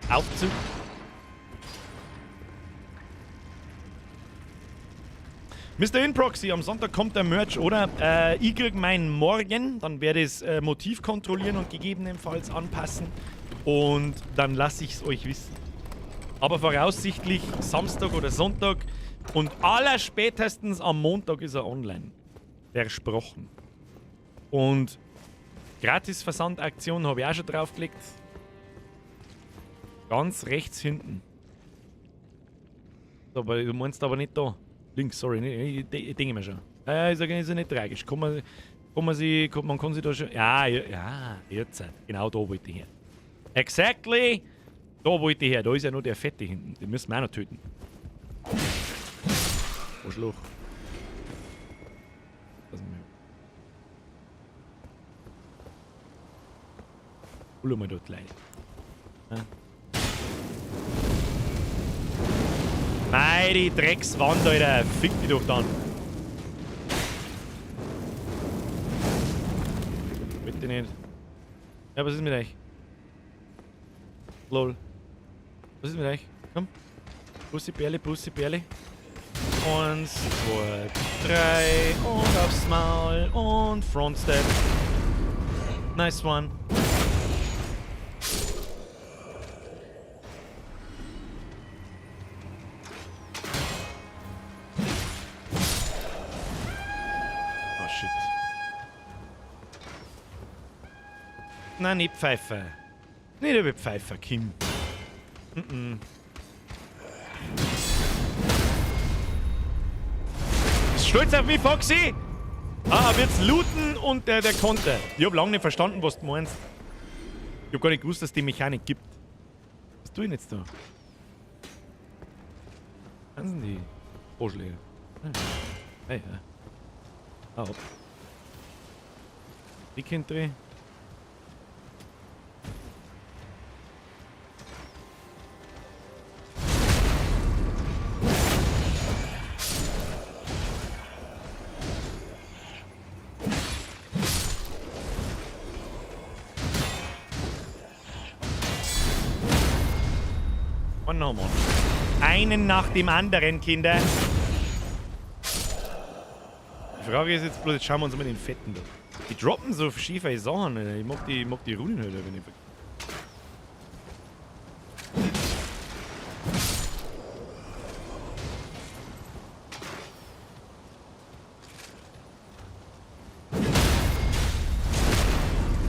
Aufzug. Mr. InProxy, am Sonntag kommt der Merch, oder? Ich krieg meinen morgen, dann werde ich das Motiv kontrollieren und gegebenenfalls anpassen. Und dann lasse ich's euch wissen. Aber voraussichtlich Samstag oder Sonntag und allerspätestens am Montag ist er online. Versprochen. Und Gratis-Versandaktion habe ich auch schon draufgelegt. Ganz rechts hinten. Aber du meinst aber nicht da. Links, sorry, nee, ich denke mir schon. Ja, ich sage, ist ja nicht tragisch. Kann man, kann man, sie, kann, man kann sie da schon. Ja, ja, ja, jetzt. Genau da wollte ich her. Exactly! Da wollte ich her. Da ist ja nur der Fette hinten. Den müssen wir auch noch töten. Arschloch. Hol mal dort gleich. Ja. Mei, die Dreckswand, Alter. Fick dich doch dann. Bitte nicht. Ja, was ist mit euch? Lol. Was ist mit euch? Komm. Bussi, Bärli, Bussi, Bärli. 1, 2, 3. Und aufs Maul. Und Front Step. Nice one. Oh shit. Nein, nicht Pfeife. Nicht über Pfeife, Kim. Mm -mm. Bist du stolz auf mich, Foxy? Ah, wird's looten und der Konter. Ich hab lange nicht verstanden, was du meinst. Ich hab gar nicht gewusst, dass es die Mechanik gibt. Was tue ich denn jetzt da? Was sind die Vorschläge? Ah, ja. Ah, hopp. Die kennt ihr. Einen nach dem anderen, Kinder. Die Frage ist jetzt bloß, jetzt schauen wir uns mal den Fetten da. Die droppen so schiefe Sachen, Alter. Ich mag die Runenhöhle, wenn ich ver-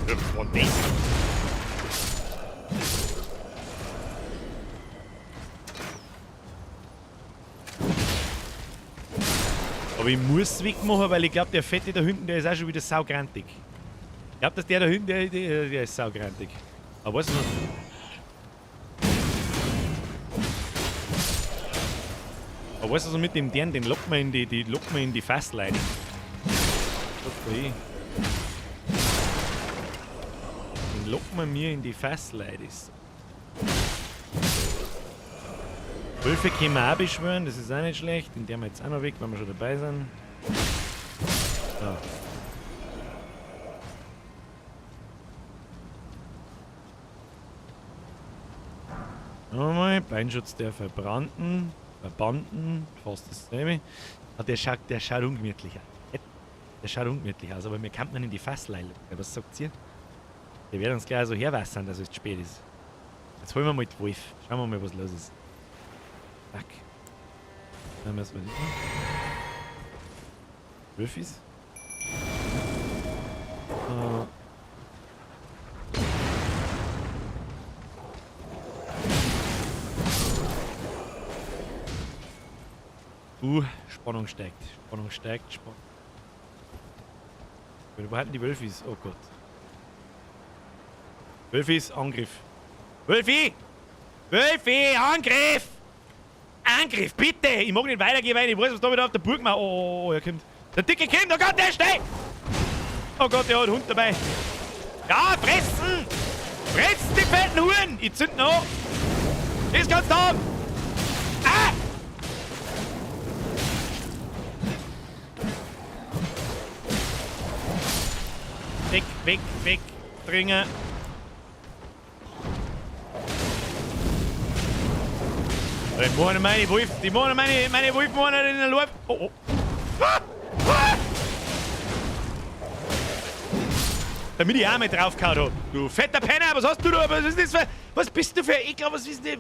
Was war das? Aber ich muss wegmachen, weil ich glaub, der Fette da hinten, der ist auch schon wieder saugrantig. Ich glaub, dass der da hinten, der ist saugrantig. Aber weißt du noch? Aber weißt du, so mit dem Dern, den lockt man in die, die lockt man in die Fassleine. Den lockt man mir in die Fassleine. Wölfe können wir auch beschwören, das ist auch nicht schlecht. Den der wir jetzt auch noch weg, wenn wir schon dabei sind. So. Nochmal, Beinschutz der Verbrannten, Verbannten, fast dasselbe. Ah, der schaut ungemütlich aus. Der schaut ungemütlich aus, aber mir kann man in die Fassleile. Was sagt ihr? Der wird uns gleich so herwassern, dass es zu spät ist. Jetzt holen wir mal die Wolf. Schauen wir mal, was los ist. Fuck. Dann müssen wir das machen. Würfis. Spannung steigt. Spannung steigt. Spannung. Wo halten die Wölfis? Oh Gott. Wölfis, Angriff. Wölfi! Wölfi, Angriff! Angriff, bitte! Ich mag nicht weitergehen, weil ich weiß, was da wieder auf der Burg macht. Oh, oh, er kommt. Der Dicke kommt! Oh Gott, der steht! Oh Gott, der hat einen Hund dabei. Ja, fressen! Fressen die fetten Huren! Ich zünd noch! Das kannst du haben! Ah! Weg, weg, weg, dringen. Die machen meine Wolf, die machen meine Wolf machen in den Lauf. Oh, oh. Ah! Ah! Damit ich auch mal draufgehauen hab. Du fetter Penner, was hast du da? Was ist das für. Was bist du für ein Ekler? Was ist das?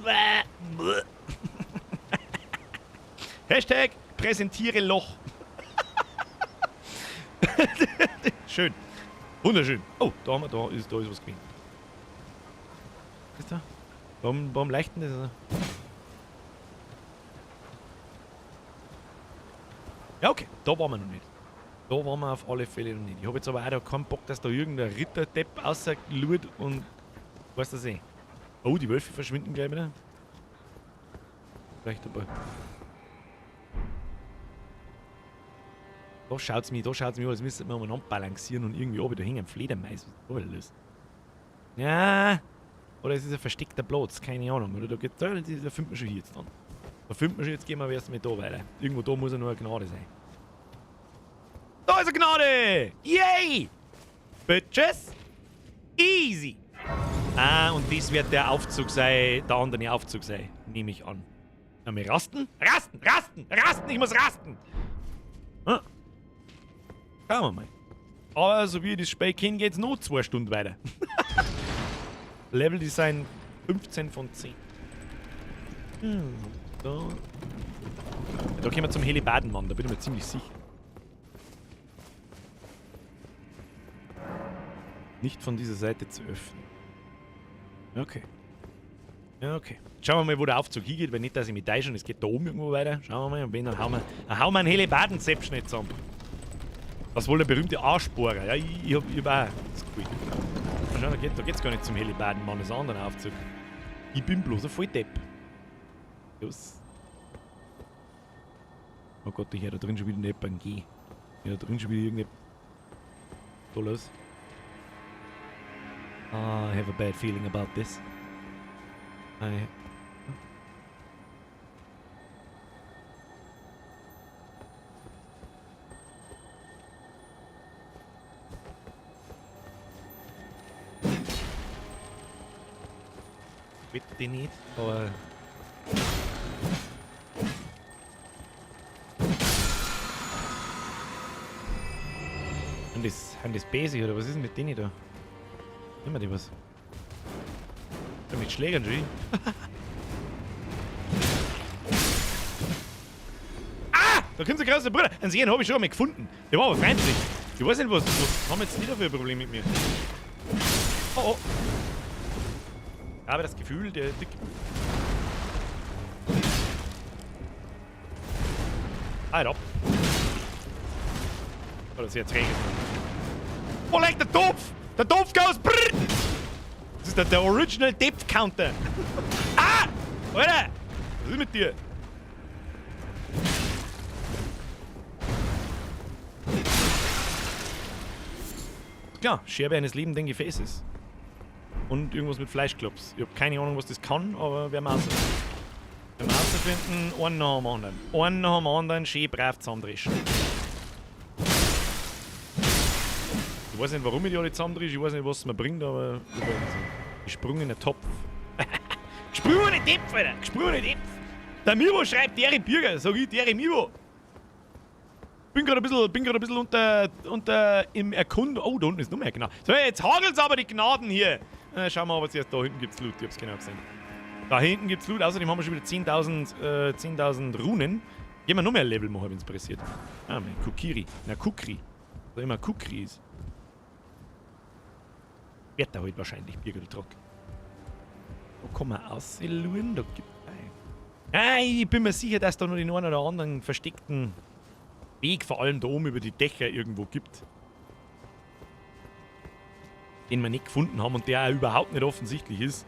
Hashtag präsentiere Loch. Schön. Wunderschön. Oh, da haben wir, da ist was gewesen. Was ist da? Warum leichten das? Ja, okay. Da waren wir noch nicht. Da waren wir auf alle Fälle noch nicht. Ich habe jetzt aber auch da keinen Bock, dass da irgendein Ritterdepp rauslurt und weißt du das eh. Oh, die Wölfe verschwinden gleich wieder. Vielleicht aber. Da schaut's mich an, als müsste man umeinander balancieren und irgendwie oben da hängen Fledermaus. Was ist da wieder los? Ja. Oder es ist ein versteckter Platz, keine Ahnung. Oder da, da findet man schon hier jetzt dann. Da findet man schon, jetzt gehen wir erst mal da weiter. Irgendwo da muss ja nur eine Gnade sein. Da ist eine Gnade! Yay! Bitches! Easy! Ah, und das wird der Aufzug sein, der andere Aufzug sein, nehme ich an. Na, wir rasten? Rasten! Rasten! Rasten! Ich muss rasten! Ah. Schauen wir mal. Aber so wie ich das Spiel kenne, geht's noch 2 Stunden weiter. Level Design 15 von 10. Da. Da kommen wir zum Helibadenmann, da bin ich mir ziemlich sicher. Nicht von dieser Seite zu öffnen. Okay. Ja, okay. Schauen wir mal, wo der Aufzug hingeht, weil nicht, dass ich mich täusche und es geht da oben irgendwo weiter. Schauen wir mal. Und wenn, dann hauen wir einen Helibaden-Zeppschnitt zusammen. Das ist wohl der berühmte Arschbohrer. Ja, ich hab auch das Gefühl. Mal schauen, da geht's gar nicht zum Helibadenmann, das ist ein anderer Aufzug. Ich bin bloß ein Volldepp. Los. Oh Gott, ich höre da drin schon wieder eine G. Ich höre da drin schon wieder irgendeine. So los. I have a bad feeling about this. I. Bitte nicht, aber. Sind das Basic oder was ist denn mit denen da? Nehmen wir die was? Ja, mit Schlägern schon. Ah! Da kommt der große Bruder. Einen Sehen habe ich schon einmal gefunden. Der war aber freundlich. Ich weiß nicht, was haben jetzt die da für ein Problem mit mir? Oh oh. Ich habe das Gefühl, der dicke. Halt ab. Oh, das ist jetzt träge. Oh, leck, der Topf! Der Topf goes! Brrr. Das ist der Original Depth Counter. Ah! Alter! Was ist mit dir? Klar, Scherbe eines lebenden Gefäßes. Und irgendwas mit Fleischklops. Ich hab keine Ahnung, was das kann, aber werden wir rausfinden. Werden wir rausfinden, einen nach dem anderen. Einen nach dem anderen schön brav zusammendrischen. Ich weiß nicht, warum ich die alle zusammendrische, ich weiß nicht, was es mir bringt, aber wir werden sehen. Gesprungen in den Topf. Gesprungen in den Topf, Alter! Gesprungen in den Topf! Der Mivo schreibt Dere Bürger, sag ich, Dere Mivo. Bin gerade ein bisschen unter im Erkunden. Oh, da unten ist noch mehr, genau. So, jetzt hagelt's aber die Gnaden hier. Schauen wir aber zuerst, da hinten gibt's Loot, ich hab's genau gesehen. Da hinten gibt's Loot, außerdem haben wir schon wieder 10.000 Runen. Gehen wir noch mehr Level machen, wenn's pressiert. Ah, mein Kukiri. Na, Kukri. Was immer Kukri ist. Wird da halt wahrscheinlich, Birger, du Trock. Wo kann man aussehen? Da gibt es. Ah, ich bin mir sicher, dass da noch den einen oder anderen versteckten Weg, vor allem da oben über die Dächer irgendwo gibt. Den wir nicht gefunden haben und der auch überhaupt nicht offensichtlich ist.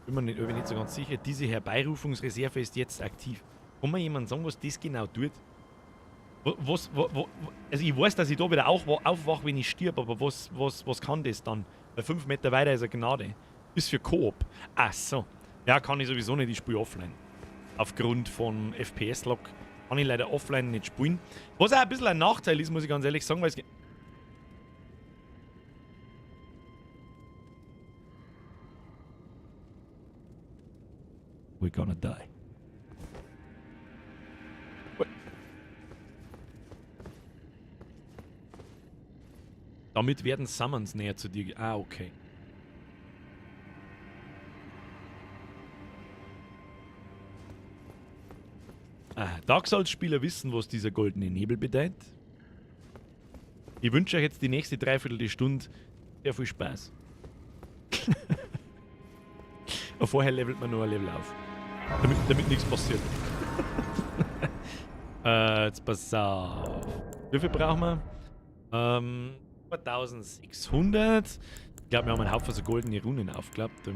Bin mir nicht so ganz sicher. Diese Herbeirufungsreserve ist jetzt aktiv. Kann mir jemand sagen, was das genau tut? Also ich weiß, dass ich da wieder aufwache, wenn ich stirb, aber was kann das dann? Weil 5 Meter weiter ist eine Gnade. Ist für Koop. Ach so. Ja, kann ich sowieso nicht, ich spiele offline. Aufgrund von FPS-Lock kann ich leider offline nicht spielen. Was auch ein bisschen ein Nachteil ist, muss ich ganz ehrlich sagen, weil es... We're gonna die. What? Damit werden Summons näher zu dir. Ah, okay. Ah, Dark Souls-Spieler wissen, was dieser goldene Nebel bedeutet. Ich wünsche euch jetzt die nächste Dreiviertelstunde sehr viel Spaß. Aber vorher levelt man nur ein Level auf. Damit nichts passiert. Jetzt pass auf. Wie viel brauchen wir? 2600. Ich glaube, wir haben einen Haufen so goldene Runen aufgeklappt.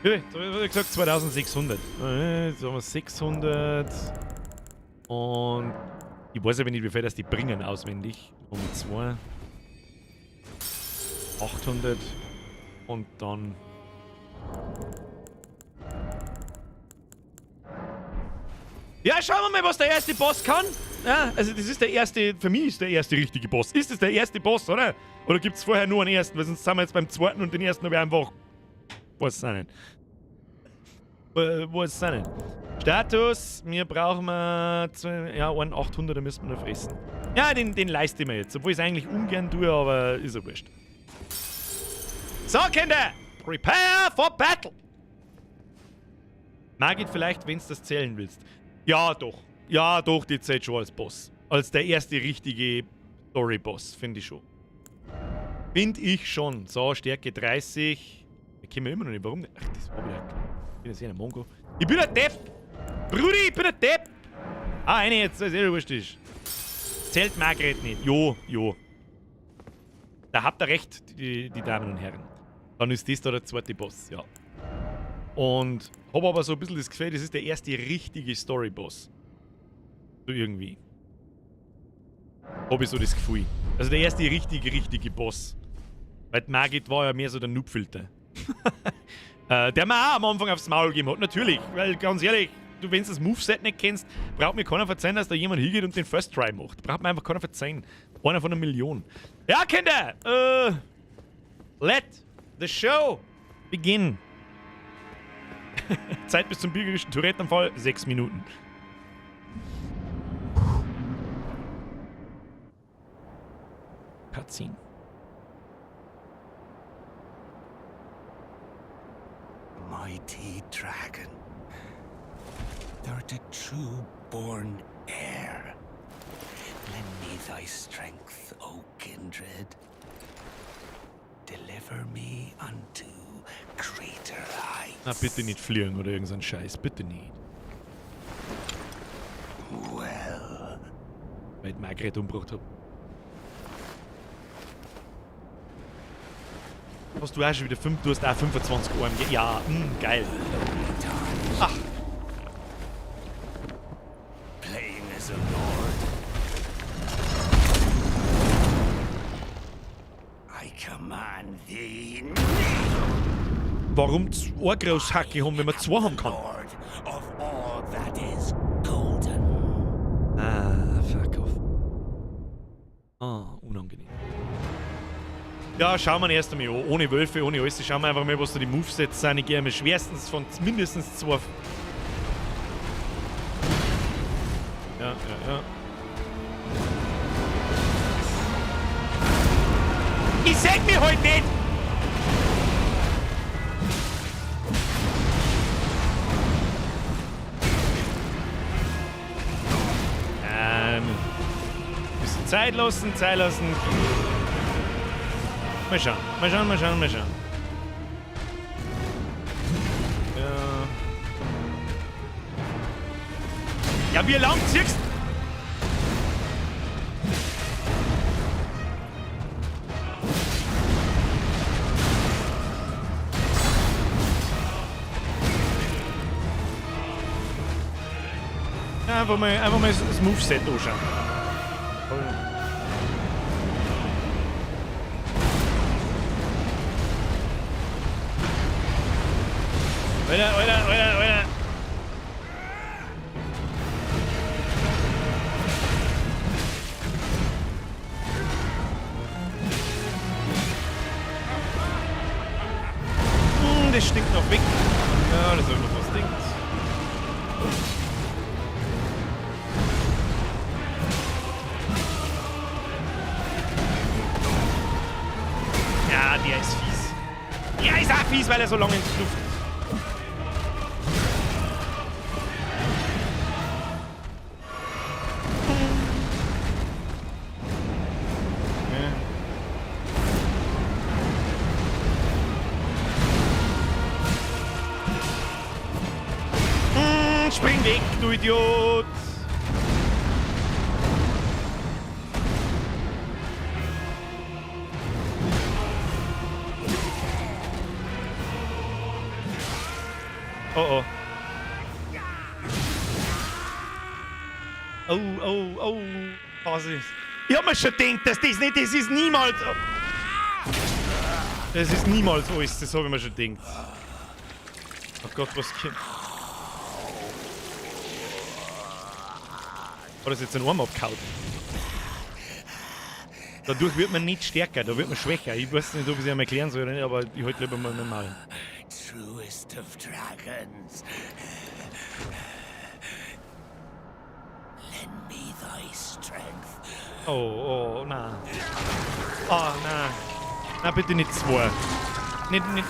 Ja, jetzt hab ich gesagt 2600. Jetzt haben wir 600. Und ich weiß aber nicht, wie viel das die bringen auswendig. Um 2. 800. Und dann... Ja, schauen wir mal, was der erste Boss kann. Ja, also das ist der erste, für mich ist der erste richtige Boss. Ist das der erste Boss, oder? Oder gibt's vorher nur einen ersten? Weil sonst sind wir jetzt beim zweiten und den ersten habe ich einfach... Weiß es auch nicht. Weiß es auch nicht. Status, wir brauchen wir zwei, ja, einen 800er müssen wir noch fressen. Ja, den leiste ich mir jetzt. Obwohl ich es eigentlich ungern tue, aber ist ja wurscht. So, Kinder! Prepare for battle! Margit vielleicht, wenn's das zählen willst. Ja, doch. Ja, doch, die zählt schon als Boss. Als der erste richtige Story-Boss, finde ich schon. Finde ich schon. So, Stärke 30. Da kennen wir immer noch nicht. Warum nicht? Ach, das war wieder... Ich bin ja sehr ein Mongo. Ich bin ein Depp! Brudi, ich bin ein Depp! Ah, eine jetzt, das ist eh wurscht ist. Zählt Margret nicht. Jo, jo. Da habt ihr recht, die Damen und Herren. Dann ist das da der zweite Boss, ja. Und hab aber so ein bisschen das Gefühl, das ist der erste richtige Story-Boss. So irgendwie. Hab ich so das Gefühl. Also der erste richtige Boss. Weil die Margit war ja mehr so der Noob-Filter. Der mir auch am Anfang aufs Maul gegeben hat, natürlich. Weil ganz ehrlich, du, wenn du das Moveset nicht kennst, braucht mir keiner verzeihen, dass da jemand hingeht und den First Try macht. Braucht mir einfach keiner verzeihen. Einer von 1 Million. Ja, Kinder! Let the show begin. Zeit bis zum bürgerlichen Tourette-Anfall, 6 Minuten. Cutscene. Mighty dragon, thou art a true-born heir. Lend me thy strength, O kindred. Deliver me unto greater heights. Na, bitte nicht fliegen oder irgend so ein Scheiß, bitte nicht. Well. Weil ich Margret umgebracht hab. Hast du auch schon wieder 5, du hast auch 25 OMG. Ja, geil. Ach. Playing as a lord. I command thee. Warum eine Großhacke haben, wenn man 2 haben kann? Lord of all that is golden. Ah, fuck off. Ah, unangenehm. Ja, schauen wir erst einmal an. Ohne Wölfe, ohne alles. Schauen wir einfach mal, was da die Movesets sind. Ich gehe mir schwerstens von mindestens 2. Ja, ja, ja. Ich seh mich halt nicht! Bisschen Zeit lassen, Zeit lassen. Mal schauen, mal schauen, mal schauen, mal schauen. Ja, wie lang ziehst. Ja, einfach mal das Moveset anschauen. Alter, Alter, Alter, Alter. Das stinkt noch weg. Ja, das ist immer was stinkt. Ja, der ist fies. Der ist auch fies, weil er so lange in der Luft ist. Ja. Spring weg, du Idiot! Oh oh. Oh, oh, oh. Was ist? Ich hab mir schon gedacht, dass das nicht, das ist niemals. Das ist niemals alles, das hab ich mir schon gedacht. Oh Gott, was kommt? Hat das jetzt einen Arm abgehauen? Dadurch wird man nicht stärker, da wird man schwächer. Ich weiß nicht, ob ich es einmal erklären soll oder nicht, aber ich halte lieber mal normal. Truest of dragons. Lend me thy strength. Oh, oh, nein. Oh, nein. Nein, bitte nicht zwei. Nicht, nicht.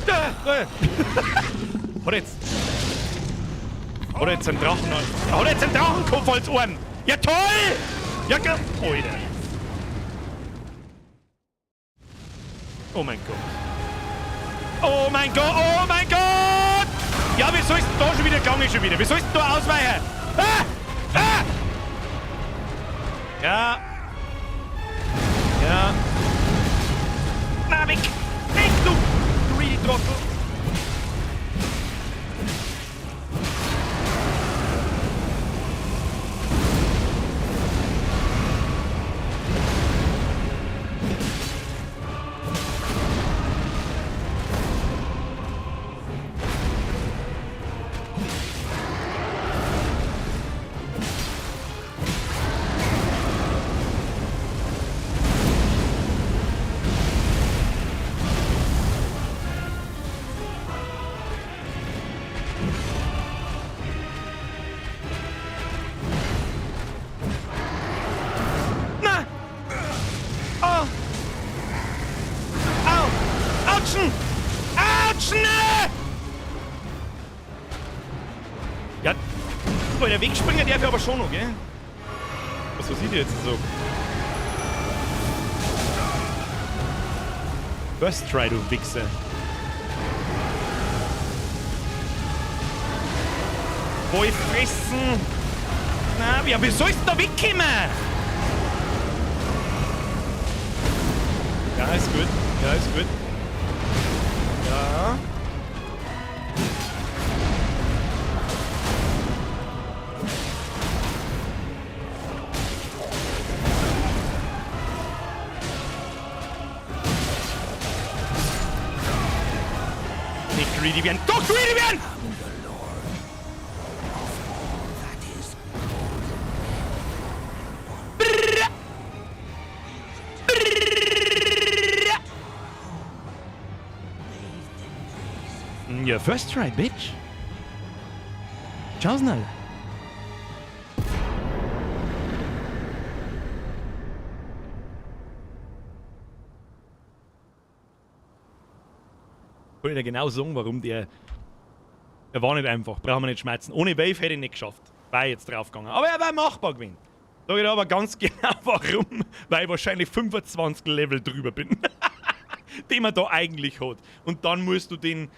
Da, da. Hat jetzt. Hat jetzt einen Drachen. Hat jetzt einen Drachenkopf als Arm. Ja, toll! Ja, Alter. Oh mein Gott. Oh mein Gott, oh mein Gott! Ja, wie soll's denn da schon wieder gegangen schon wieder? Wie soll's denn da ausweichen? Ah! Ah! Ja. Ja. Na, weg! Weg, du! Greedy Trottel! Na! Oh! Au! Autschen! Autschen! Ja, der Wegspringer darf ich aber schon noch, gell? Was ich dir jetzt so? First try, du Wichser. Voll fressen! Na, ja, wie sollst du da wegkommen? Ja, ist gut. Ja, ist gut. Ja. Nicht greedy werden. Doch greedy werden! Ja, first try, bitch. Tschaußen alle. Kann ich dir genau sagen, warum der. Der war nicht einfach, brauchen wir nicht schmerzen. Ohne Wave hätte ich nicht geschafft. War jetzt draufgegangen. Aber er war machbar gewesen. Sag ich dir aber ganz genau warum. Weil ich wahrscheinlich 25 Level drüber bin. Den man da eigentlich hat. Und dann musst du den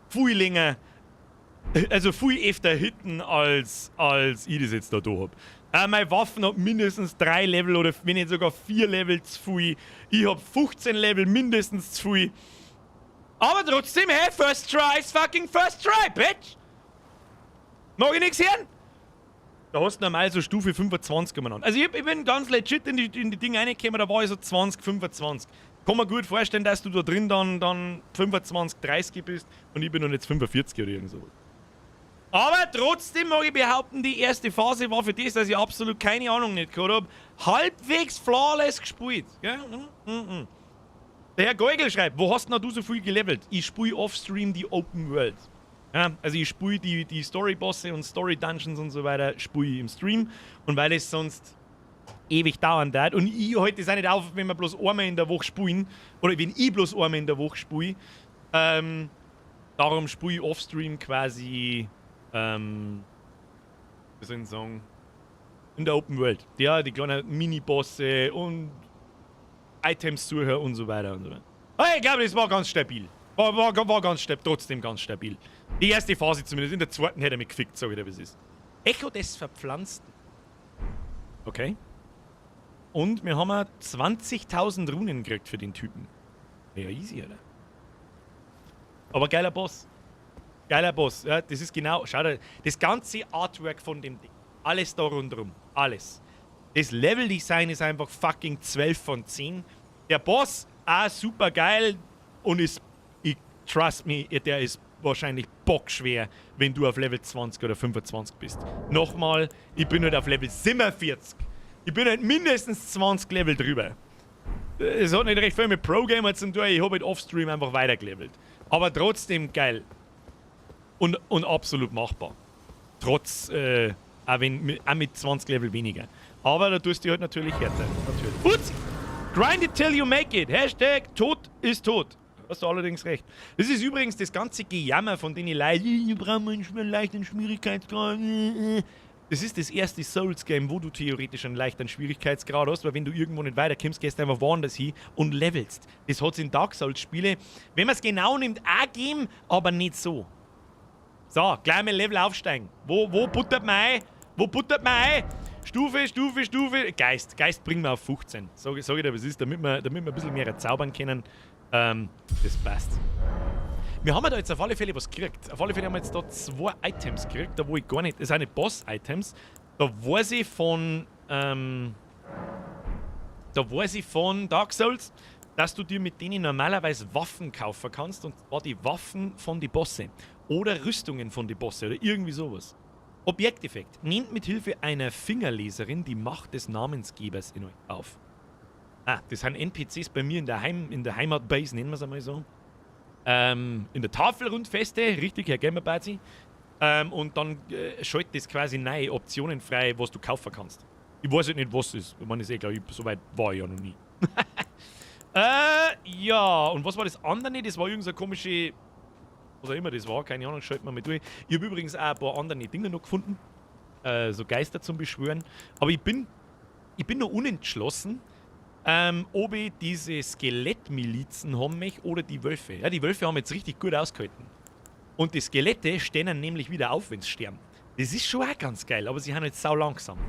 viel länger, also viel öfter hitten, als ich das jetzt da hab. Meine Waffen hat mindestens 3 Level oder wenn nicht sogar 4 Level zu viel. Ich hab 15 Level mindestens zu viel. Aber trotzdem, hey, first try is fucking first try, bitch! Mag ich nix hören? Da hast du normal so Stufe 25 umeinander. Also ich bin ganz legit in die Dinge reingekommen, da war ich so 20, 25. Kann mir gut vorstellen, dass du da drin dann 25, 30 bist und ich bin noch jetzt 45 oder irgend so. Aber trotzdem mag ich behaupten, die erste Phase war für das, dass ich absolut keine Ahnung nicht gehabt habe, halbwegs flawless gespielt. Gell? Der Herr Geugel schreibt: "Wo hast denn du so viel gelevelt?" Ich spiele offstream die Open World. Ja, also ich spiele die Story-Bosse und Story-Dungeons und so weiter, spiele ich im Stream. Und weil es sonst ewig dauern wird und ich halte es auch nicht auf, wenn wir bloß einmal in der Woche spielen, oder wenn ich bloß einmal in der Woche spiele, darum spiele ich offstream quasi, wie soll ich sagen, in der Open World. Ja, die kleinen Mini-Bosse und Items suchen und so weiter und so weiter. Aber ich glaube, das war ganz stabil. War trotzdem ganz stabil. Die erste Phase zumindest. In der zweiten hätte er mich gefickt, sag ich dir, wie es ist. Echo des Verpflanzten. Okay. Und wir haben 20.000 Runen gekriegt für den Typen. Ja, easy, oder? Aber geiler Boss. Geiler Boss. Ja, das ist genau. Schau dir, das ganze Artwork von dem Ding. Alles da rundherum. Alles. Das Level-Design ist einfach fucking 12 von 10. Der Boss, auch super geil und ist, ich trust me, der ist wahrscheinlich bockschwer, wenn du auf Level 20 oder 25 bist. Nochmal, ich bin halt auf Level 47. Ich bin halt mindestens 20 Level drüber. Es hat nicht recht viel mit Pro-Gamer zu tun, ich habe halt offstream einfach weitergelevelt. Aber trotzdem geil. Und absolut machbar. Trotz, auch mit 20 Level weniger. Aber da tust du halt natürlich härter. Natürlich. Putz! Grind it till you make it. #TodistTod. Hast du allerdings recht. Das ist übrigens das ganze Gejammer von den Leuten, wir brauchen einen leichten Schwierigkeitsgrad. Das ist das erste Souls-Game, wo du theoretisch einen leichten Schwierigkeitsgrad hast, weil, wenn du irgendwo nicht weiterkommst, gehst du einfach woanders hin und levelst. Das hat es in Dark Souls-Spiele, wenn man es genau nimmt, auch gegeben, aber nicht so. So, gleich mal Level aufsteigen. Wo buttert man ein? Wo buttert man ein? Stufe, Stufe, Stufe. Geist. Geist bringen wir auf 15. Sag ich dir, was ist, damit wir ein bisschen mehr zaubern können. Das passt. Wir haben da jetzt auf alle Fälle was gekriegt. Auf alle Fälle haben wir jetzt da zwei Items gekriegt, da wo ich gar nicht. Das sind nicht Boss-Items. Da weiß ich von Dark Souls, dass du dir mit denen normalerweise Waffen kaufen kannst. Und zwar die Waffen von die Bosse. Oder Rüstungen von die Bosse oder irgendwie sowas. Objekteffekt. Nehmt mit Hilfe einer Fingerleserin die Macht des Namensgebers in euch auf. Ah, das sind NPCs bei mir in der Heimatbase, nennen wir es einmal so. In der Tafelrundfeste, richtig, Herr Gamerbazi. Und dann schaltet das quasi neue Optionen frei, was du kaufen kannst. Ich weiß halt nicht, was es ist. Ich meine, ist eh klar, so weit war ich ja noch nie. Ja, und was war das andere? Das war irgendeine komische, was auch immer das war, keine Ahnung, schalten wir mal durch. Ich habe übrigens auch ein paar andere Dinge noch gefunden. So Geister zum Beschwören. Aber ich bin noch unentschlossen, ob ich diese Skelettmilizen haben möchte oder die Wölfe. Ja, die Wölfe haben jetzt richtig gut ausgehalten. Und die Skelette stehen nämlich wieder auf, wenn sie sterben. Das ist schon auch ganz geil, aber sie sind halt sau langsam.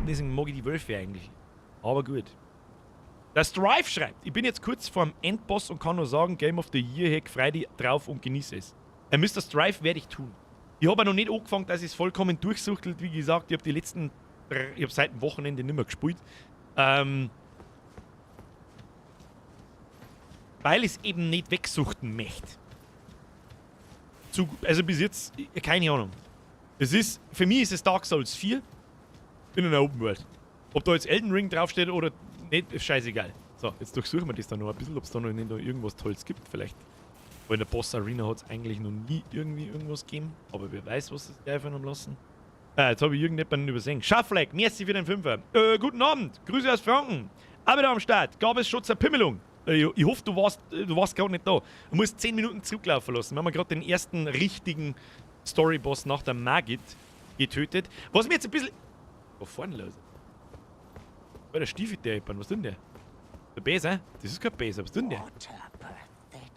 Deswegen mag ich die Wölfe eigentlich. Aber gut. Der Strife schreibt: "Ich bin jetzt kurz vorm Endboss und kann nur sagen, Game of the Year, heck, freu dich drauf und genieße es." Mr. Strife, werde ich tun. Ich habe noch nicht angefangen, dass ich es vollkommen durchsuchtelt. Wie gesagt, ich habe seit dem Wochenende nicht mehr gespielt. Weil ich es eben nicht wegsuchten möchte. Also bis jetzt, keine Ahnung. Für mich ist es Dark Souls 4 in einer Open World. Ob da jetzt Elden Ring draufsteht oder nicht, ist scheißegal. So, jetzt durchsuchen wir das da noch ein bisschen, ob es da noch nicht noch irgendwas Tolles gibt. Vielleicht. Weil in der Boss Arena hat es eigentlich noch nie irgendwie irgendwas gegeben. Aber wer weiß, was sie sich einfallen lassen. Jetzt habe ich irgendjemanden übersehen. Schaffleck, merci für den Fünfer. Guten Abend, Grüße aus Franken. Aber da am Start, gab es schon zur Pimmelung? Ich hoffe, du warst gerade nicht da. Du musst 10 Minuten zurücklaufen lassen. Wir haben gerade den ersten richtigen Storyboss nach der Margit getötet. Was mir jetzt ein bisschen. Was vorne los? Bei der Stiefel der, was ist denn der? Der Bäser? Das ist kein Bäser, was tut denn der?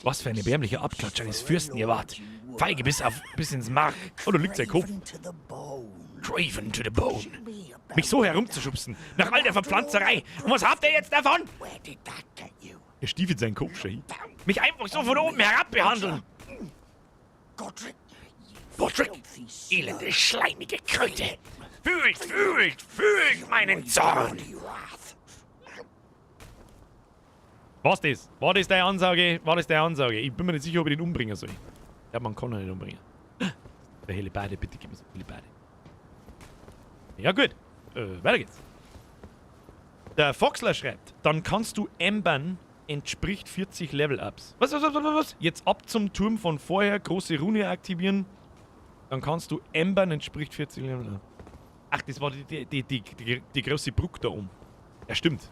Was für ein erbärmlicher Abklatsch eines Fürsten ihr wart. Feige bis ins Mark. Oh, da liegt sein Kopf. Craven to the bone. Mich so herumzuschubsen. Nach all der Verpflanzerei. Und was habt ihr jetzt davon? Er stiefelt seinen Kopf schon hin. Mich einfach so von oben herab behandeln. Godric, elende, schleimige Kröte. Fühlt, fühlt, fühlt meinen Zorn. Was das? War das deine Ansage? War das deine Ansage? Ich bin mir nicht sicher, ob ich den umbringen soll. Ja, man kann ihn nicht umbringen. Der Hellebarde, bitte gib mir so eine Hellebarde. Ja gut, weiter geht's. Der Foxler schreibt, dann kannst du Embern entspricht 40 Level-Ups. Was, was, was, was, was? Jetzt ab zum Turm von vorher, große Rune aktivieren. Dann kannst du Embern entspricht 40 Level-Ups. Ach, das war die große Brücke da oben. Ja, stimmt.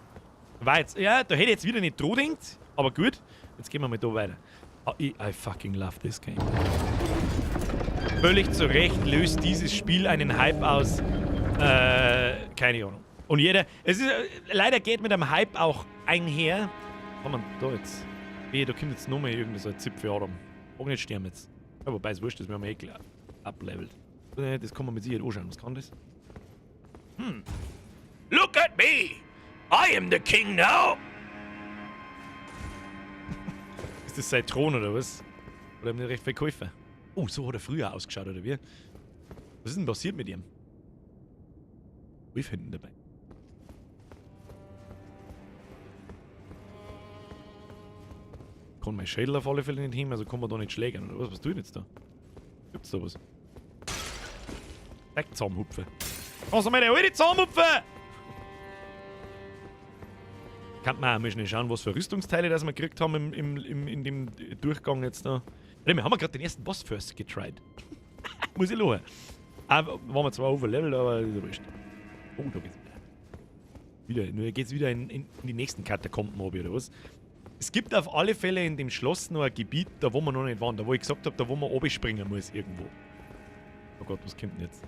War jetzt, ja, da hätte ich jetzt wieder nicht dran gedacht, aber gut. Jetzt gehen wir mal da weiter. Oh, I fucking love this game. Völlig zu Recht löst dieses Spiel einen Hype aus. Keine Ahnung. Und jeder, es ist, leider geht mit einem Hype auch einher. Was haben wir da jetzt? Wehe, da kommt jetzt nochmal irgendein so ein Zipfel Adam. Auch nicht sterben jetzt. Ja, wobei es wurscht ist, wir haben eh gleich uplevelt. Das kann man mit Sicherheit anschauen. Was kann das? Look at me! I am the king now! Ist das sein Thron oder was? Oder haben die recht viel geholfen? Oh, so hat er früher ausgeschaut, oder wie? Was ist denn passiert mit ihm? Wolf hinten dabei. Kann mein Schädel auf alle Fälle nicht hin, also kann man da nicht schlägern, oder was? Was tue ich jetzt da? Gibt's da was? Zeig Zahnhupfe. Kannst du mal die alte Zahnhupfe? Kann man auch mal schnell schauen, was für Rüstungsteile das wir gekriegt haben in dem Durchgang jetzt da. Warte, wir haben ja gerade den ersten Boss first getried. Muss ich lachen. Ah, waren wir zwar overleveled, aber ist ja wurscht. Oh, da geht's wieder. Wieder, nur geht's wieder in die nächsten Katakomben runter, oder was? Es gibt auf alle Fälle in dem Schloss noch ein Gebiet, da wo wir noch nicht waren, da wo ich gesagt hab, da wo man runterspringen muss irgendwo. Oh Gott, was kommt denn jetzt?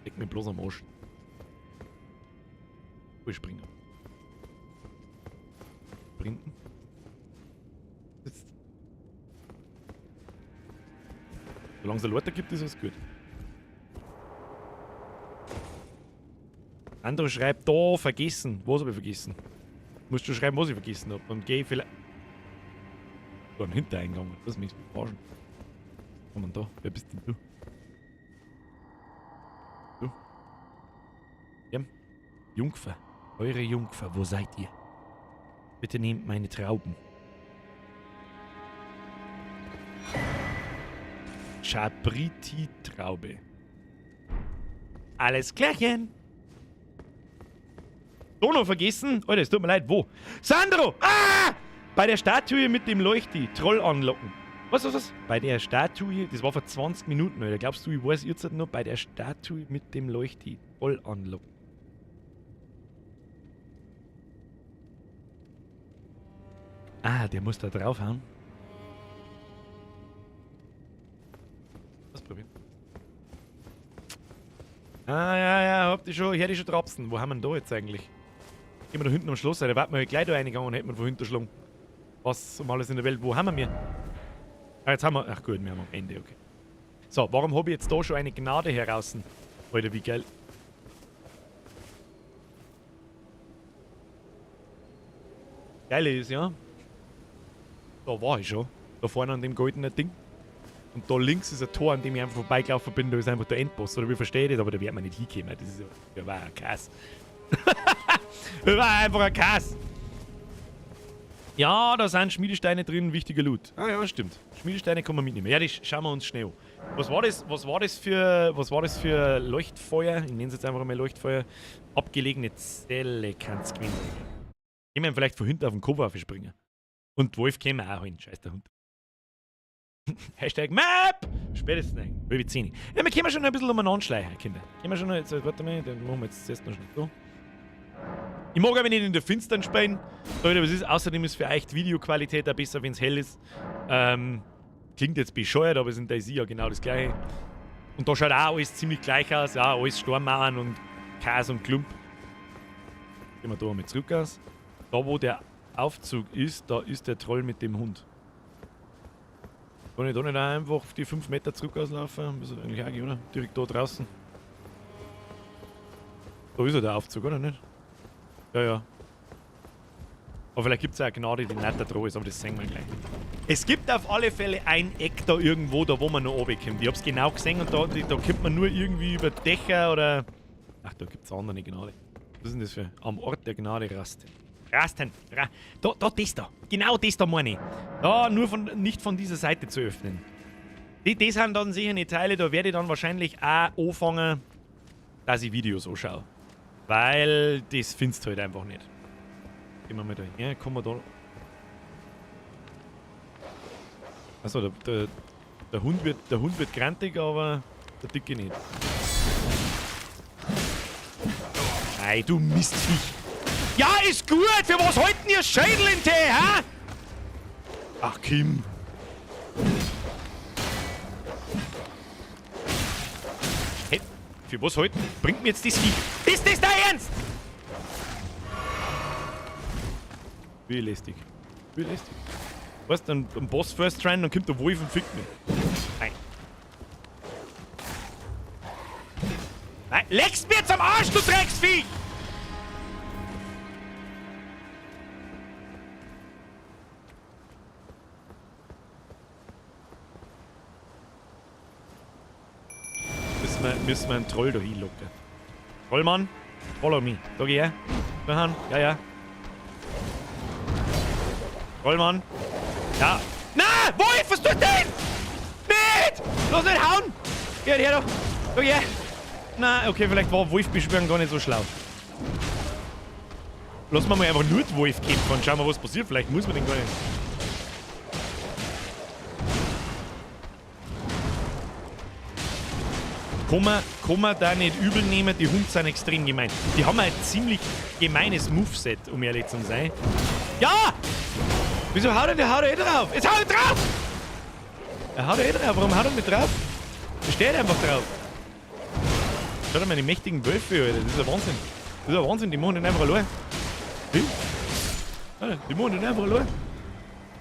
Leck mich bloß am Arsch. Springen. Sprinten. Jetzt. Solange es eine Leute gibt, ist alles gut. Andro schreibt da, vergessen. Was hab ich vergessen? Musst du schreiben, was ich vergessen hab. Dann geh ich vielleicht. Da ein Hintereingang. Das mich verarschen. Was haben wir denn da? Wer bist denn du? Du? Ja. Jungfer. Eure Jungfer, wo seid ihr? Bitte nehmt meine Trauben. Chabriti-Traube. Alles klärchen. Dono vergessen? Alter, es tut mir leid. Wo? Sandro! Ah! Bei der Statue mit dem Leuchti. Troll anlocken. Was, was, was? Bei der Statue, das war vor 20 Minuten, Alter. Glaubst du, ich weiß jetzt noch? Bei der Statue mit dem Leuchti. Troll anlocken. Ah, der muss da draufhauen. Was probieren? Ah, ja, ja, hab die schon, ich hätte schon trapsen. Wo haben wir denn da jetzt eigentlich? Gehen wir da hinten am Schloss, da warten wir gleich da reingegangen und hätten wir von hinten geschlagen. Was um alles in der Welt, wo haben wir mir? Ah, jetzt haben wir, ach gut, wir haben am Ende, okay. So, warum hab ich jetzt da schon eine Gnade heraus? Alter, wie geil. Geil ist, ja. Da war ich schon. Da vorne an dem goldenen Ding. Und da links ist ein Tor, an dem ich einfach vorbeigelaufen bin. Da ist einfach der Endboss. Oder wie verstehe ich das? Aber da wird man nicht hinkommen. Das ist ja, der war ein Kass. Das war einfach ein Kass. Ja, da sind Schmiedesteine drin, wichtiger Loot. Ah ja, stimmt. Schmiedesteine kann man mitnehmen. Ja, das schauen wir uns schnell an. Was war das, was war das für, was war das für Leuchtfeuer? Ich nenne es jetzt einfach mal Leuchtfeuer. Abgelegene Zelle kann's gewesen sein. Gehen wir vielleicht von hinten auf den Kopf aufspringen. Und Wolf käme auch hin. Scheiß der Hund. Hashtag Map! Spätestens ein. Halbe 10. Ja, wir können schon noch ein bisschen umeinander schleichen, Kinder. Können wir schon noch, jetzt, warte mal, dann machen wir jetzt zuerst noch schnell so. Ich mag aber nicht in der Finstern spielen. Leute, was ist? Außerdem ist für euch die Videoqualität auch besser, wenn's hell ist. Klingt jetzt bescheuert, aber es ist in DayZ ja genau das Gleiche. Und da schaut auch alles ziemlich gleich aus. Ja, alles Stormmauern und Chaos und Klump. Gehen wir da mal zurück aus. Da, wo der Aufzug ist, da ist der Troll mit dem Hund. Kann ich da nicht auch einfach die 5 Meter zurück auslaufen? Müssen wir eigentlich auch gehen, oder? Direkt da draußen. Da ist ja der Aufzug, oder nicht? Ja, ja. Aber vielleicht gibt es auch eine Gnade, die nicht da dran ist, aber das sehen wir gleich. Es gibt auf alle Fälle ein Eck da irgendwo, da wo man noch runterkommt. Ich hab's genau gesehen und da kommt man nur irgendwie über Dächer oder... Ach, da gibt's andere Gnade. Was ist denn das für... Am Ort der Gnade rasten. Rasten! Da, das da. Genau das da meine ich. Da, nur von, nicht von dieser Seite zu öffnen. Die sind dann sicher die Teile, da werde ich dann wahrscheinlich auch anfangen, dass ich Videos anschaue. Weil das findest du halt einfach nicht. Gehen wir mal da her, kommen wir da... Achso, der Hund wird grantig, aber der Dicke nicht. Ei, du Mistviech! Ja, ist gut! Für was halten ihr Schädel in Tee, hä? Ach, Kim. Hey, für was halten? Bringt mir jetzt das Viech? Ist das dein Ernst? Wie lästig. Wie lästig. Weißt du, ein Boss First Try, dann kommt der Wolf und fickt mich. Nein. Nein, leckst mir jetzt am Arsch, du Drecksviech! Müssen wir einen Troll da hinlocken. Trollmann, follow me. Da geh her. Da hin. Ja, ja. Trollmann. Ja. Na, Wolf, was tut denn? Nicht! Lass nicht hauen! Geh her da. Da geh her. Na, okay, vielleicht war Wolf beschwören gar nicht so schlau. Lass mal einfach nur den Wolf kämpfen und schauen wir, was passiert. Vielleicht muss man den gar nicht. Kann man da nicht übel nehmen, die Hunde sind extrem gemein. Die haben ein ziemlich gemeines Moveset, um ehrlich zu sein. Ja! Wieso haut er denn? Der haut er eh drauf! Jetzt haut er drauf! Er haut eh drauf. Warum haut er nicht drauf? Er steht einfach drauf. Schau dir mal die mächtigen Wölfe, Alter. Das ist ja Wahnsinn. Das ist ja Wahnsinn, die machen den einfach allein. Die machen den einfach allein.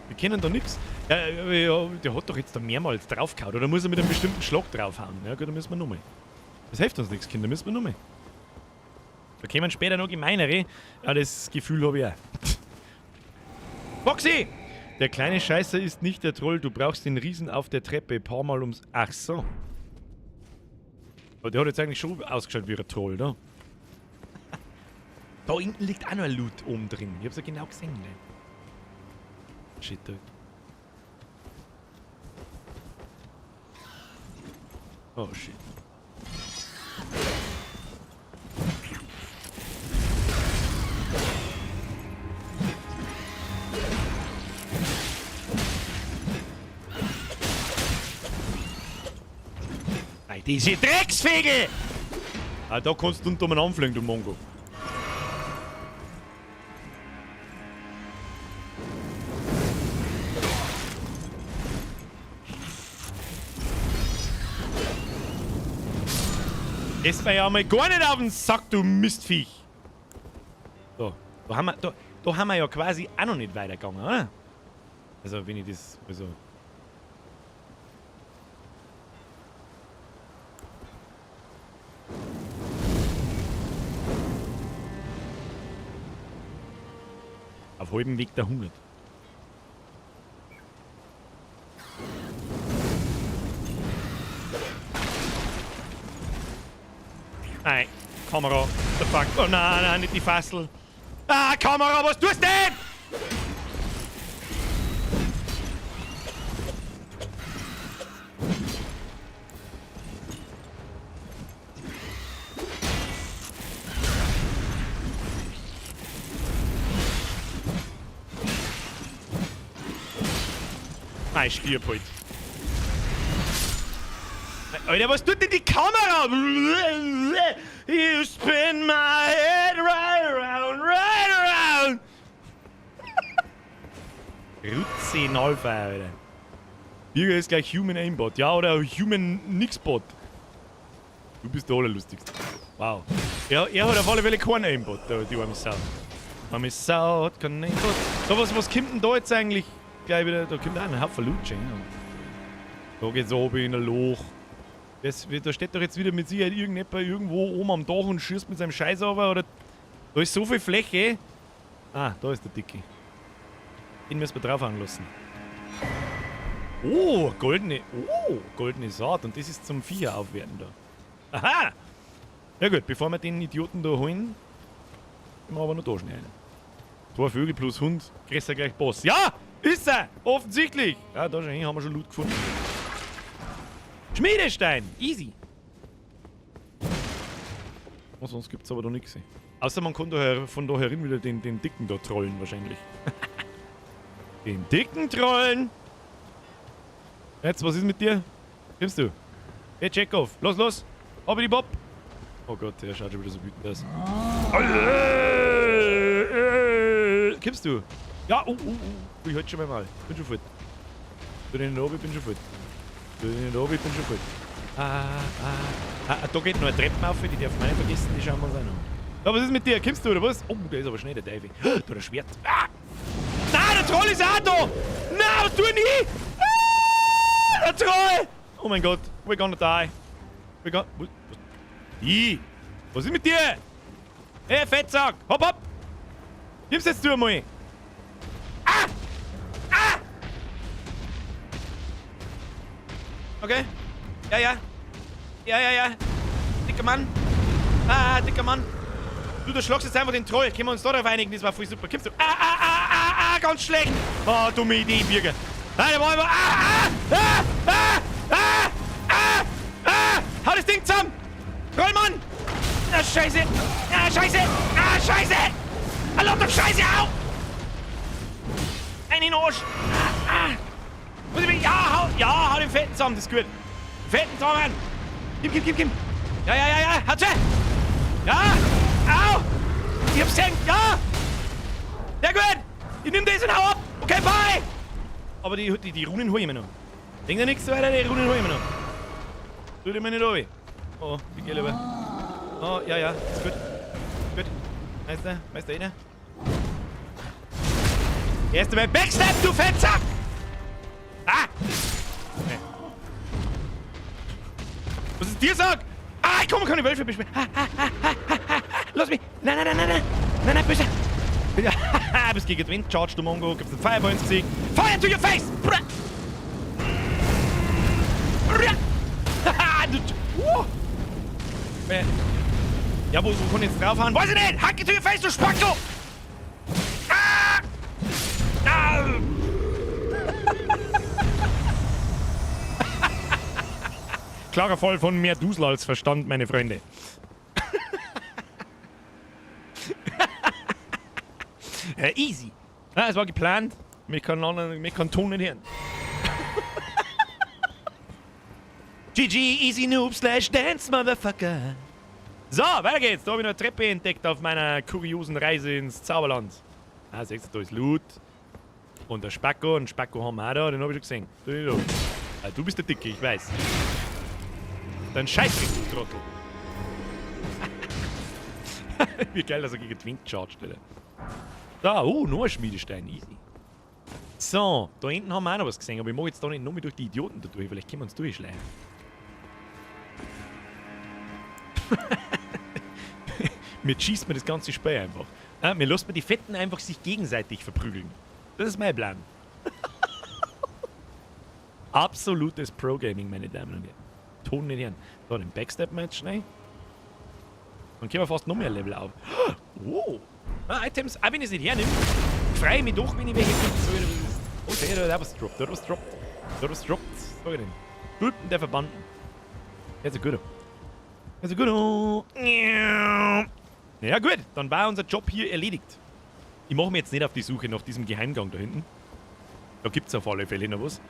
Wir kennen da nichts. Ja, ja, der hat doch jetzt da mehrmals draufgehauen. Oder muss er mit einem bestimmten Schlag draufhauen? Ja gut, dann müssen wir nochmal. Das hilft uns nichts, Kinder, müssen wir nochmal. Da kämen später noch gemeinere. Ja, das Gefühl habe ich auch. Foxy! Der kleine Scheißer ist nicht der Troll. Du brauchst den Riesen auf der Treppe. Ein paar Mal ums... Ach so. Aber der hat jetzt eigentlich schon ausgeschaut wie ein Troll, ne? Da hinten liegt auch noch ein Loot oben drin. Ich hab's ja genau gesehen, ne? Shit, dude. Oh shit. Ei, diese Drecksfegel! Ah, da kannst du unter mir anfliegen, du Mongo. Das war ja mal gar nicht auf den Sack, du Mistviech. So, da haben wir ja quasi auch noch nicht weitergegangen, oder? Also, wenn ich das... Also. Auf halbem Weg der Hungert. Nein, Kamera, the fuck. Oh nein, nein, nicht die Fassel. Ah, Kamera, was tust du denn? Nein, ich stirb halt. Alter, was tut denn die Kamera? You spin my head right round, right round. Rutzenalfa, Alter. Birger ist gleich Human Aimbot. Ja, oder Human Nixbot. Du bist der Allerlustigste. Wow. Er hat auf alle Fälle keinen Aimbot, die arme Sau. I miss out, So, was kommt denn da jetzt eigentlich gleich wieder? Da kommt auch ein Haufen Loot, ja. Da geht's oben in ein Loch. Da steht doch jetzt wieder mit Sicherheit irgendjemand irgendwo oben am Dach und schießt mit seinem Scheiß runter, oder? Da ist so viel Fläche. Ah, da ist der Dicke. Den müssen wir draufhauen lassen. Oh, goldene Saat. Und das ist zum Viecher aufwerten da. Aha! Ja gut, bevor wir den Idioten da holen, gehen wir aber noch da schnell rein. 2 Vögel plus Hund, größer gleich Boss. Ja! Ist er! Offensichtlich! Ja, da schon hin, haben wir schon Loot gefunden. Schmiedestein! Easy! Oh, sonst gibt's aber da nix. Außer man kann da von da herin wieder den Dicken da trollen wahrscheinlich. Den Dicken trollen! Jetzt, was ist mit dir? Kommst du? Hey, Chekhov! Los, los! Hoppidi Bob! Oh Gott, der schaut schon wieder so wütend aus. Kommst du? Ja, oh. Ich halt schon mal. Bin schon fort. Tu den nicht, ich bin schon fort. Tu den nicht, ich bin schon fort. Da geht noch eine Treppe auf, die darf man nicht vergessen, die schauen wir uns auch noch an. Da, was ist mit dir? Kommst du oder was? Oh, der ist aber schnell, der Teufel. Da, der Schwert. Ah! Nein, der Troll ist auch da! Nein, was tue ich? Ah, der Troll! Oh mein Gott, we're gonna die. We're gonna... Was? Was? Was ist mit dir? Hey, Fettsack! Hopp, hopp! Gib's jetzt du einmal! Ah! Ah! Okay. Ja, ja. Ja, ja, ja. Dicker Mann. Ah, dicker Mann. Du schlagst jetzt einfach den Troll. Können wir uns da darauf einigen? Das war voll super. Kommst du? Ah, ah, ah, ah, ah, ganz schlecht. Oh, dumme Idee, Birger. Nein, da war immer. Ah, ah, ah, ah, ah, ah, ah. Hau das Ding zusammen. Trollmann. Ah, Scheiße. Ah, Scheiße. Ah, Scheiße. Ah, lauter Scheiße, au. Ein in den Arsch. Ah, ah. Muss ich mich, ja, hau den Fetten zusammen, das ist gut. Fetten zusammen. Gib, gib, gib, gib. Ja, ja, ja, ja, hat sie. Ja, au. Ich hab's gesehen, ja. Sehr gut. Ich nehm das und hau ab. Okay, bye. Aber die Runen hol ich mir noch. Denk dir nichts weiter, die Runen hol ich mir noch. Tu dir mir nicht runter. Oh, ich geh lieber. Oh, ja, ja, ist gut. Gut. Meister, Meister, einer. Erste Mal Backstep, du Fettsack! Ah! Okay. Was ist dir sag? Ah, ich komme, keine Wölfe beschweren. Ah, ah, ah, ah, ah, ah. Lass mich! Nein, nein, nein, nein, nein! Nein, nein, böse! Ja, bist gegen Wind, Charge, du Mongo, gibst einen Fireball ins Gesicht. Fire to your face! Ja, wo kann ich jetzt draufhauen? Weiß ich nicht! Hacke to your face, du Spacko! Ah! Ah! Klarer Fall von mehr Dusel als Verstand, meine Freunde. Ja, easy. Ja, es war geplant. Mir kann Ton nicht hören. GG, easy noob slash dance, motherfucker. So, weiter geht's. Da habe ich noch eine Treppe entdeckt auf meiner kuriosen Reise ins Zauberland. Ah, siehst du, da ist Loot. Und der Spacko. Und Spacko haben wir auch da, den habe ich schon gesehen. Ah, du bist der Dicke, ich weiß. Dann scheiß dich, du Trottel. Wie geil, dass er gegen Twink charged, Alter. Da, oh, noch ein Schmiedestein, easy. So, da hinten haben wir auch noch was gesehen, aber ich mag jetzt da nicht noch mal durch die Idioten da durch, vielleicht können wir uns durchschleichen. Mir schießt mir das ganze Spiel einfach. Ja, mir lässt mir die Fetten einfach sich gegenseitig verprügeln. Das ist mein Plan. Absolutes Pro-Gaming, meine Damen und Herren. Ton nicht hören. So, den Backstep wir jetzt schnell. Dann können wir fast noch mehr Level auf. Oh! Ah, Items, auch wenn ich es nicht hernehme, freue ich mich doch, wenn ich welche finde. Oh, der hat was droppt, der hat was droppt. Der hat was droppt. Was sag ich denn? Tulpen der Verbannten. Der ist ein guter. Der ist ein guter. Ja gut, dann war unser Job hier erledigt. Ich mache mir jetzt nicht auf die Suche nach diesem Geheimgang da hinten. Da gibt es auf alle Fälle noch was.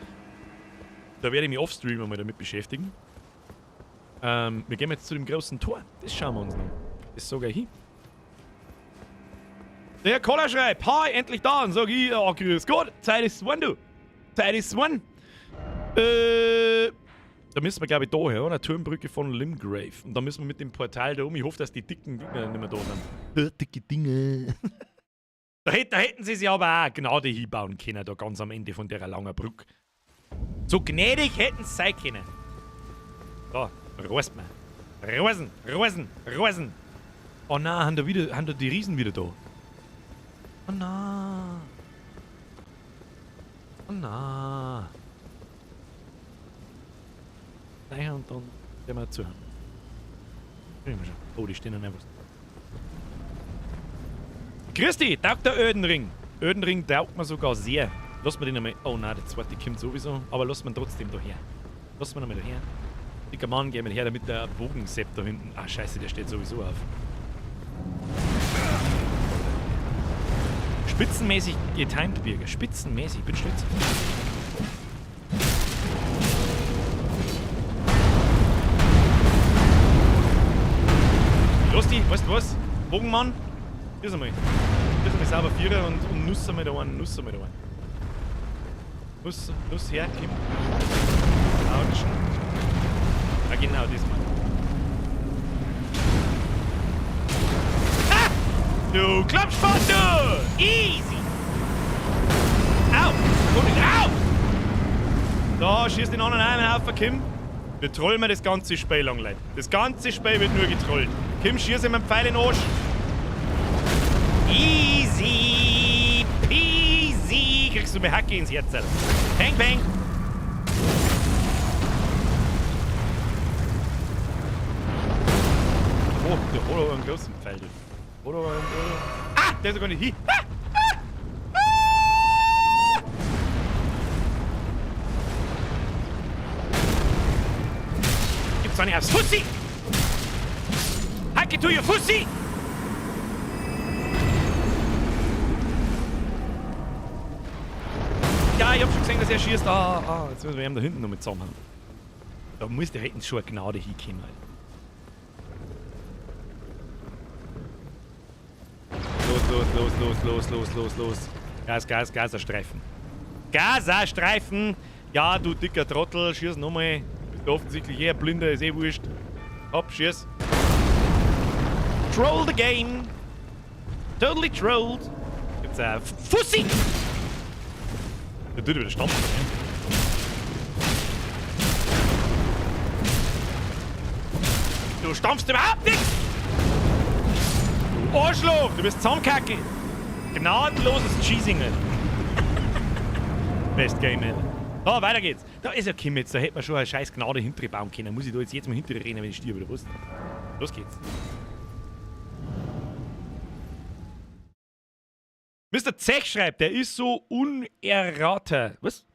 Da werde ich mich offstream einmal damit beschäftigen. Wir gehen jetzt zu dem großen Tor. Das schauen wir uns noch. Das sogar hin. Der Herr Koller schreibt, hi, endlich da. Und sag ich, oh, grüß Gott, Zeit ist one, du. Zeit ist one. Da müssen wir, glaube ich, da her, oder? Turmbrücke von Limgrave. Und da müssen wir mit dem Portal da um. Ich hoffe, dass die dicken Dinger nicht mehr da sind. Dicke Dinge. Da hätten sie sich aber auch Gnade hinbauen können, da ganz am Ende von der langen Brücke. So gnädig hätten sie sein können. Da, rost mir. Rosen, Rosen, Rosen. Oh nein, haben da die Riesen wieder da. Oh nein. Oh nein. Nein, und dann werden wir zuhören. Oh, die stehen ja einfach. Grüß dich, taugt der Elden Ring. Elden Ring taugt mir sogar sehr. Lass mir den einmal. Oh nein, der zweite kommt sowieso. Aber lass mir trotzdem da her. Lass mir nochmal da her. Dicker Mann, geh mal her, damit der Bogensepp da hinten. Ah, scheiße, der steht sowieso auf. Spitzenmäßig getimed, Birger. Spitzenmäßig, ich bin stolz. Lass dich, weißt du was? Bogenmann, hier einmal. Hier einmal sauber Vierer und Nuss einmal da einen, Nuss einmal da einen. Nuss, Nuss her, Kim. Autschen. Ja, genau, das mal. Ah! Du Klappsport, du! Easy! Au! Komm nicht, au! Da schießt den anderen einen auf, Kim. Wir trollen mir das ganze Spiel lang, Leute. Das ganze Spiel wird nur getrollt. Kim, schieß ihm einen Pfeil in den Arsch. Easy peasy. Kriegst du mir Hacke ins Herz. Peng, peng. Oh, der hat aber einen großen Pfeil. Hat aber einen, ah, der ist sogar nicht hin. Ah, ah, ah. Gibt's doch nicht aufs Fussi! Hacke to your Fussi! Ja, ich hab schon gesehen, dass er schießt. Ah, ah, jetzt müssen wir ihn da hinten noch mit zusammenhauen. Da muss der hinten schon eine Gnade hinkommen, Alter. Los, los, los, los, los, los, los, los. Gas, Gas, Gazastreifen. Gazastreifen! Ja, du dicker Trottel, schieß nochmal. Bist du offensichtlich eher blinder, ist eh wurscht. Hopp, schieß. Troll the game! Totally trolled! Gibt's ein Fussi! Der tut wieder stampfen, ne? Du stampfst überhaupt nichts! Du Arschloch! Du bist zusammenkacke! Gnadenloses Cheesing, Alter. Best Game ever. So, weiter geht's. Da ist ja Kim jetzt, da hätte man schon eine scheiß Gnade hinter bauen können. Muss ich da jetzt mal hinter rennen, wenn ich stirb, oder was? Los geht's. Mr. Zech schreibt, der ist so unerrater. Was?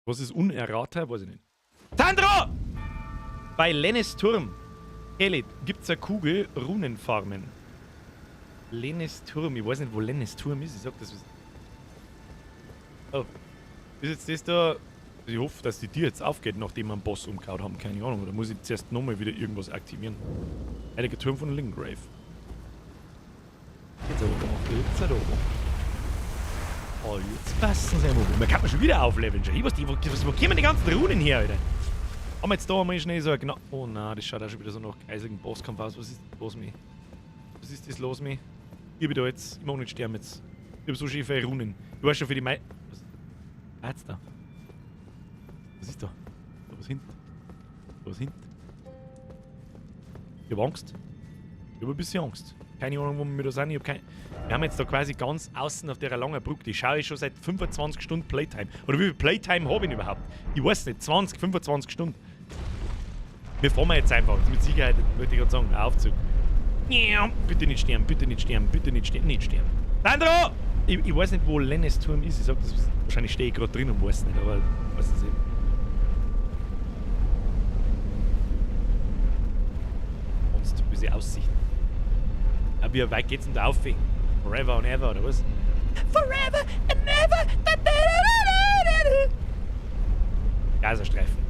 Was ist unerrater? Weiß ich nicht. Sandro! Bei Lennes Turm. Elit, gibt's eine Kugel Runenfarmen. Lennes Turm. Ich weiß nicht, wo Lennes Turm ist. Ich sag das. Oh. Ist jetzt das da? Ich hoffe, dass die Tür jetzt aufgeht, nachdem wir einen Boss umgehauen haben. Keine Ahnung. Oder muss ich zuerst nochmal wieder irgendwas aktivieren? Heiliger Turm von Limgrave. Jetzt aber da. Jetzt da. Oh, jetzt passen sie mal. Man kann man schon wieder aufleveln. Ich weiß nicht, wo kommen die ganzen Runen her, Alter? Haben wir jetzt da mal schnell so ein Gna-, oh nein, das schaut auch schon wieder so nach eisigen Bosskampf aus. Was ist das los mit? Was ist das los mit? Ich bin da jetzt. Ich mag nicht sterben jetzt. Ich hab so schön viele Runen. Ich weiß schon für die Mei-, was ist jetzt da? Was ist da? Da was hinten? Da was hinten? Ich hab Angst. Ich hab ein bisschen Angst. Keine Ahnung, wo wir da sind. Ich hab kein-, wir haben jetzt da quasi ganz außen auf der langen Brücke. Die schaue ich schon seit 25 Stunden Playtime. Oder wie viel Playtime hab ich denn überhaupt? Ich weiß nicht. 20, 25 Stunden. Wir fahren jetzt einfach. Mit Sicherheit, würde ich gerade sagen, ein Aufzug. Ja, bitte nicht sterben, bitte nicht sterben, bitte nicht sterben, nicht sterben. Sandro! Ich weiß nicht, wo Lennes Turm ist. Ich sag das, wahrscheinlich stehe ich gerade drin und weiß nicht, aber weiß es eben. Sonst böse Aussicht. Ja, wie weit geht's denn da auf? Forever and ever, oder was? Forever and ever! Da, da, da, da, da, da. Gazastreifen.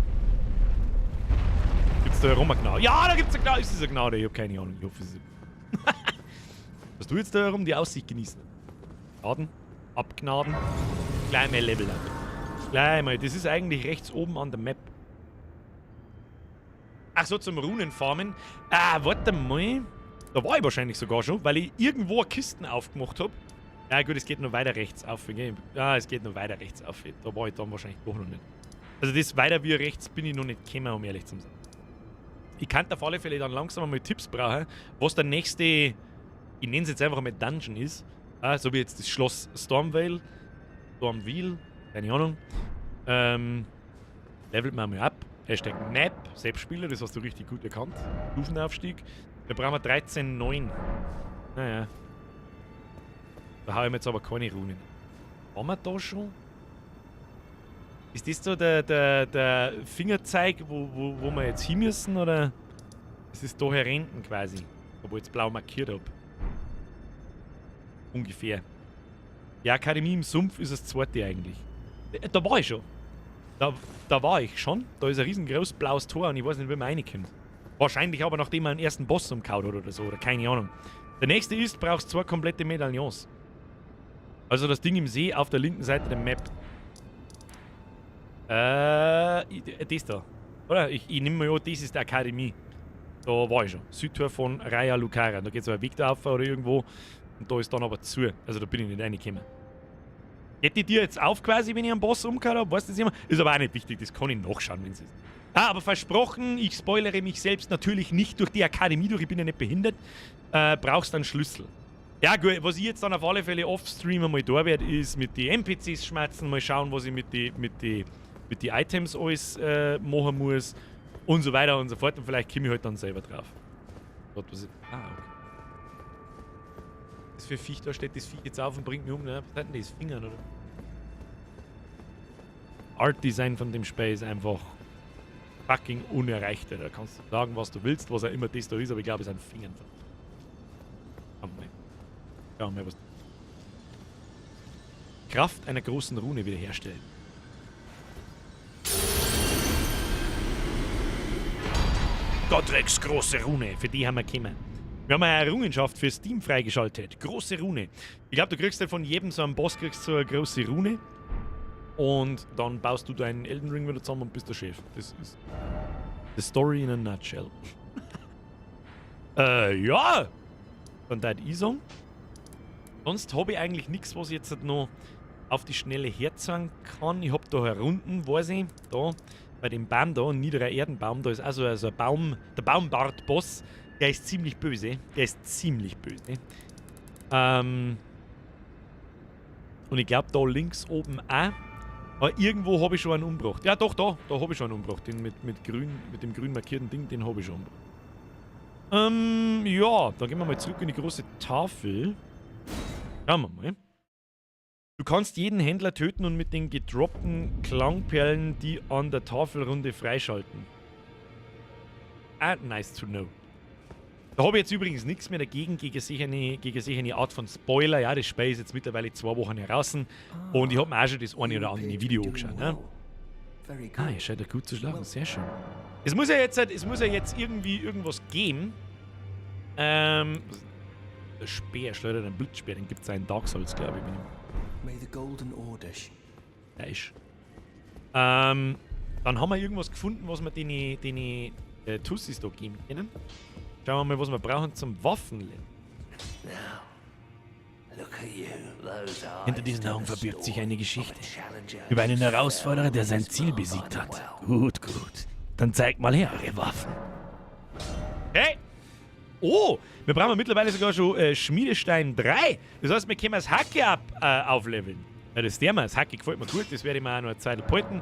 Gibt's da herum eine Gnade? Ja, da gibt's eine Gnade. Ist das eine Gnade? Ich hab keine Ahnung. Ich hoffe, es ist. Was du jetzt da herum die Aussicht genießen? Gnaden? Abgnaden? Gleich mal Level up. Gleich mal. Das ist eigentlich rechts oben an der Map. Ach so, zum Runenfarmen. Ah, warte mal. Da war ich wahrscheinlich sogar schon, weil ich irgendwo eine Kisten aufgemacht hab. Ja gut, es geht noch weiter rechts auf. Gell? Ja, es geht noch weiter rechts auf. Da war ich dann wahrscheinlich doch noch nicht. Also das weiter wie rechts bin ich noch nicht gekommen, um ehrlich zu sein. Ich kann auf alle Fälle dann langsam einmal Tipps brauchen, was der nächste, ich nenne es jetzt einfach mal Dungeon ist. Ah, so wie jetzt das Schloss Stormveil. Stormveil, keine Ahnung. Levelt man mal ab. Hashtag Map, Selbstspieler, das hast du richtig gut erkannt. Stufenaufstieg. Da brauchen wir 13,9. Naja. Da hau ich mir jetzt aber keine Runen. Waren wir da schon? Ist das da der Fingerzeig, wo wir jetzt hin müssen, oder? Ist das da herinten quasi? Wo ich jetzt blau markiert hab. Ungefähr. Die Akademie im Sumpf ist das zweite eigentlich. Da war ich schon. Da war ich schon. Da ist ein riesengroßes blaues Tor und ich weiß nicht, wie man reinkommt. Wahrscheinlich aber, nachdem man den ersten Boss umgehauen hat oder so, oder keine Ahnung. Der nächste ist, brauchst 2 komplette Medaillons. Also das Ding im See auf der linken Seite der Map. Das da. Oder? Ich nehme mal an, das ist die Akademie. Da war ich schon. Südtor von Raya Lucaria. Da geht so ein Weg da auf oder irgendwo. Und da ist dann aber zu. Also da bin ich nicht reingekommen. Geht die Tür jetzt auf quasi, wenn ich einen Boss umgehauen hab? Weißt du das immer? Ist aber auch nicht wichtig, das kann ich nachschauen, wenn es ist. Ah, aber versprochen, ich spoilere mich selbst natürlich nicht durch die Akademie durch, ich bin ja nicht behindert. Brauchst einen Schlüssel. Ja gut, was ich jetzt dann auf alle Fälle off-stream einmal da werde, ist mit den N P Cs schmerzen, mal schauen, was ich mit die Items alles machen muss und so weiter und so fort. Und vielleicht komme ich halt dann selber drauf. Gott, was ist... Ah, okay. Das für Viech, da steht das Viech jetzt auf und bringt mich um, ne? Was hat denn das? Fingern, oder? Art Design von dem Spiel ist einfach fucking unerreicht. Da kannst du sagen, was du willst, was auch immer das da ist, aber ich glaube, es sind Fingern. Schauen wir mal. Schauen wir mal, was. Kraft einer großen Rune wiederherstellen. Gotreks große Rune, für die haben wir gekommen. Wir haben eine Errungenschaft für Steam freigeschaltet. Große Rune. Ich glaub, du kriegst ja von jedem so einen Boss kriegst so eine große Rune. Und dann baust du deinen Elden Ring wieder zusammen und bist der Chef. Das ist the story in a nutshell. Ja! Dann dein I-Song. Sonst hab ich eigentlich nix, was ich jetzt noch auf die Schnelle herzeigen kann. Ich hab da herunten, weiß ich, da bei dem Baum da, ein niederer Erdenbaum, da ist auch so ein Baum, der Baumbart-Boss, der ist ziemlich böse. Der ist ziemlich böse. Und ich glaub, da links oben auch. Aber irgendwo hab ich schon einen umgebracht. Ja, doch, da hab ich schon einen umgebracht. Den mit dem grün markierten Ding, den hab ich schon umgebracht. Ja, da gehen wir mal zurück in die große Tafel. Schauen wir mal. Du kannst jeden Händler töten und mit den gedroppten Klangperlen die an der Tafelrunde freischalten. Ah, nice to know. Da habe ich jetzt übrigens nichts mehr dagegen, gegen sicher eine Art von Spoiler. Ja, das Spiel ist jetzt mittlerweile 2 Wochen heraus und ich habe mir auch schon das eine oder andere Video angeschaut. Ne? Ah, ihr scheint ja gut zu schlafen, sehr schön. Es muss ja jetzt, es muss ja jetzt irgendwie irgendwas geben. Der Speer, schleudert einen Blitzspeer, den gibt's ja in Dark Souls, glaube ich. Da ist. Dann haben wir irgendwas gefunden, was wir den Tussis da geben können. Schauen wir mal, was wir brauchen zum Waffenlernen. Hinter diesen Augen verbirgt sich eine Geschichte über einen Herausforderer, der sein Ziel besiegt hat. Gut, gut. Dann zeigt mal her eure Waffen. Hey! Oh! Wir brauchen mittlerweile sogar schon Schmiedestein 3. Das heißt, wir können das Hacke aufleveln. Ja, das ist der mal. Das Hacke gefällt mir gut. Das werde ich mir auch noch eine Zeit behalten.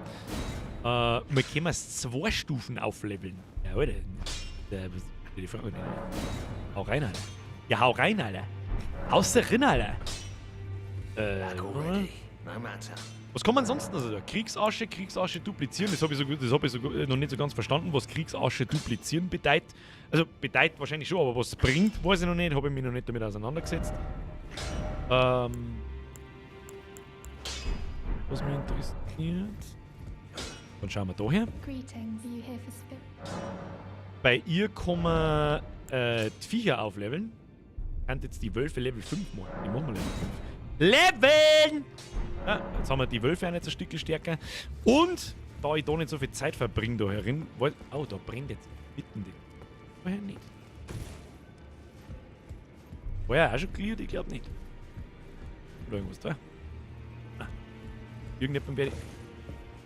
Wir können es 2 Stufen aufleveln. Ja, Alter. Die Frage nicht. Hau rein, Alter. Ja, hau rein, Alter. Haust du rein, Alter. Was kann man sonst noch so? Kriegsasche, Kriegsasche duplizieren. Das habe ich, noch nicht so ganz verstanden, was Kriegsasche duplizieren bedeutet. Also bedeutet wahrscheinlich schon, aber was es bringt, weiß ich noch nicht. Habe ich mich noch nicht damit auseinandergesetzt. Was mich interessiert. Dann schauen wir da her. Bei ihr kann man die Viecher aufleveln. Ich kann jetzt die Wölfe Level 5 machen. Die machen wir Level 5. Leveln! Ja, jetzt haben wir die Wölfe auch nicht so ein Stückchen stärker. Und da ich da nicht so viel Zeit verbringe da herin, weil, oh, da brennt jetzt mitten die. Vorher nicht. War ja auch schon cleared? Ich glaub nicht. Da irgendwas da? Ah. Irgendjemand werde ich.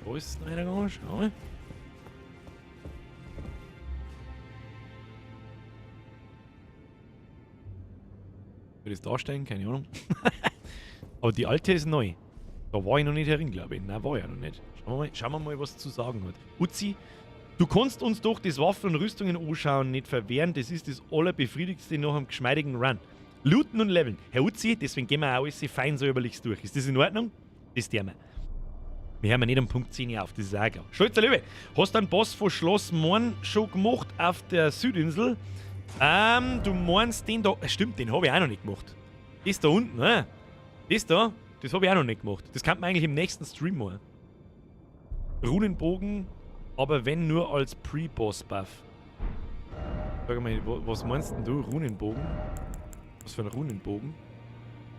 Wo ist noch einer gegangen? Schau mal. Wird das darstellen? Keine Ahnung. Aber die alte ist neu. Da war ich noch nicht herin, glaube ich. Nein, war ich ja noch nicht. Schauen wir mal, was zu sagen hat. Uzi, du kannst uns doch das Waffen und Rüstungen anschauen nicht verwehren. Das ist das allerbefriedigendste nach einem geschmeidigen Run. Looten und leveln. Herr Uzi, deswegen gehen wir auch alles fein säuberlich durch. Ist das in Ordnung? Das tun wir. Wir hören nicht am Punkt 10 auf, das ist auch klar. Stolzer Löwe, hast du einen Boss von Schloss Morn schon gemacht auf der Südinsel? Du meinst den da. Stimmt, den habe ich auch noch nicht gemacht. Das da unten, ne? Das da, das habe ich auch noch nicht gemacht. Das kann man eigentlich im nächsten Stream machen. Runenbogen, aber wenn nur als Pre-Boss-Buff. Sag mal, was meinst denn du? Runenbogen? Was für ein Runenbogen?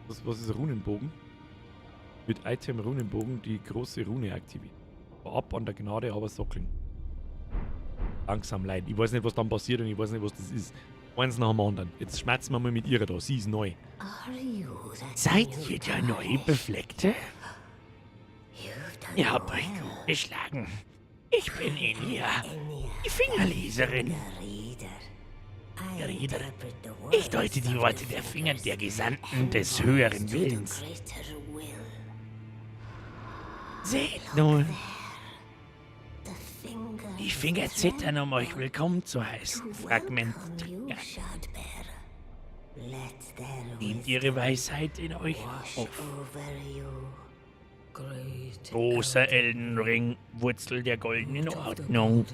Was ist Runenbogen? Mit Item Runenbogen die große Rune aktivieren. Ab an der Gnade, aber sockeln. Langsam leiden. Ich weiß nicht, was dann passiert und ich weiß nicht, was das ist. Eins nach dem anderen. Jetzt schmerzen wir mal mit ihrer da. Sie ist neu. Seid ihr der neue Befleckte? Ihr habt euch gut geschlagen. Ich bin Enya, die Fingerleserin. Reader. Ich deute die Worte der Finger der Gesandten des höheren Willens. Seht nun, die Finger zittern, um euch willkommen zu heißen, Fragmentträger. Nehmt ihre Weisheit in euch auf. Großer Elden Ring, Wurzel der goldenen Ordnung.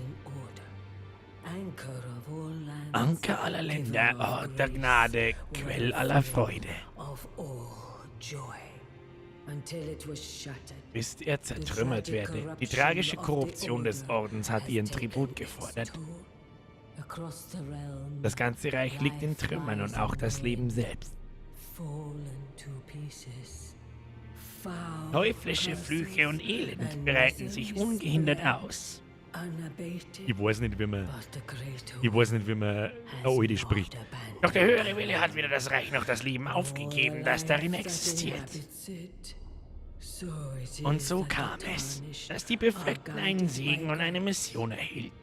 Anker aller Länder, Ort der Gnade, Quell aller Freude. Bis er zertrümmert werde. Die tragische Korruption des Ordens hat ihren Tribut gefordert. Das ganze Reich liegt in Trümmern und auch das Leben selbst. Teuflische Flüche und Elend breiten sich ungehindert aus. Ich weiß nicht, wie man. Ich weiß nicht, wie man eine Alte spricht. Doch der höhere Wille hat weder das Reich noch das Leben aufgegeben, das darin existiert. Und so kam es, dass die Befleckten einen Segen und eine Mission erhielten.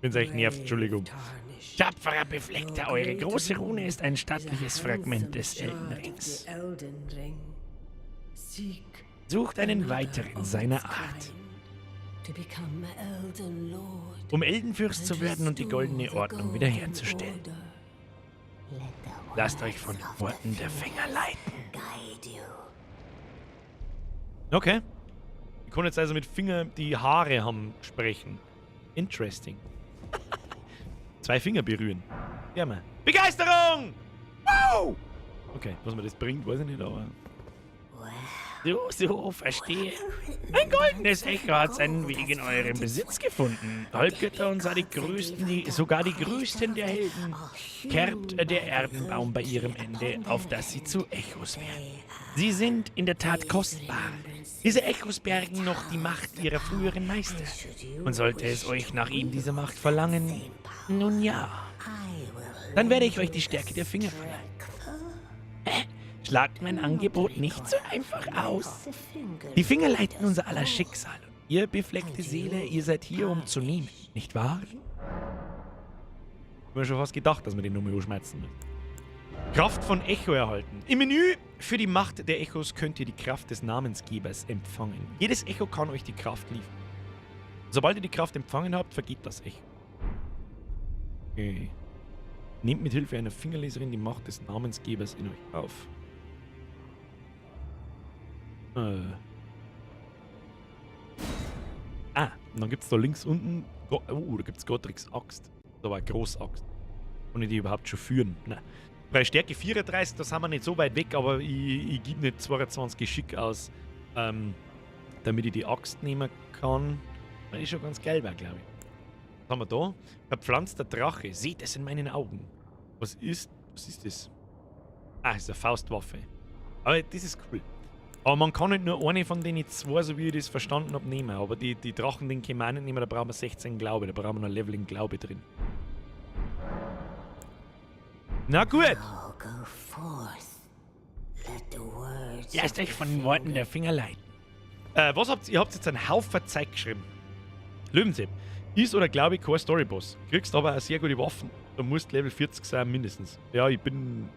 Wenn's euch nervt, Entschuldigung. Tapferer Befleckter, eure große Rune ist ein stattliches Fragment des Elden Rings. Sucht einen weiteren seiner Art, um Eldenfürst zu werden und die goldene Ordnung wiederherzustellen. Lasst euch von den Worten der Finger leiten. Okay. Ich kann jetzt also mit Finger die Haare haben sprechen. Interesting. 2 Finger berühren. Ja, Mann. Begeisterung! Wow! Okay, was mir das bringt, weiß ich nicht, aber... So, verstehe. Ein goldenes Echo hat seinen Weg in euren Besitz gefunden. Halbgötter und sogar die größten der Helden kerbt der Erdenbaum bei ihrem Ende, auf dass sie zu Echos werden. Sie sind in der Tat kostbar. Diese Echos bergen noch die Macht ihrer früheren Meister. Und sollte es euch nach ihm diese Macht verlangen, nun ja, dann werde ich euch die Stärke der Finger verleihen. Schlagt mein Angebot nicht so einfach aus. Die Finger leiten unser aller Schicksal. Und ihr befleckte Seele, ihr seid hier, um zu nehmen, nicht wahr? Ich hab mir schon fast gedacht, dass wir den nochmal anschmerzen müssen. Kraft von Echo erhalten. Im Menü für die Macht der Echos könnt ihr die Kraft des Namensgebers empfangen. Jedes Echo kann euch die Kraft liefern. Sobald ihr die Kraft empfangen habt, vergeht das Echo. Okay. Nehmt mit Hilfe einer Fingerleserin die Macht des Namensgebers in euch auf. Ah, und dann gibt's da links unten... Oh, da gibt's Gottricks Axt. Da war eine Großaxt. Kann ich die überhaupt schon führen? Nein. Bei Stärke 34, da sind wir nicht so weit weg, aber ich gebe nicht 22 Geschick aus, damit ich die Axt nehmen kann. Das ist schon ganz geil, glaube ich. Was haben wir da? Verpflanzter Drache. Seht es in meinen Augen. Was ist das? Ah, ist eine Faustwaffe. Aber das ist cool. Aber man kann nicht nur eine von den zwei, so wie ich das verstanden hab, nehmen. Aber die Drachen, den können wir auch nicht nehmen, da brauchen wir 16 Glaube. Da brauchen wir noch Leveling Glaube drin. Na gut. Lasst euch von den Worten der Finger leiten. Was habt ihr? Ihr habt jetzt einen Haufen Zeug geschrieben. Löwensepp. Ist oder glaube ich kein Storyboss. Kriegst aber auch sehr gute Waffen. Du musst Level 40 sein, mindestens. Ja, ich bin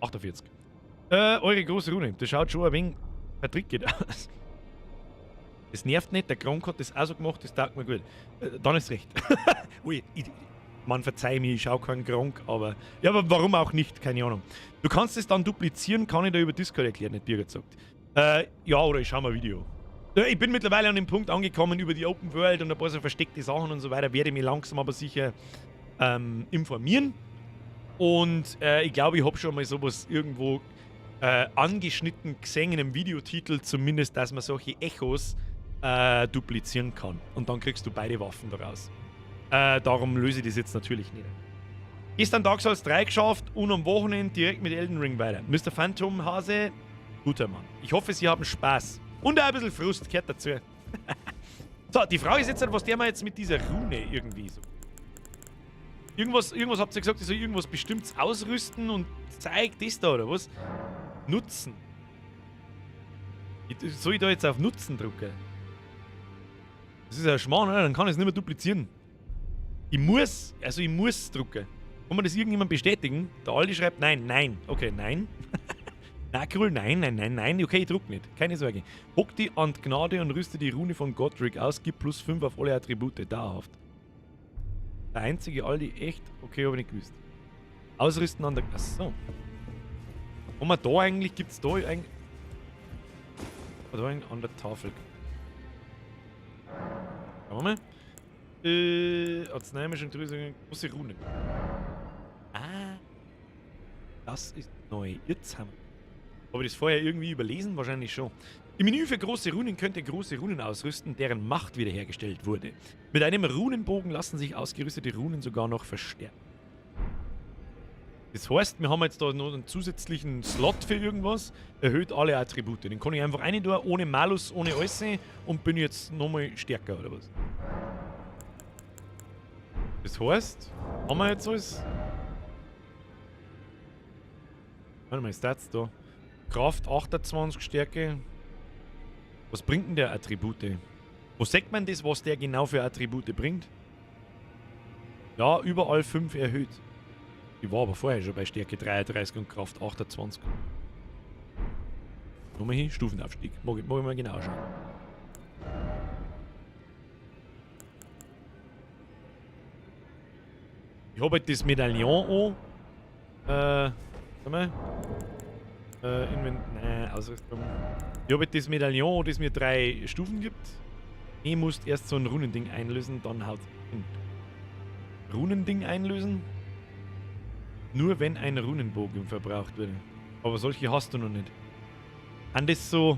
48. Eure große Rune. Das schaut schon ein wenig vertrickert aus. Das nervt nicht, der Gronk hat das auch so gemacht, das taugt mir gut. Dann ist recht. Ui, man verzeih mir, ich schau keinen Gronk, aber. Ja, aber warum auch nicht? Keine Ahnung. Du kannst es dann duplizieren, kann ich da über Discord erklären, nicht dir gesagt. Ja, oder ich schau mal ein Video. Ja, ich bin mittlerweile an dem Punkt angekommen über die Open World und ein paar so versteckte Sachen und so weiter, werde ich mich langsam aber sicher informieren. Und ich glaube, ich habe schon mal sowas irgendwo angeschnitten gesehen in einem Videotitel, zumindest, dass man solche Echos duplizieren kann. Und dann kriegst du beide Waffen daraus. Darum löse ich das jetzt natürlich nicht. Gestern Dark Souls 3 geschafft und am Wochenende direkt mit Elden Ring weiter. Mr. Phantom Hase, guter Mann. Ich hoffe, Sie haben Spaß. Und auch ein bisschen Frust gehört dazu. So, die Frage ist jetzt, was der mal jetzt mit dieser Rune irgendwie so. Irgendwas habt ihr gesagt, ich soll irgendwas Bestimmtes ausrüsten und zeigt das da, oder was? Nutzen. Soll ich da jetzt auf Nutzen drücken? Das ist ja ein Schmarrn, oder? Dann kann ich es nicht mehr duplizieren. Ich muss drucken. Kann man das irgendjemand bestätigen? Der Aldi schreibt nein, nein. Okay, nein. Nakrul, nein, nein, nein, nein. Okay, ich druck nicht. Keine Sorge. Hock die an Gnade und rüste die Rune von Godric aus. Gib plus 5 auf alle Attribute. Dauerhaft. Der einzige Aldi, echt? Okay, hab ich nicht gewusst. Ausrüsten an der... Achso. Haben wir da eigentlich... Gibt's da eigentlich... Da eigentlich an der Tafel. Schauen wir mal. Arzneimischung, Drüse, große Rune. Ah. Das ist neu. Jetzt haben wir. Habe ich das vorher irgendwie überlesen? Wahrscheinlich schon. Im Menü für große Runen könnt ihr große Runen ausrüsten, deren Macht wiederhergestellt wurde. Mit einem Runenbogen lassen sich ausgerüstete Runen sogar noch verstärken. Das heißt, wir haben jetzt da noch einen zusätzlichen Slot für irgendwas. Erhöht alle Attribute. Den kann ich einfach rein tun, ohne Malus, ohne alles und bin jetzt nochmal stärker, oder was? Das heißt, haben wir jetzt alles? Warte mal, Stats da. Kraft 28, Stärke. Was bringt denn der Attribute? Wo sagt man das, was der genau für Attribute bringt? Ja, überall 5 erhöht. Ich war aber vorher schon bei Stärke 33 und Kraft 28. Nochmal hin, Stufenaufstieg. Mag ich mal genau schauen. Ich habe halt das Medaillon an. Warte mal. Nein, Ausrüstung. Ich habe halt das Medaillon, das mir 3 Stufen gibt. Ich muss erst so ein Runending einlösen, dann haut hin. Runending einlösen? Nur wenn ein Runenbogen verbraucht wird. Aber solche hast du noch nicht. An das so.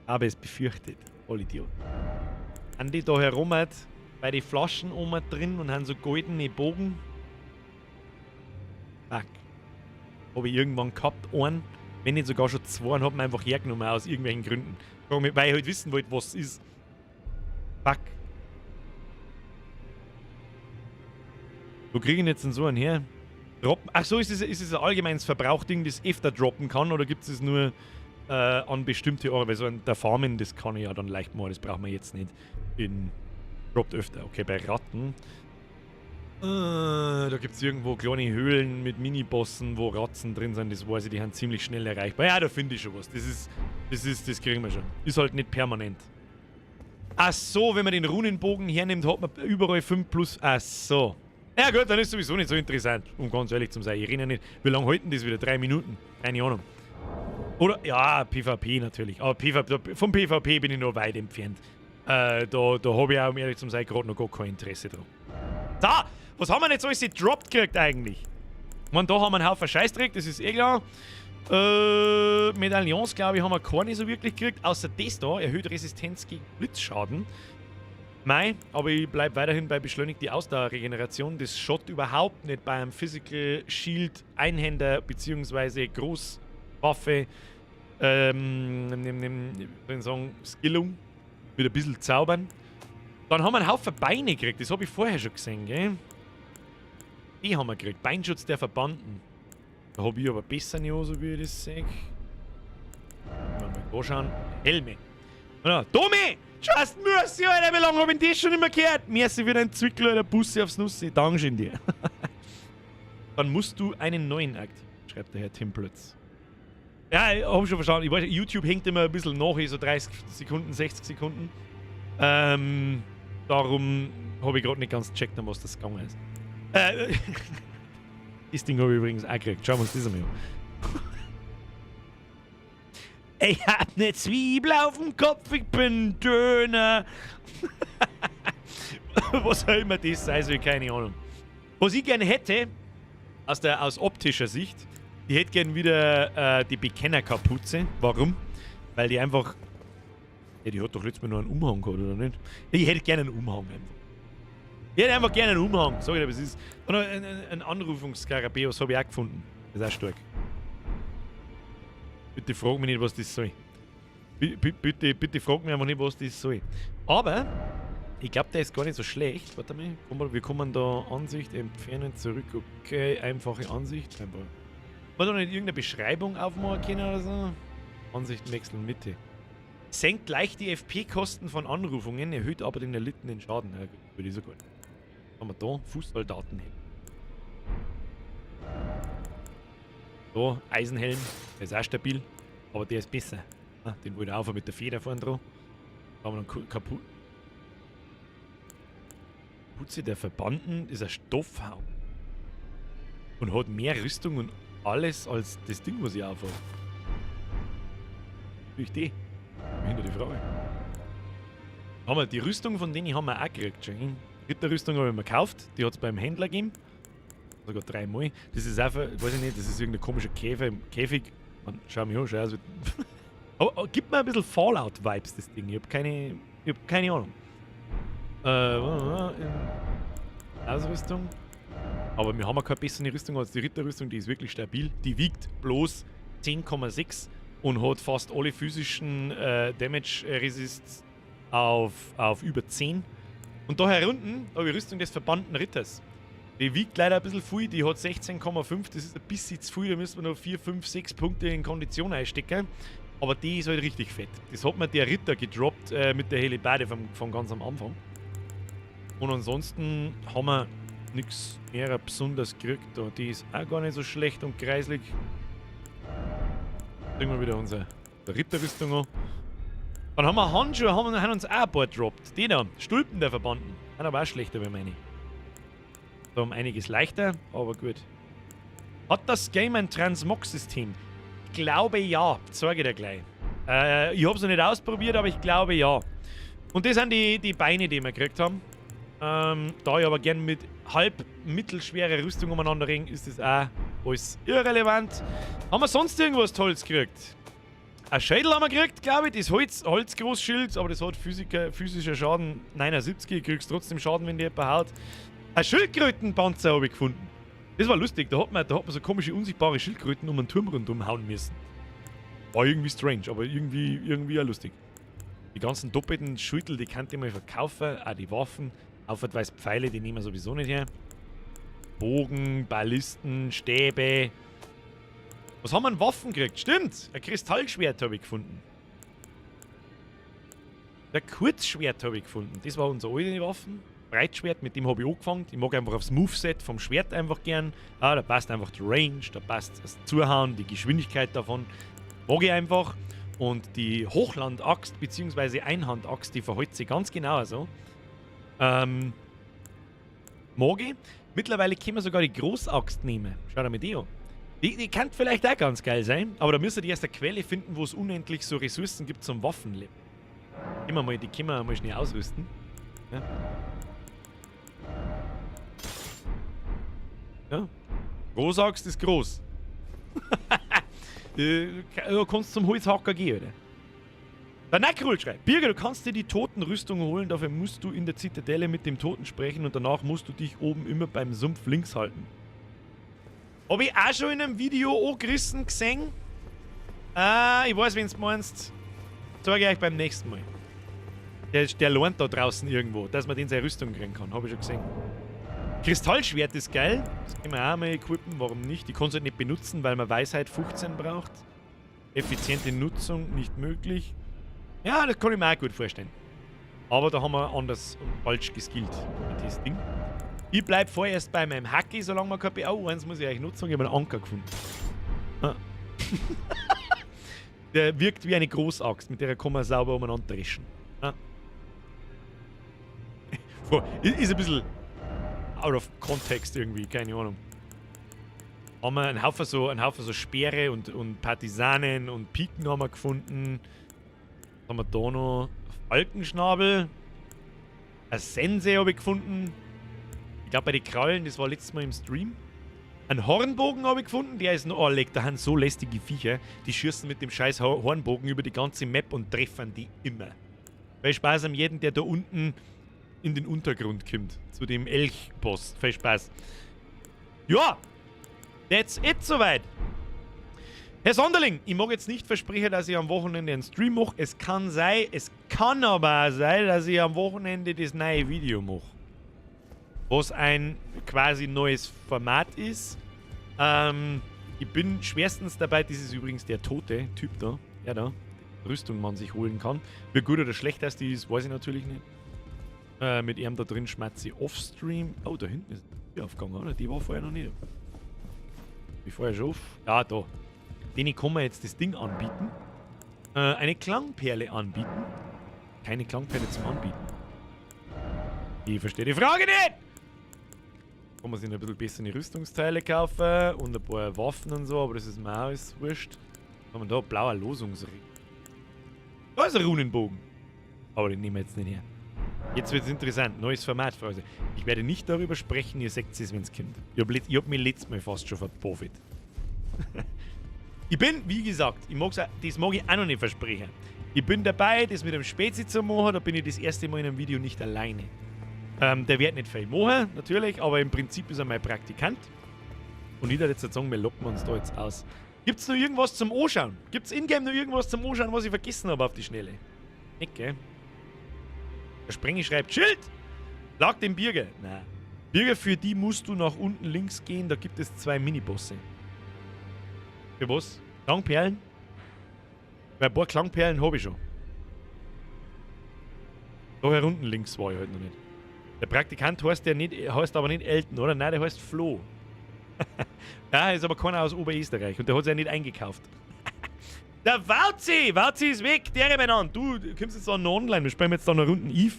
Aber es befürchtet. Voll Idiot. An die da herum hat, bei den Flaschen oben drin und haben so goldene Bogen. Fuck. Habe ich irgendwann gehabt, einen, wenn nicht sogar schon zwei, und hab mir einfach hergenommen aus irgendwelchen Gründen. Weil ich halt wissen wollte, was es ist. Fuck. Wo kriege ich denn jetzt denn so einen her? Droppen? Ach so, ist es ein allgemeines Verbrauchding, das öfter droppen kann, oder gibt es es nur an bestimmte Orte? Weil so an der Farmen, das kann ich ja dann leicht machen, das brauchen wir jetzt nicht. In droppt öfter. Okay, bei Ratten. Da gibt es irgendwo kleine Höhlen mit Minibossen, wo Ratzen drin sind, das weiß ich, die sind ziemlich schnell erreichbar. Ja, da finde ich schon was. Das kriegen wir schon. Ist halt nicht permanent. Ach so, wenn man den Runenbogen hernimmt, hat man überall 5 plus. Ach so. Ja gut, dann ist sowieso nicht so interessant, um ganz ehrlich zu sein. Ich erinnere nicht, wie lange halten das wieder? 3 Minuten? Keine Ahnung. Oder, ja, PvP natürlich. Aber PvP, vom PvP bin ich noch weit entfernt. Da habe ich auch, um ehrlich zu sein, gerade noch gar kein Interesse dran. So, was haben wir denn jetzt alles gedroppt gekriegt eigentlich? Ich meine, da haben wir einen Haufen Scheißdreck, das ist eh klar. Medaillons, glaube ich, haben wir keine so wirklich gekriegt. Außer das da, erhöht Resistenz gegen Blitzschaden. Mei, aber ich bleib weiterhin bei beschleunigt die Ausdauerregeneration. Das schaut überhaupt nicht bei einem Physical Shield Einhänder beziehungsweise Großwaffe. Ich sagen, Skillung. Mit ein bisschen zaubern. Dann haben wir einen Haufen Beine gekriegt. Das habe ich vorher schon gesehen, gell? Die haben wir gekriegt. Beinschutz der Verbannten. Da habe ich aber besser nicht, so wie ich das sehe. Mal da schauen. Helme. Ja, Domi! Just merci, Alter, wie lange hab ich das schon nicht mehr gehört? Merci für deinen Zwickel, Alter, Bussi aufs Nussi. Dankeschön dir. Dann musst du einen neuen aktivieren, schreibt der Herr Tim Plötz. Ja, ich hab schon verstanden. Ich weiß, YouTube hängt immer ein bisschen nach, so 30 Sekunden, 60 Sekunden. Darum habe ich gerade nicht ganz gecheckt, um was das gegangen ist. Das Ding habe ich übrigens auch gekriegt. Schauen wir uns das einmal an. Ich hab ne Zwiebel auf dem Kopf, ich bin Döner. Was auch immer das sei soll, keine Ahnung. Was ich gerne hätte, aus optischer Sicht, ich hätte gern wieder die Bekennerkapuze. Warum? Weil die einfach... Ja, die hat doch letztes Mal nur einen Umhang gehabt, oder nicht? Ich hätte gerne einen Umhang einfach. Ich hätte einfach gerne einen Umhang. Sag ich dir, was ist. Und ein Anrufungsskarabäus habe ich auch gefunden. Das ist auch stark. Bitte frag mich nicht, was das soll. Bitte, bitte frag mich einfach nicht, was das soll. Aber ich glaub, der ist gar nicht so schlecht. Warte mal, wir kommen da Ansicht, entfernen, zurück. Okay, einfache Ansicht. Einfach. War da nicht irgendeine Beschreibung aufmachen können oder so? Ansicht wechseln, Mitte. Senkt leicht die F P-Kosten von Anrufungen, erhöht aber den erlittenen Schaden. Ja, gut, würde ich sogar. Haben wir da Fußsoldaten hin. Da, Eisenhelm, der ist auch stabil, aber der ist besser. Ah, den wollte ich auch mit der Feder vorne dran. Da haben wir dann kaputt. Putze der Verbannten ist ein Stoffhaum. Und hat mehr Rüstung und alles als das Ding, was ich aufhabe. Durch die. Hinter die Frage. Haben wir die Rüstung von denen haben wir auch gekriegt schon. Ritterrüstung habe ich mir gekauft, die hat's beim Händler gegeben. Sogar dreimal. Das ist einfach, weiß ich nicht, das ist irgendein komischer Käfer im Käfig. Man, schau mich an, schau aus wie Aber gib mir ein bisschen Fallout-Vibes, das Ding. Ich hab keine Ahnung. In Ausrüstung. Aber wir haben ja keine bessere Rüstung als die Ritterrüstung, die ist wirklich stabil. Die wiegt bloß 10,6 und hat fast alle physischen Damage Resists auf über 10. Und da herunten habe ich Rüstung des verbannten Ritters. Die wiegt leider ein bisschen viel, die hat 16,5, das ist ein bisschen zu viel, da müssen wir noch 4, 5, 6 Punkte in Kondition einstecken. Aber die ist halt richtig fett. Das hat mir der Ritter gedroppt mit der Hellebarde von ganz am Anfang. Und ansonsten haben wir nix mehr besonders gekriegt. Da. Die ist auch gar nicht so schlecht und kreislig. Bringen wir wieder unsere Ritterrüstung an. Dann haben wir Handschuhe, haben uns auch ein paar gedroppt. Die da, Stulpen der Verbannten. Sind aber auch schlechter wie meine. Da um einiges leichter, aber gut. Hat das Game ein Transmog-System? Ich glaube ja, zeige ich dir gleich. Ich hab's noch nicht ausprobiert, aber ich glaube ja. Und das sind die Beine, die wir gekriegt haben. Da ich aber gern mit halb mittelschwerer Rüstung umeinander ringe, ist das auch alles irrelevant. Haben wir sonst irgendwas Tolles gekriegt? Ein Schädel haben wir gekriegt, glaube ich. Das Holzgroßschild, aber das hat physischer Schaden 79. Du kriegst trotzdem Schaden, wenn dir jemand haut. Ein Schildkrötenpanzer habe ich gefunden. Das war lustig, da hat man so komische, unsichtbare Schildkröten um einen Turm rundum hauen müssen. War irgendwie strange, aber irgendwie auch lustig. Die ganzen doppelten Schultel, die kann ich mal verkaufen. Auch die Waffen. Aufwärtsweise Pfeile, die nehmen wir sowieso nicht her. Bogen, Ballisten, Stäbe. Was haben wir an Waffen gekriegt? Stimmt, ein Kristallschwert habe ich gefunden. Der Kurzschwert habe ich gefunden. Das war unsere alte Waffen. Breitschwert, mit dem habe ich angefangen. Ich mag einfach aufs Moveset vom Schwert einfach gern. Ah, da passt einfach die Range, da passt das Zuhauen, die Geschwindigkeit davon. Mag ich einfach. Und die Hochlandaxt bzw. Einhandaxt, die verhält sich ganz genau so. Mag ich. Mittlerweile können wir sogar die Großaxt nehmen. Schau dir mal die an. Die kann vielleicht auch ganz geil sein, aber da müsst ihr erst eine Quelle finden, wo es unendlich so Ressourcen gibt zum Waffenleben. Immer mal, die können wir mal schnell ausrüsten. Ja. Ja. Großaxt ist groß. Du kannst zum Holzhacker gehen, oder? Der Neckrol schreibt, Birger, du kannst dir die Totenrüstung holen, dafür musst du in der Zitadelle mit dem Toten sprechen und danach musst du dich oben immer beim Sumpf links halten. Hab ich auch schon in einem Video angerissen gesehen? Ah, ich weiß, wen's meinst. Zeig ich euch beim nächsten Mal. Der lernt da draußen irgendwo, dass man den seine Rüstung kriegen kann. Hab ich schon gesehen. Kristallschwert ist geil. Das können wir auch mal equippen. Warum nicht? Die kann es halt nicht benutzen, weil man Weisheit 15 braucht. Effiziente Nutzung nicht möglich. Ja, das kann ich mir auch gut vorstellen. Aber da haben wir anders und falsch geskillt mit das Ding. Ich bleib vorerst bei meinem Hacki, solange man kein. Oh, eins muss ich euch nutzen. Ich habe einen Anker gefunden. Ah. Der wirkt wie eine Großaxt, mit der kann man sauber umeinander dreschen. Ah. Ist ein bisschen out of context irgendwie, keine Ahnung. Haben wir einen Haufen so Speere und Partisanen und Piken haben wir gefunden. Was haben wir da noch? Falkenschnabel. Eine Sense habe ich gefunden. Ich glaube bei den Krallen, das war letztes Mal im Stream. Ein Hornbogen habe ich gefunden, der ist noch. Oh, leck, da haben so lästige Viecher. Die schießen mit dem scheiß Hornbogen über die ganze Map und treffen die immer. Viel Spaß an jeden, der da unten in den Untergrund kommt. Zu dem Elch-Boss. Viel Spaß. Ja, that's it soweit. Herr Sonderling, ich mag jetzt nicht versprechen, dass ich am Wochenende einen Stream mache. Es kann sein, es kann aber auch sein, dass ich am Wochenende das neue Video mache. Was ein quasi neues Format ist. Ich bin schwerstens dabei, das ist übrigens der tote Typ da, der da, die Rüstung man sich holen kann. Wie gut oder schlecht das die ist, weiß ich natürlich nicht. Mit ihm da drin schmatze ich offstream. Oh, da hinten ist die aufgegangen, oder? Die war vorher noch nicht. Wie vorher schon auf? Ja, da. Den kann man jetzt das Ding anbieten. Eine Klangperle anbieten. Keine Klangperle zum Anbieten. Ich verstehe die Frage nicht! Kann man sich noch ein bisschen bessere Rüstungsteile kaufen und ein paar Waffen und so, aber das ist mir auch alles wurscht. Was haben wir da? Blauer Losungsring. Da ist ein Runenbogen. Aber den nehmen wir jetzt nicht her. Jetzt wird es interessant. Neues Format, Freunde. Ich werde nicht darüber sprechen, ihr seht es, wenn es kommt. Ich hab mich letztes Mal fast schon verpofft. Ich bin, wie gesagt, ich mag's, das mag ich auch noch nicht versprechen. Ich bin dabei, das mit dem Spezi zu machen. Da bin ich das erste Mal in einem Video nicht alleine. Der wird nicht viel machen, natürlich, aber im Prinzip ist er mein Praktikant. Und ich würde jetzt sagen, wir locken uns da jetzt aus. Gibt's noch irgendwas zum Anschauen? Gibt's in-game noch irgendwas zum Anschauen, was ich vergessen habe auf die Schnelle? Nicht, gell? Der Sprengi schreibt: Schild! Lag dem Birger. Nein. Birger, für die musst du nach unten links gehen, da gibt es zwei Minibosse. Für was? Klangperlen? Weil ein paar Klangperlen habe ich schon. Da hier unten links war ich halt noch nicht. Der Praktikant heißt, der nicht, heißt aber nicht Elton, oder? Nein, der heißt Flo. Ja, ist aber keiner aus Oberösterreich und der hat sich ja nicht eingekauft. Der Wauzi! Wauzi ist weg, der benannt. Du kommst jetzt da noch online, wir spielen jetzt da noch Runden Eve.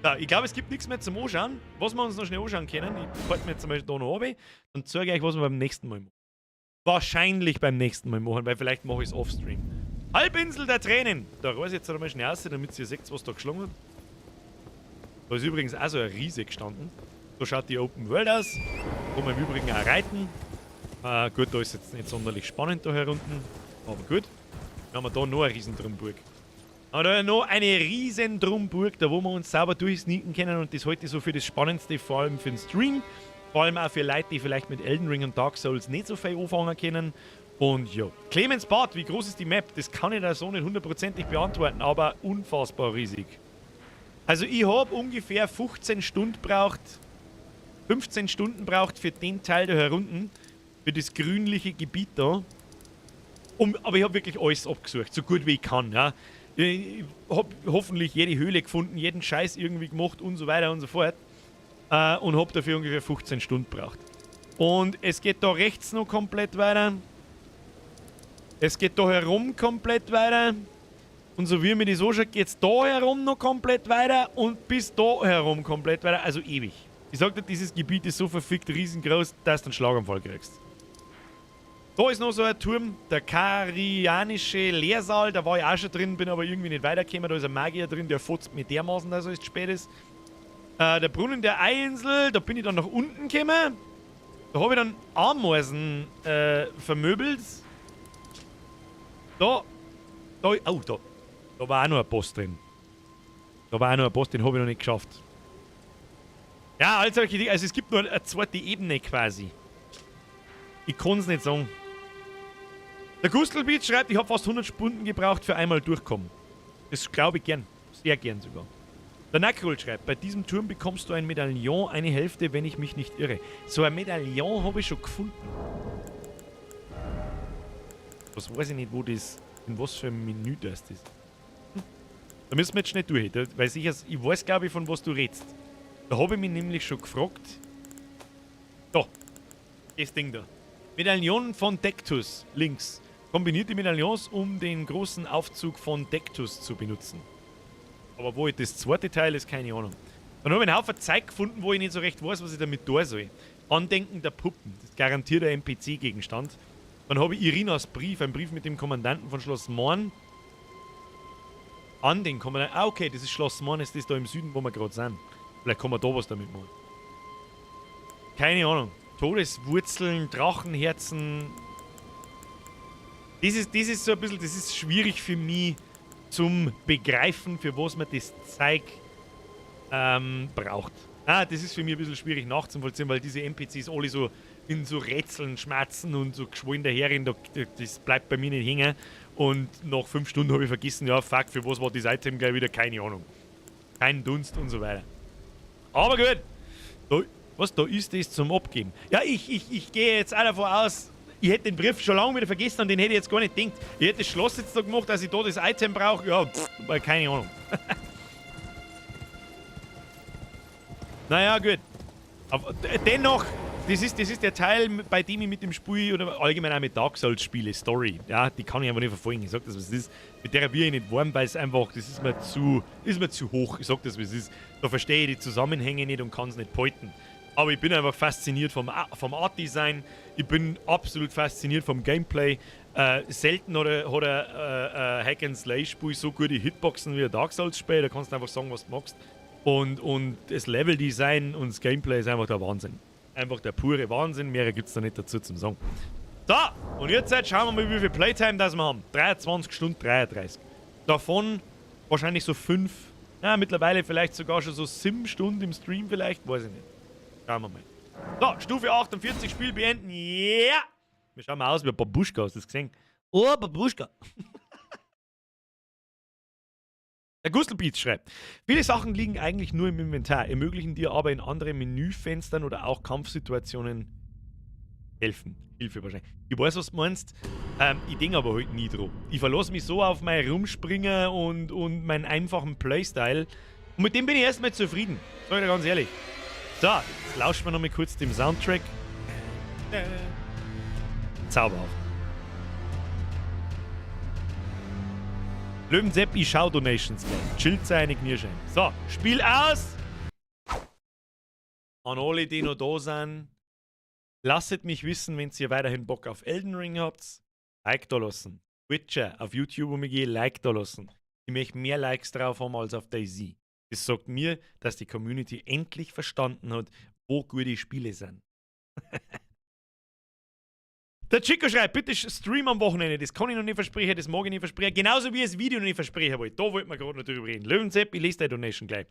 Ja, ich glaube, es gibt nichts mehr zum Anschauen. Was wir uns noch schnell anschauen können, ich halte mir jetzt einmal da noch runter, dann zeige ich euch, was wir beim nächsten Mal machen. Wahrscheinlich beim nächsten Mal machen, weil vielleicht mache ich es offstream. Halbinsel der Tränen. Da reiß ich jetzt einmal schnell aus, damit ihr seht, was da geschlagen hat. Da ist übrigens auch so ein Riese gestanden. So schaut die Open World aus. Kann man im Übrigen auch reiten. Gut, da ist jetzt nicht sonderlich spannend da herunten. Aber gut. Dann haben wir da noch eine Riesendrumburg. Aber da noch eine Riesendrumburg, da wo wir uns sauber durchsneaken können, und das halte ich so für das Spannendste, vor allem für den Stream. Vor allem auch für Leute, die vielleicht mit Elden Ring und Dark Souls nicht so viel anfangen können. Und ja. Clemens Bart, wie groß ist die Map? Das kann ich da so nicht hundertprozentig beantworten, aber unfassbar riesig. Also ich habe ungefähr 15 Stunden braucht, 15 Stunden braucht für den Teil da herunten, für das grünliche Gebiet da. Aber ich habe wirklich alles abgesucht, so gut wie ich kann. Ja. Ich habe hoffentlich jede Höhle gefunden, jeden Scheiß irgendwie gemacht und so weiter und so fort. Und habe dafür ungefähr 15 Stunden braucht. Und es geht da rechts noch komplett weiter. Es geht da herum komplett weiter. Und so wie mir das anschaut, geht es da herum noch komplett weiter und bis da herum komplett weiter. Also ewig. Ich sag dir, dieses Gebiet ist so verfickt riesengroß, dass du einen Schlaganfall kriegst. Da ist noch so ein Turm, der Karianische Lehrsaal, da war ich auch schon drin, bin aber irgendwie nicht weitergekommen. Da ist ein Magier drin, der fotzt mit dermaßen, dass es spät ist. Der Brunnen der Einsel, da bin ich dann nach unten gekommen. Da habe ich dann Ameisen vermöbelt. Da, da, oh, da. Da war auch noch ein Boss drin. Da war auch noch ein Boss, den habe ich noch nicht geschafft. Ja, all solche Dinge. Also es gibt nur eine zweite Ebene quasi. Ich kann es nicht sagen. Der Gustelbeat schreibt, ich habe fast 100 Stunden gebraucht für einmal durchkommen. Das glaube ich gern. Sehr gern sogar. Der Nakrul schreibt, bei diesem Turm bekommst du ein Medaillon, eine Hälfte, wenn ich mich nicht irre. So ein Medaillon habe ich schon gefunden. Was weiß ich nicht, wo das, in was für einem Menü das ist. Da müssen wir jetzt schnell durch, da, weil ich, ich weiß, glaube ich, von was du redest. Da habe ich mich nämlich schon gefragt. Da, das Ding da. Medaillon von Dectus, links. Kombiniert die Medaillons, um den großen Aufzug von Dectus zu benutzen. Aber wo ich das zweite Teil ist, keine Ahnung. Dann habe ich einen Haufen Zeug gefunden, wo ich nicht so recht weiß, was ich damit tun soll. Andenken der Puppen, das ist garantiert ein NPC-Gegenstand. Dann habe ich Irinas Brief, ein Brief mit dem Kommandanten von Schloss Morn. An den Kommandanten. Ah, okay, das ist Schloss Morn, ist das da im Süden, wo wir gerade sind. Vielleicht kann man da was damit machen. Keine Ahnung. Todeswurzeln, Drachenherzen. Das ist so ein bisschen, das ist schwierig für mich zum Begreifen, für was man das Zeug braucht. Ah, das ist für mich ein bisschen schwierig nachzuvollziehen, weil diese NPCs alle so in so Rätseln schmatzen und so geschwollen daherrennen, das bleibt bei mir nicht hängen. Und nach 5 Stunden habe ich vergessen, ja, fuck, für was war das Item gleich wieder, keine Ahnung. Kein Dunst und so weiter. Aber gut. Da, was, da ist das zum Abgeben. Ja, ich gehe jetzt auch davon aus, ich hätte den Brief schon lange wieder vergessen und den hätte ich jetzt gar nicht gedacht. Ich hätte das Schloss jetzt da gemacht, dass ich da das Item brauche. Ja, pff, keine Ahnung. Naja, gut. Aber dennoch, das ist der Teil, bei dem ich mit dem Spiel oder allgemein auch mit Dark Souls spiele, Story. Ja, die kann ich einfach nicht verfolgen. Ich sag das, was es ist. Mit der bin ich nicht warm, weil es einfach, das ist mir zu hoch. Ich sag das, was es ist. Da verstehe ich die Zusammenhänge nicht und kann es nicht halten. Aber ich bin einfach fasziniert vom Art Design. Ich bin absolut fasziniert vom Gameplay. Selten hat ein Hack and Slay Spiel so gute Hitboxen wie ein Dark Souls Spiel. Da kannst du einfach sagen, was du magst. Und das Level Design und das Gameplay ist einfach der Wahnsinn. Einfach der pure Wahnsinn. Mehr gibt es da nicht dazu zum sagen. So, und jetzt schauen wir mal, wie viel Playtime das wir haben. 23 Stunden 33. Davon wahrscheinlich so 5, ja, mittlerweile vielleicht sogar schon so 7 Stunden im Stream vielleicht, weiß ich nicht. Schauen wir mal. So, Stufe 48, Spiel beenden. Yeah! Wir schauen mal aus wie ein Babuschka, hast du das gesehen? Oh, Babuschka. Der Gustelbeats schreibt: Viele Sachen liegen eigentlich nur im Inventar, ermöglichen dir aber in anderen Menüfenstern oder auch Kampfsituationen helfen. Hilfe wahrscheinlich. Ich weiß, was du meinst. Ich denke aber halt nie dran. Ich verlasse mich so auf mein Rumspringen und meinen einfachen Playstyle. Und mit dem bin ich erstmal zufrieden. Sag ich dir ganz ehrlich. So, jetzt lauschen wir noch mal kurz dem Soundtrack. Zauberhaft. Löwensepp, ich schau Donations gleich. Chillt seine Knirschein. So, Spiel aus! An alle, die noch da sind, lasst mich wissen, wenn ihr weiterhin Bock auf Elden Ring habt. Like da lassen. Witcher auf YouTube um mich Like da lassen. Ich möchte mehr Likes drauf haben als auf DayZ. Das sagt mir, dass die Community endlich verstanden hat, wo gute Spiele sind. Der Chico schreibt, bitte stream am Wochenende. Das kann ich noch nicht versprechen, das mag ich nicht versprechen. Genauso wie ich das Video noch nicht versprechen wollte. Da wollten wir gerade noch drüber reden. Löwensepp, ich lese deine Donation gleich.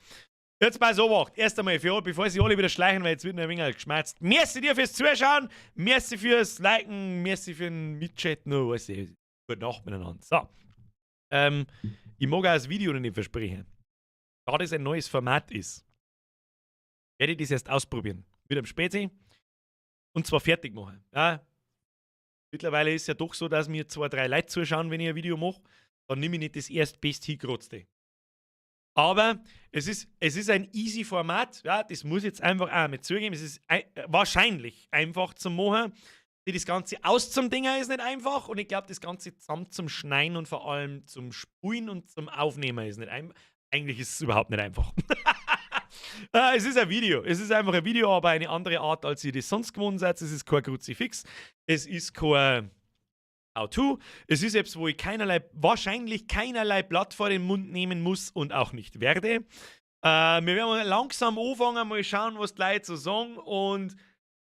Jetzt bei so Obacht. Erst einmal, für, bevor sie alle wieder schleichen, weil jetzt wird noch ein wenig geschmerzt. Merci dir fürs Zuschauen, merci fürs Liken, merci für den Mitchatten. No, weiß ich. Gute Nacht miteinander. So. Ich mag auch das Video noch nicht versprechen. Da das ein neues Format ist, werde ich das erst ausprobieren. Mit dem Spezi. Und zwar fertig machen. Ja, mittlerweile ist es ja doch so, dass mir zwei, drei Leute zuschauen, wenn ich ein Video mache. Dann nehme ich nicht das erstbest Hingerotzte. Aber es ist ein easy Format, ja, das muss ich jetzt einfach auch mit zugeben. Es ist wahrscheinlich einfach zum Machen. Das Ganze aus zum Dinger ist nicht einfach und ich glaube, das Ganze zusammen zum Schneiden und vor allem zum Spulen und zum Aufnehmen ist nicht einfach. Eigentlich ist es überhaupt nicht einfach. Ah, es ist ein Video. Es ist einfach ein Video, aber eine andere Art, als ihr das sonst gewohnt seid. Es ist kein Kruzifix. Es ist kein How-To. Es ist etwas, wo ich keinerlei, wahrscheinlich keinerlei Blatt vor den Mund nehmen muss und auch nicht werde. Wir werden langsam anfangen, mal schauen, was die Leute so sagen. Und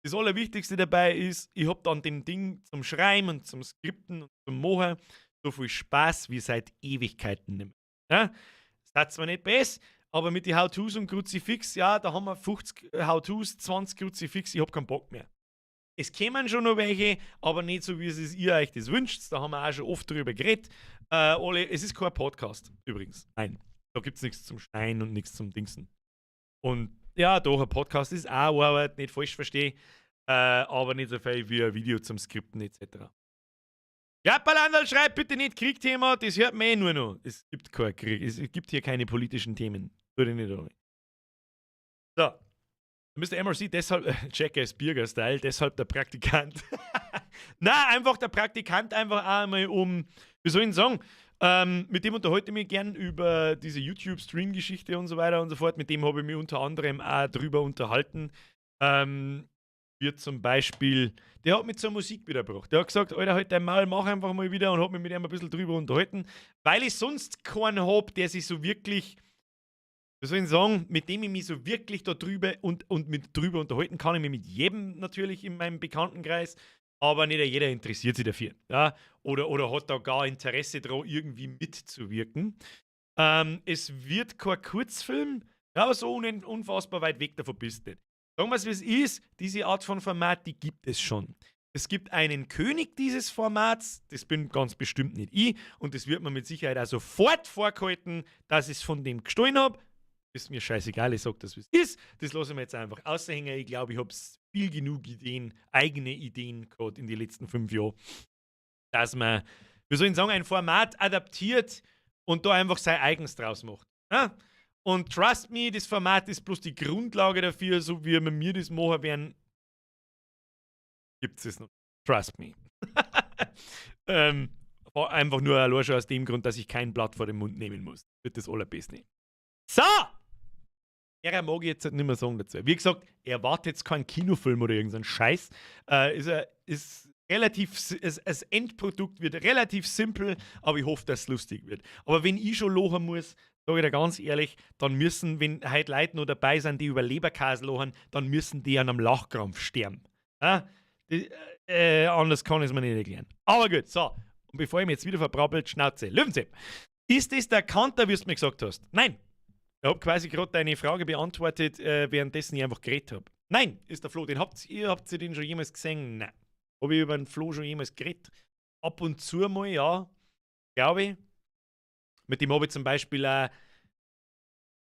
das Allerwichtigste dabei ist, ich habe dann dem Ding zum Schreiben und zum Skripten und zum Machen so viel Spaß wie seit Ewigkeiten nicht mehr. Ja? Das hat zwar nicht besser, aber mit den How-Tos und Kruzifix, ja, da haben wir 50 How-Tos, 20 Kruzifix, ich hab keinen Bock mehr. Es kämen schon noch welche, aber nicht so, wie es ihr euch das wünscht. Da haben wir auch schon oft drüber geredet. Alle, es ist kein Podcast, übrigens. Nein. Da gibt es nichts zum Schneiden und nichts zum Dingsen. Und ja, doch, ein Podcast ist auch Arbeit, nicht falsch verstehen, aber nicht so viel wie ein Video zum Skripten etc. Ja, Balandal, schreib bitte nicht Kriegthema, das hört man eh nur noch. Es gibt keinen Krieg, es gibt hier keine politischen Themen. Würde ich nicht sagen. So. Mr. MRC, deshalb, Jackass Birger Style, deshalb der Praktikant. Na, einfach der Praktikant einfach einmal um, wie soll ich sagen, mit dem unterhalte ich mich gern über diese YouTube-Stream-Geschichte und so weiter und so fort. Mit dem habe ich mich unter anderem auch drüber unterhalten. Wird zum Beispiel, der hat mich zur Musik wiedergebracht. Der hat gesagt: „Alter, halt dein Maul, mach einfach mal wieder“, und hat mich mit ihm ein bisschen drüber unterhalten, weil ich sonst keinen hab, der sich so wirklich, wie soll ich sagen, mit dem ich mich so wirklich da drüber und mit drüber unterhalten kann, ich mich mit jedem natürlich in meinem Bekanntenkreis, aber nicht jeder interessiert sich dafür. Ja? Oder hat da gar Interesse daran, irgendwie mitzuwirken. Es wird kein Kurzfilm, ja, aber so unfassbar weit weg davon bist du nicht. Sagen wir es, wie es ist, diese Art von Format, die gibt es schon. Es gibt einen König dieses Formats, das bin ganz bestimmt nicht ich, und das wird man mit Sicherheit auch sofort vorgehalten, dass ich es von dem gestohlen habe. Ist mir scheißegal, ich sag das, wie es ist. Das lasse ich mir jetzt einfach aushängen. Ich glaube, ich habe viel genug Ideen, eigene Ideen gehabt in den letzten 5 Jahren, dass man, wie soll ich sagen, ein Format adaptiert und da einfach sein eigens draus macht. Ja? Und trust me, das Format ist bloß die Grundlage dafür, so wie wir mir das machen werden, gibt es noch. Trust me. Einfach nur allein schon aus dem Grund, dass ich kein Blatt vor den Mund nehmen muss. Wird das Allerbeste. So! Er mag ich jetzt halt nicht mehr sagen dazu. Wie gesagt, erwartet jetzt keinen Kinofilm oder irgendeinen Scheiß. Ist relativ, das Endprodukt wird relativ simpel, aber ich hoffe, dass es lustig wird. Aber wenn ich schon lachen muss, sage ich dir ganz ehrlich, dann müssen, wenn heute Leute noch dabei sind, die über Leberkäse lachen, dann müssen die an einem Lachkrampf sterben. Ja? Anders kann ich es mir nicht erklären. Aber gut, so. Und bevor ich mich jetzt wieder verbrabbelt, Schnauze. Löwensepp. Ist das der Kanter, wie du mir gesagt hast? Nein. Ich habe quasi gerade deine Frage beantwortet, währenddessen ich einfach geredet habe. Nein, ist der Flo. Den habt ihr den schon jemals gesehen? Nein. Habe ich über den Flo schon jemals geredet? Ab und zu mal, ja. Glaube ich. Mit dem habe ich zum Beispiel auch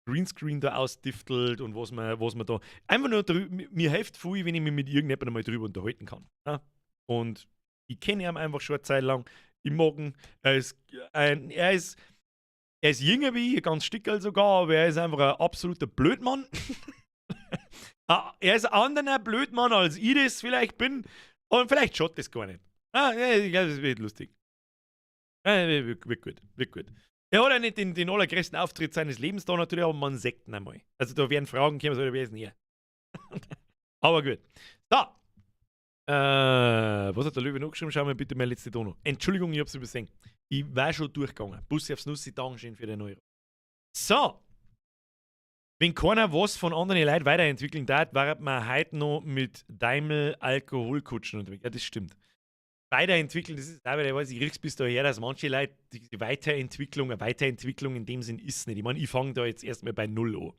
Greenscreen da ausdiftelt und was man da. Einfach nur, mir hilft viel, wenn ich mich mit irgendjemandem mal drüber unterhalten kann. Ja? Und ich kenne ihn einfach schon eine Zeit lang. Ich mag ihn. Er ist jünger wie ich, ganz Stickerl sogar, aber er ist einfach ein absoluter Blödmann. Ah, er ist ein anderer Blödmann, als ich das vielleicht bin. Und vielleicht schaut das gar nicht. Ah, ja, ich glaube, das wird lustig. Ja, wird gut, wird gut. Er hat ja nicht den allergrößten Auftritt seines Lebens da natürlich, aber man sagt ihn einmal. Also da werden Fragen kommen, so, wer ist denn er? Aber gut. So. Was hat der Löwe noch geschrieben? Schau mir bitte meine letzte Dono. Entschuldigung, ich hab's übersehen. Ich war schon durchgegangen. Bussi aufs Nussi, Dankeschön für den Euro. So. Wenn keiner was von anderen Leuten weiterentwickeln darf, war man heute noch mit Daimel Alkoholkutschen unterwegs. Ja, das stimmt. Weiterentwickeln, das ist auch wieder, ich weiß, ich krieg's bis daher, dass manche Leute die Weiterentwicklung, eine Weiterentwicklung in dem Sinn ist nicht. Ich meine, ich fange da jetzt erstmal bei Null an.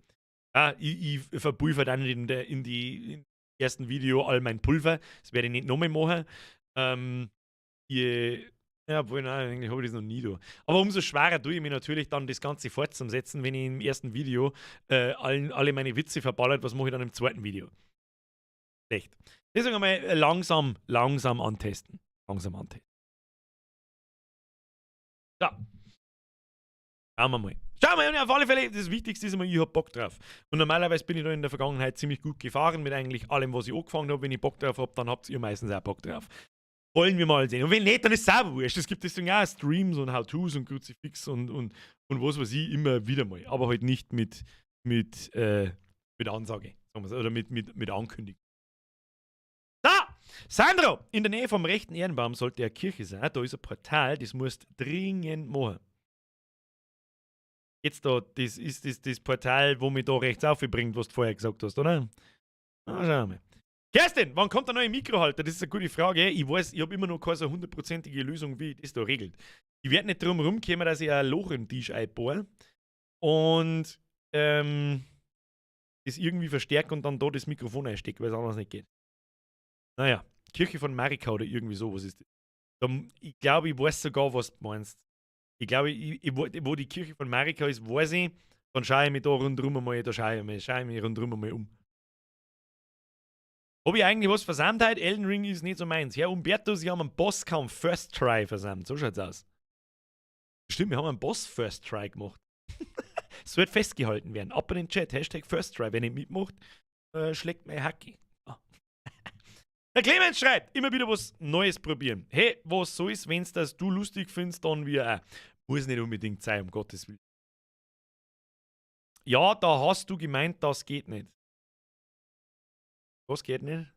Ja, ich verpulver dann in ersten Video all mein Pulver. Das werde ich nicht nochmal machen. Ja, obwohl, nein, eigentlich habe ich das noch nie da. Aber umso schwerer tue ich mir natürlich dann, das Ganze fortzusetzen, wenn ich im ersten Video alle meine Witze verballert, was mache ich dann im zweiten Video? Schlecht. Deswegen einmal langsam, langsam antesten. Langsam antesten. So. Schauen wir mal. Schauen wir mal, auf alle Fälle, das Wichtigste ist immer, ich hab Bock drauf. Und normalerweise bin ich da in der Vergangenheit ziemlich gut gefahren mit eigentlich allem, was ich angefangen habe. Wenn ich Bock drauf habe, dann habt ihr meistens auch Bock drauf. Wollen wir mal sehen. Und wenn nicht, dann ist es auch wurscht. Es gibt deswegen auch Streams und How-Tos und Kruzifix und was weiß ich immer wieder mal. Aber halt nicht mit Ansage, sagen wir's, oder mit Ankündigung. Da! Sandro! In der Nähe vom rechten Ehrenbaum sollte eine Kirche sein. Da ist ein Portal, das musst dringend machen. Jetzt da, das ist das Portal, wo mich da rechts aufbringt, was du vorher gesagt hast, oder? Na, schauen wir mal. Kerstin, wann kommt der neue Mikrohalter? Das ist eine gute Frage. Ich weiß, ich habe immer noch keine so hundertprozentige Lösung, wie ich das da regelt. Ich werde nicht drum rumkommen, dass ich ein Loch im Tisch einbohre und das irgendwie verstärke und dann da das Mikrofon einstecke, weil es anders nicht geht. Naja, Kirche von Marika oder irgendwie sowas ist das. Da, ich glaube, ich weiß sogar, was du meinst. Ich glaube, wo die Kirche von Marika ist, weiß ich. Dann schaue ich mich da rundherum einmal, da schaue ich mich rundherum einmal um. Hab ich eigentlich was versäumt heute? Elden Ring ist nicht so meins. Herr Umberto, Sie haben einen Bosskampf First Try versäumt. So schaut's aus. Stimmt, wir haben einen Boss First Try gemacht. Es wird festgehalten werden. Ab in den Chat. #FirstTry. Wer nicht mitmacht, schlägt mein Hacki. Ah. Der Clemens schreibt, immer wieder was Neues probieren. Hey, was soll's, wenn's das du lustig findest, dann wir auch. Muss nicht unbedingt sein, um Gottes Willen. Ja, da hast du gemeint, das geht nicht. Was geht nicht?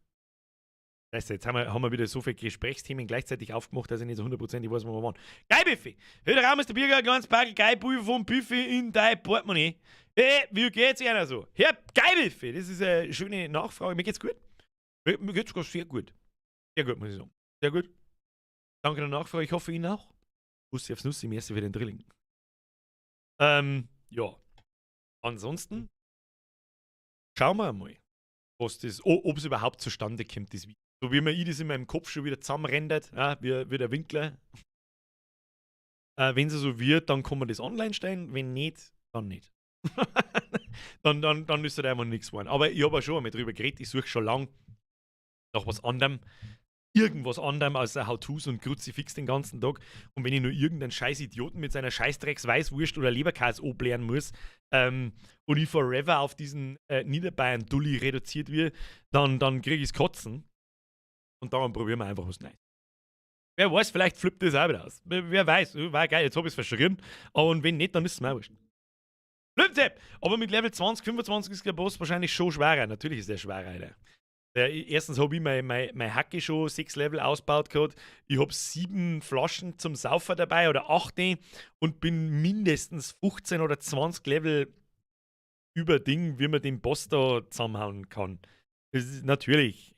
Weißt du, jetzt haben wir wieder so viele Gesprächsthemen gleichzeitig aufgemacht, dass ich nicht so hundertprozentig weiß, wo wir waren. Geil, Biffy! Hey, der Raum ist der Birger, ein kleines Packel Geil vom Buffet in dein Portemonnaie. Hey, wie geht's Ihnen so? Ja, geil, Biffy! Das ist eine schöne Nachfrage. Mir geht's gut. Mir geht's sogar sehr gut. Sehr gut, muss ich sagen. Sehr gut. Danke der Nachfrage. Ich hoffe, Ihnen auch. Bussi aufs Nussi, merci für den Drilling. Ja. Ansonsten schauen wir einmal, was das, ob es überhaupt zustande kommt, das Video. So wie mir ich das in meinem Kopf schon wieder zusammenrendert, ja, wie der Winkler. Wenn es so wird, dann kann man das online stellen. Wenn nicht, dann nicht. Dann ist halt einfach nichts geworden. Aber ich habe auch schon einmal drüber geredet, ich suche schon lang nach was anderem. Irgendwas anderem als How-Tos und Kruzifix den ganzen Tag. Und wenn ich nur irgendeinen scheiß Idioten mit seiner Scheißdrecks Weißwurst oder Leberkäse oblären muss und ich forever auf diesen Niederbayern-Dulli reduziert wird, dann kriege ich's Kotzen. Und darum probieren wir einfach was Neues. Wer weiß, vielleicht flippt das auch wieder aus. Wer weiß, war geil, jetzt habe ich es verschrien. Aber und wenn nicht, dann ist es mir wurscht. Blödsinn! Aber mit Level 20, 25 ist der Boss wahrscheinlich schon schwerer. Natürlich ist der schwerer, Alter. Erstens habe ich mein Hacke schon 6 Level ausgebaut gehabt. Ich habe 7 Flaschen zum Saufen dabei oder 8 und bin mindestens 15 oder 20 Level über Ding, wie man den Boss da zusammenhauen kann. Das ist natürlich.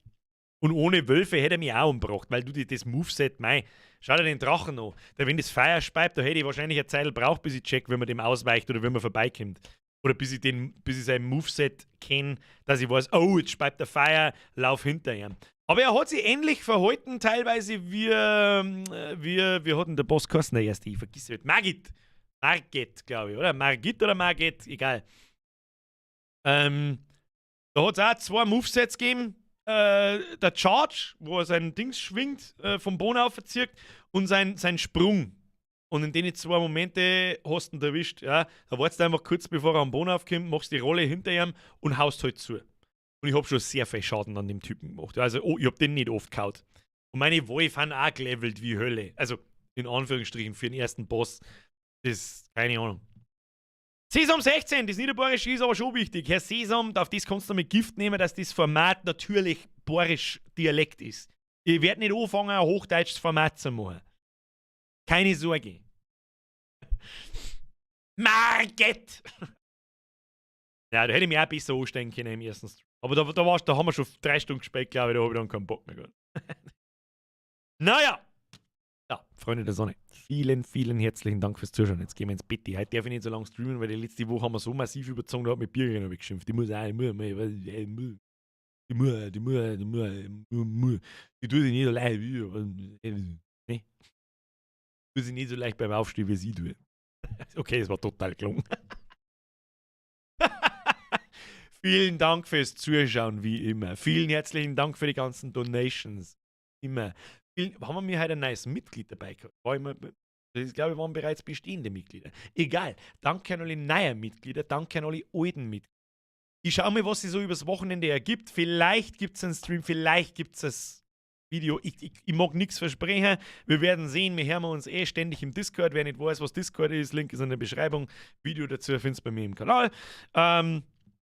Und ohne Wölfe hätte er mich auch umgebracht, weil du die, das Moveset, mei, schau dir den Drachen an. Der, wenn das Feuer speibt, da hätte ich wahrscheinlich eine Zeit gebraucht, bis ich check, wenn man dem ausweicht oder wenn man vorbeikommt. Oder bis ich sein Moveset kenne, dass ich weiß, oh, jetzt speibt der Feuer, lauf hinter ihm. Aber er hat sich ähnlich verhalten, teilweise wie hat denn der Boss geheißen, der erste? Ich vergiss es. Margit. Margit, glaube ich, oder? Margit oder Margit, egal. Da hat es auch zwei Movesets gegeben. Der Charge, wo er sein Dings schwingt, vom Boden aufverzieht, und sein Sprung. Und in den zwei Momente hast du ihn erwischt. Ja? Da wartest du einfach kurz, bevor er am Boden aufkommt, machst die Rolle hinter ihm und haust halt zu. Und ich hab schon sehr viel Schaden an dem Typen gemacht. Also, oh, ich hab den nicht oft gehaut. Und meine Wolf haben auch gelevelt wie Hölle. Also, in Anführungsstrichen, für den ersten Boss. Das ist keine Ahnung. Sesam 16, das Niederbayerische ist aber schon wichtig. Herr Sesam, auf das kannst du mit Gift nehmen, dass das Format natürlich bayerisch Dialekt ist. Ich werde nicht anfangen, ein hochdeutsches Format zu machen. Keine Sorge. Margit! Ja, da hätte ich mich auch besser anstellen können im ersten Stream. Aber da haben wir schon 3 Stunden gespielt, glaube ich, da habe ich dann keinen Bock mehr gehabt. Naja. Ja, Freunde der Sonne, vielen, vielen herzlichen Dank fürs Zuschauen. Jetzt gehen wir ins Bett. Heute darf ich nicht so lange streamen, weil die letzte Woche haben wir so massiv überzogen, da hat mich Birger noch geschimpft. Die muss auch, ich muss, ich muss, die muss, die muss, die muss, die muss, die tut sich nicht so leicht, ne? Tut sich nicht so leicht beim Aufstehen, wie sie tut. Okay, es war total gelungen. Vielen Dank fürs Zuschauen, wie immer. Vielen herzlichen Dank für die ganzen Donations. Immer. Haben wir mir heute ein neues Mitglied dabei gehabt? War immer, das ist, glaube ich, waren bereits bestehende Mitglieder. Egal. Danke an alle neuen Mitglieder, danke an alle alten Mitglieder. Ich schaue mir, was sich so übers Wochenende ergibt. Vielleicht gibt es einen Stream, vielleicht gibt es das Video. Ich mag nichts versprechen. Wir werden sehen. Wir hören uns eh ständig im Discord. Wer nicht weiß, was Discord ist, Link ist in der Beschreibung. Video dazu findest du bei mir im Kanal. Da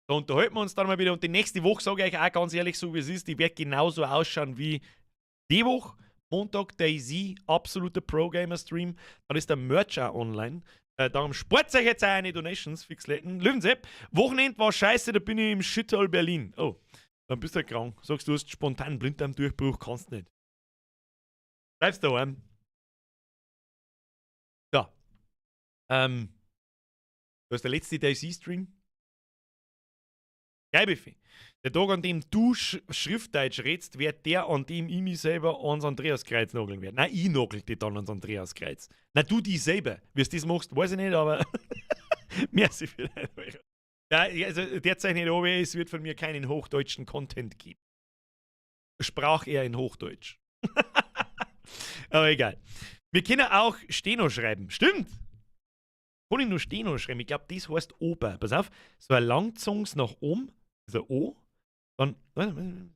unterhalten wir uns dann mal wieder. Und die nächste Woche, sage ich euch auch ganz ehrlich, so wie es ist, die wird genauso ausschauen wie die Woche. Montag DayZ, absoluter Pro-Gamer-Stream. Dann ist der Merch auch online. Darum spart euch jetzt auch eine Donations, Fixletten. Löwensepp, Wochenende war scheiße, da bin ich im Shithole Berlin. Oh, dann bist du halt krank. Sagst du, hast spontan Blinddarmdurchbruch, kannst nicht. Bleibst daheim. Ja. Das ist der letzte DayZ-Stream. Geil, Biffi. Der Tag, an dem du Schriftdeutsch redst, wird der, an dem ich mich selber ans Andreaskreuz nageln werde. Nein, ich nagel dich dann ans Andreaskreuz. Nein, du dich selber. Wie du das machst, weiß ich nicht, aber merci für dein Euro. Ja, also derzeit nicht, aber es wird von mir keinen hochdeutschen Content geben. Sprach er in Hochdeutsch. Aber egal. Wir können auch Steno schreiben. Stimmt! Kann ich nur Steno schreiben? Ich glaube, das heißt Ober. Pass auf, so ein Langzungs nach oben, also O, dann, warte,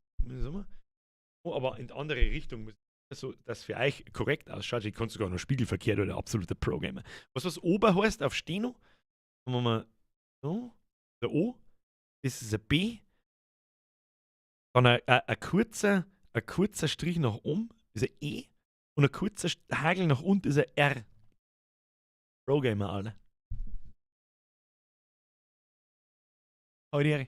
oh, aber in die andere Richtung, so, dass für euch korrekt ausschaut. Ich kann sogar noch spiegelverkehrt oder absoluter Pro-Gamer. Was Ober heißt auf Steno? Dann machen wir so, der O, das ist ein B, dann ein kurzer Strich nach oben, ist ein E, und ein kurzer Hagel nach unten ist ein R. Pro-Gamer, alle. Hau die Ehre.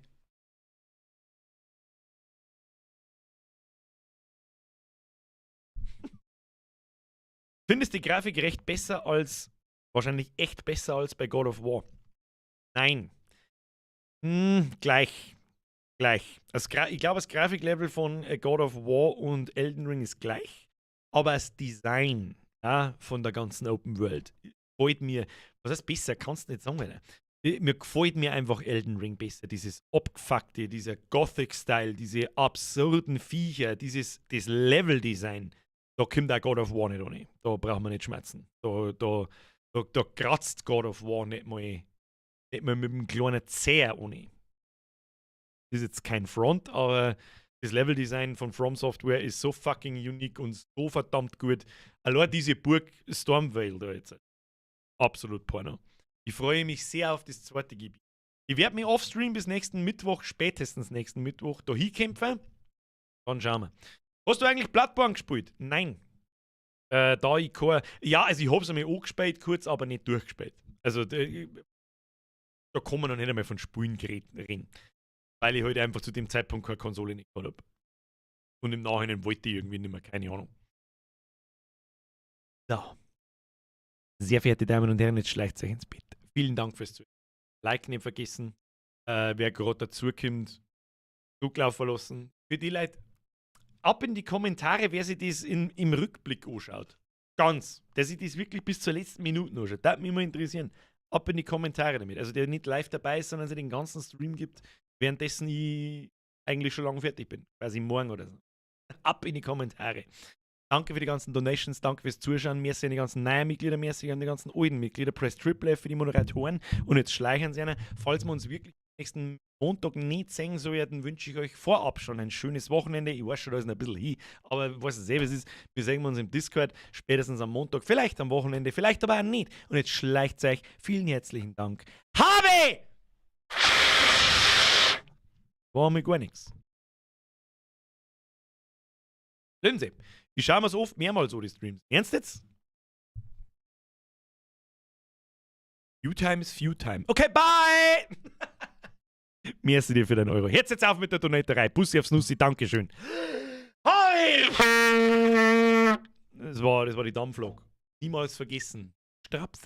Findest die Grafik recht besser als, wahrscheinlich echt besser als bei God of War? Nein. Gleich. Gleich. Ich glaube, das Grafiklevel von God of War und Elden Ring ist gleich, aber das Design, ja, von der ganzen Open World gefällt mir, was heißt besser, kannst du nicht sagen, Alter. Mir gefällt mir einfach Elden Ring besser. Dieses abgefuckte, dieser Gothic-Style, diese absurden Viecher, das Level-Design. Da kommt auch God of War nicht ohne. Da braucht man nicht schmerzen. Da kratzt God of War nicht mal mit dem kleinen Zeher ohne. Das ist jetzt kein Front, aber das Level-Design von From Software ist so fucking unique und so verdammt gut. Allein diese Burg Stormveil da jetzt. Absolut Porno. Ich freue mich sehr auf das zweite Gebiet. Ich werde mich offstream bis nächsten Mittwoch, spätestens nächsten Mittwoch, da hinkämpfen. Dann schauen wir. Hast du eigentlich Bloodborne gespielt? Nein. Da ich kein. Ja, also ich hab's einmal angespielt, kurz, aber nicht durchgespielt. Also da kann man noch nicht einmal von Spielen reden. Weil ich halt einfach zu dem Zeitpunkt keine Konsole nicht gehabt hab. Und im Nachhinein wollte ich irgendwie nicht mehr, keine Ahnung. So. Sehr verehrte Damen und Herren, jetzt schleicht euch ins Bett. Vielen Dank fürs Zuhören. Like nicht vergessen. Wer gerade dazukommt, Zuglauf verlassen. Für die Leute, ab in die Kommentare, wer sich das im Rückblick anschaut. Ganz. Der sich das wirklich bis zur letzten Minute anschaut. Das würde mich immer interessieren. Ab in die Kommentare damit. Also der nicht live dabei ist, sondern sich den ganzen Stream gibt, währenddessen ich eigentlich schon lange fertig bin. Quasi morgen oder so. Ab in die Kommentare. Danke für die ganzen Donations, danke fürs Zuschauen. Merci an die ganzen neuen Mitglieder, merci an die ganzen alten Mitglieder. Press Triple F für die Moderatoren. Und jetzt schleichen sie einer. Falls wir uns wirklich nächsten Montag nicht sehen sollten, wünsche ich euch vorab schon ein schönes Wochenende. Ich weiß schon, da ist noch ein bisschen hin, aber was es selber ist, wir sehen uns im Discord spätestens am Montag, vielleicht am Wochenende, vielleicht aber auch nicht. Und jetzt schleicht euch. Vielen herzlichen Dank. Habe! War mir gar nichts. Lindsay, ich schaue mir's oft mehrmals so, die Streams. Ernst jetzt? Few time is few time. Okay, bye! Merci dir für deinen Euro. Jetzt jetzt auf mit der Donaterei. Bussi aufs Nussi, Dankeschön. Hi! Das war die Dampflok. Niemals vergessen. Strapse.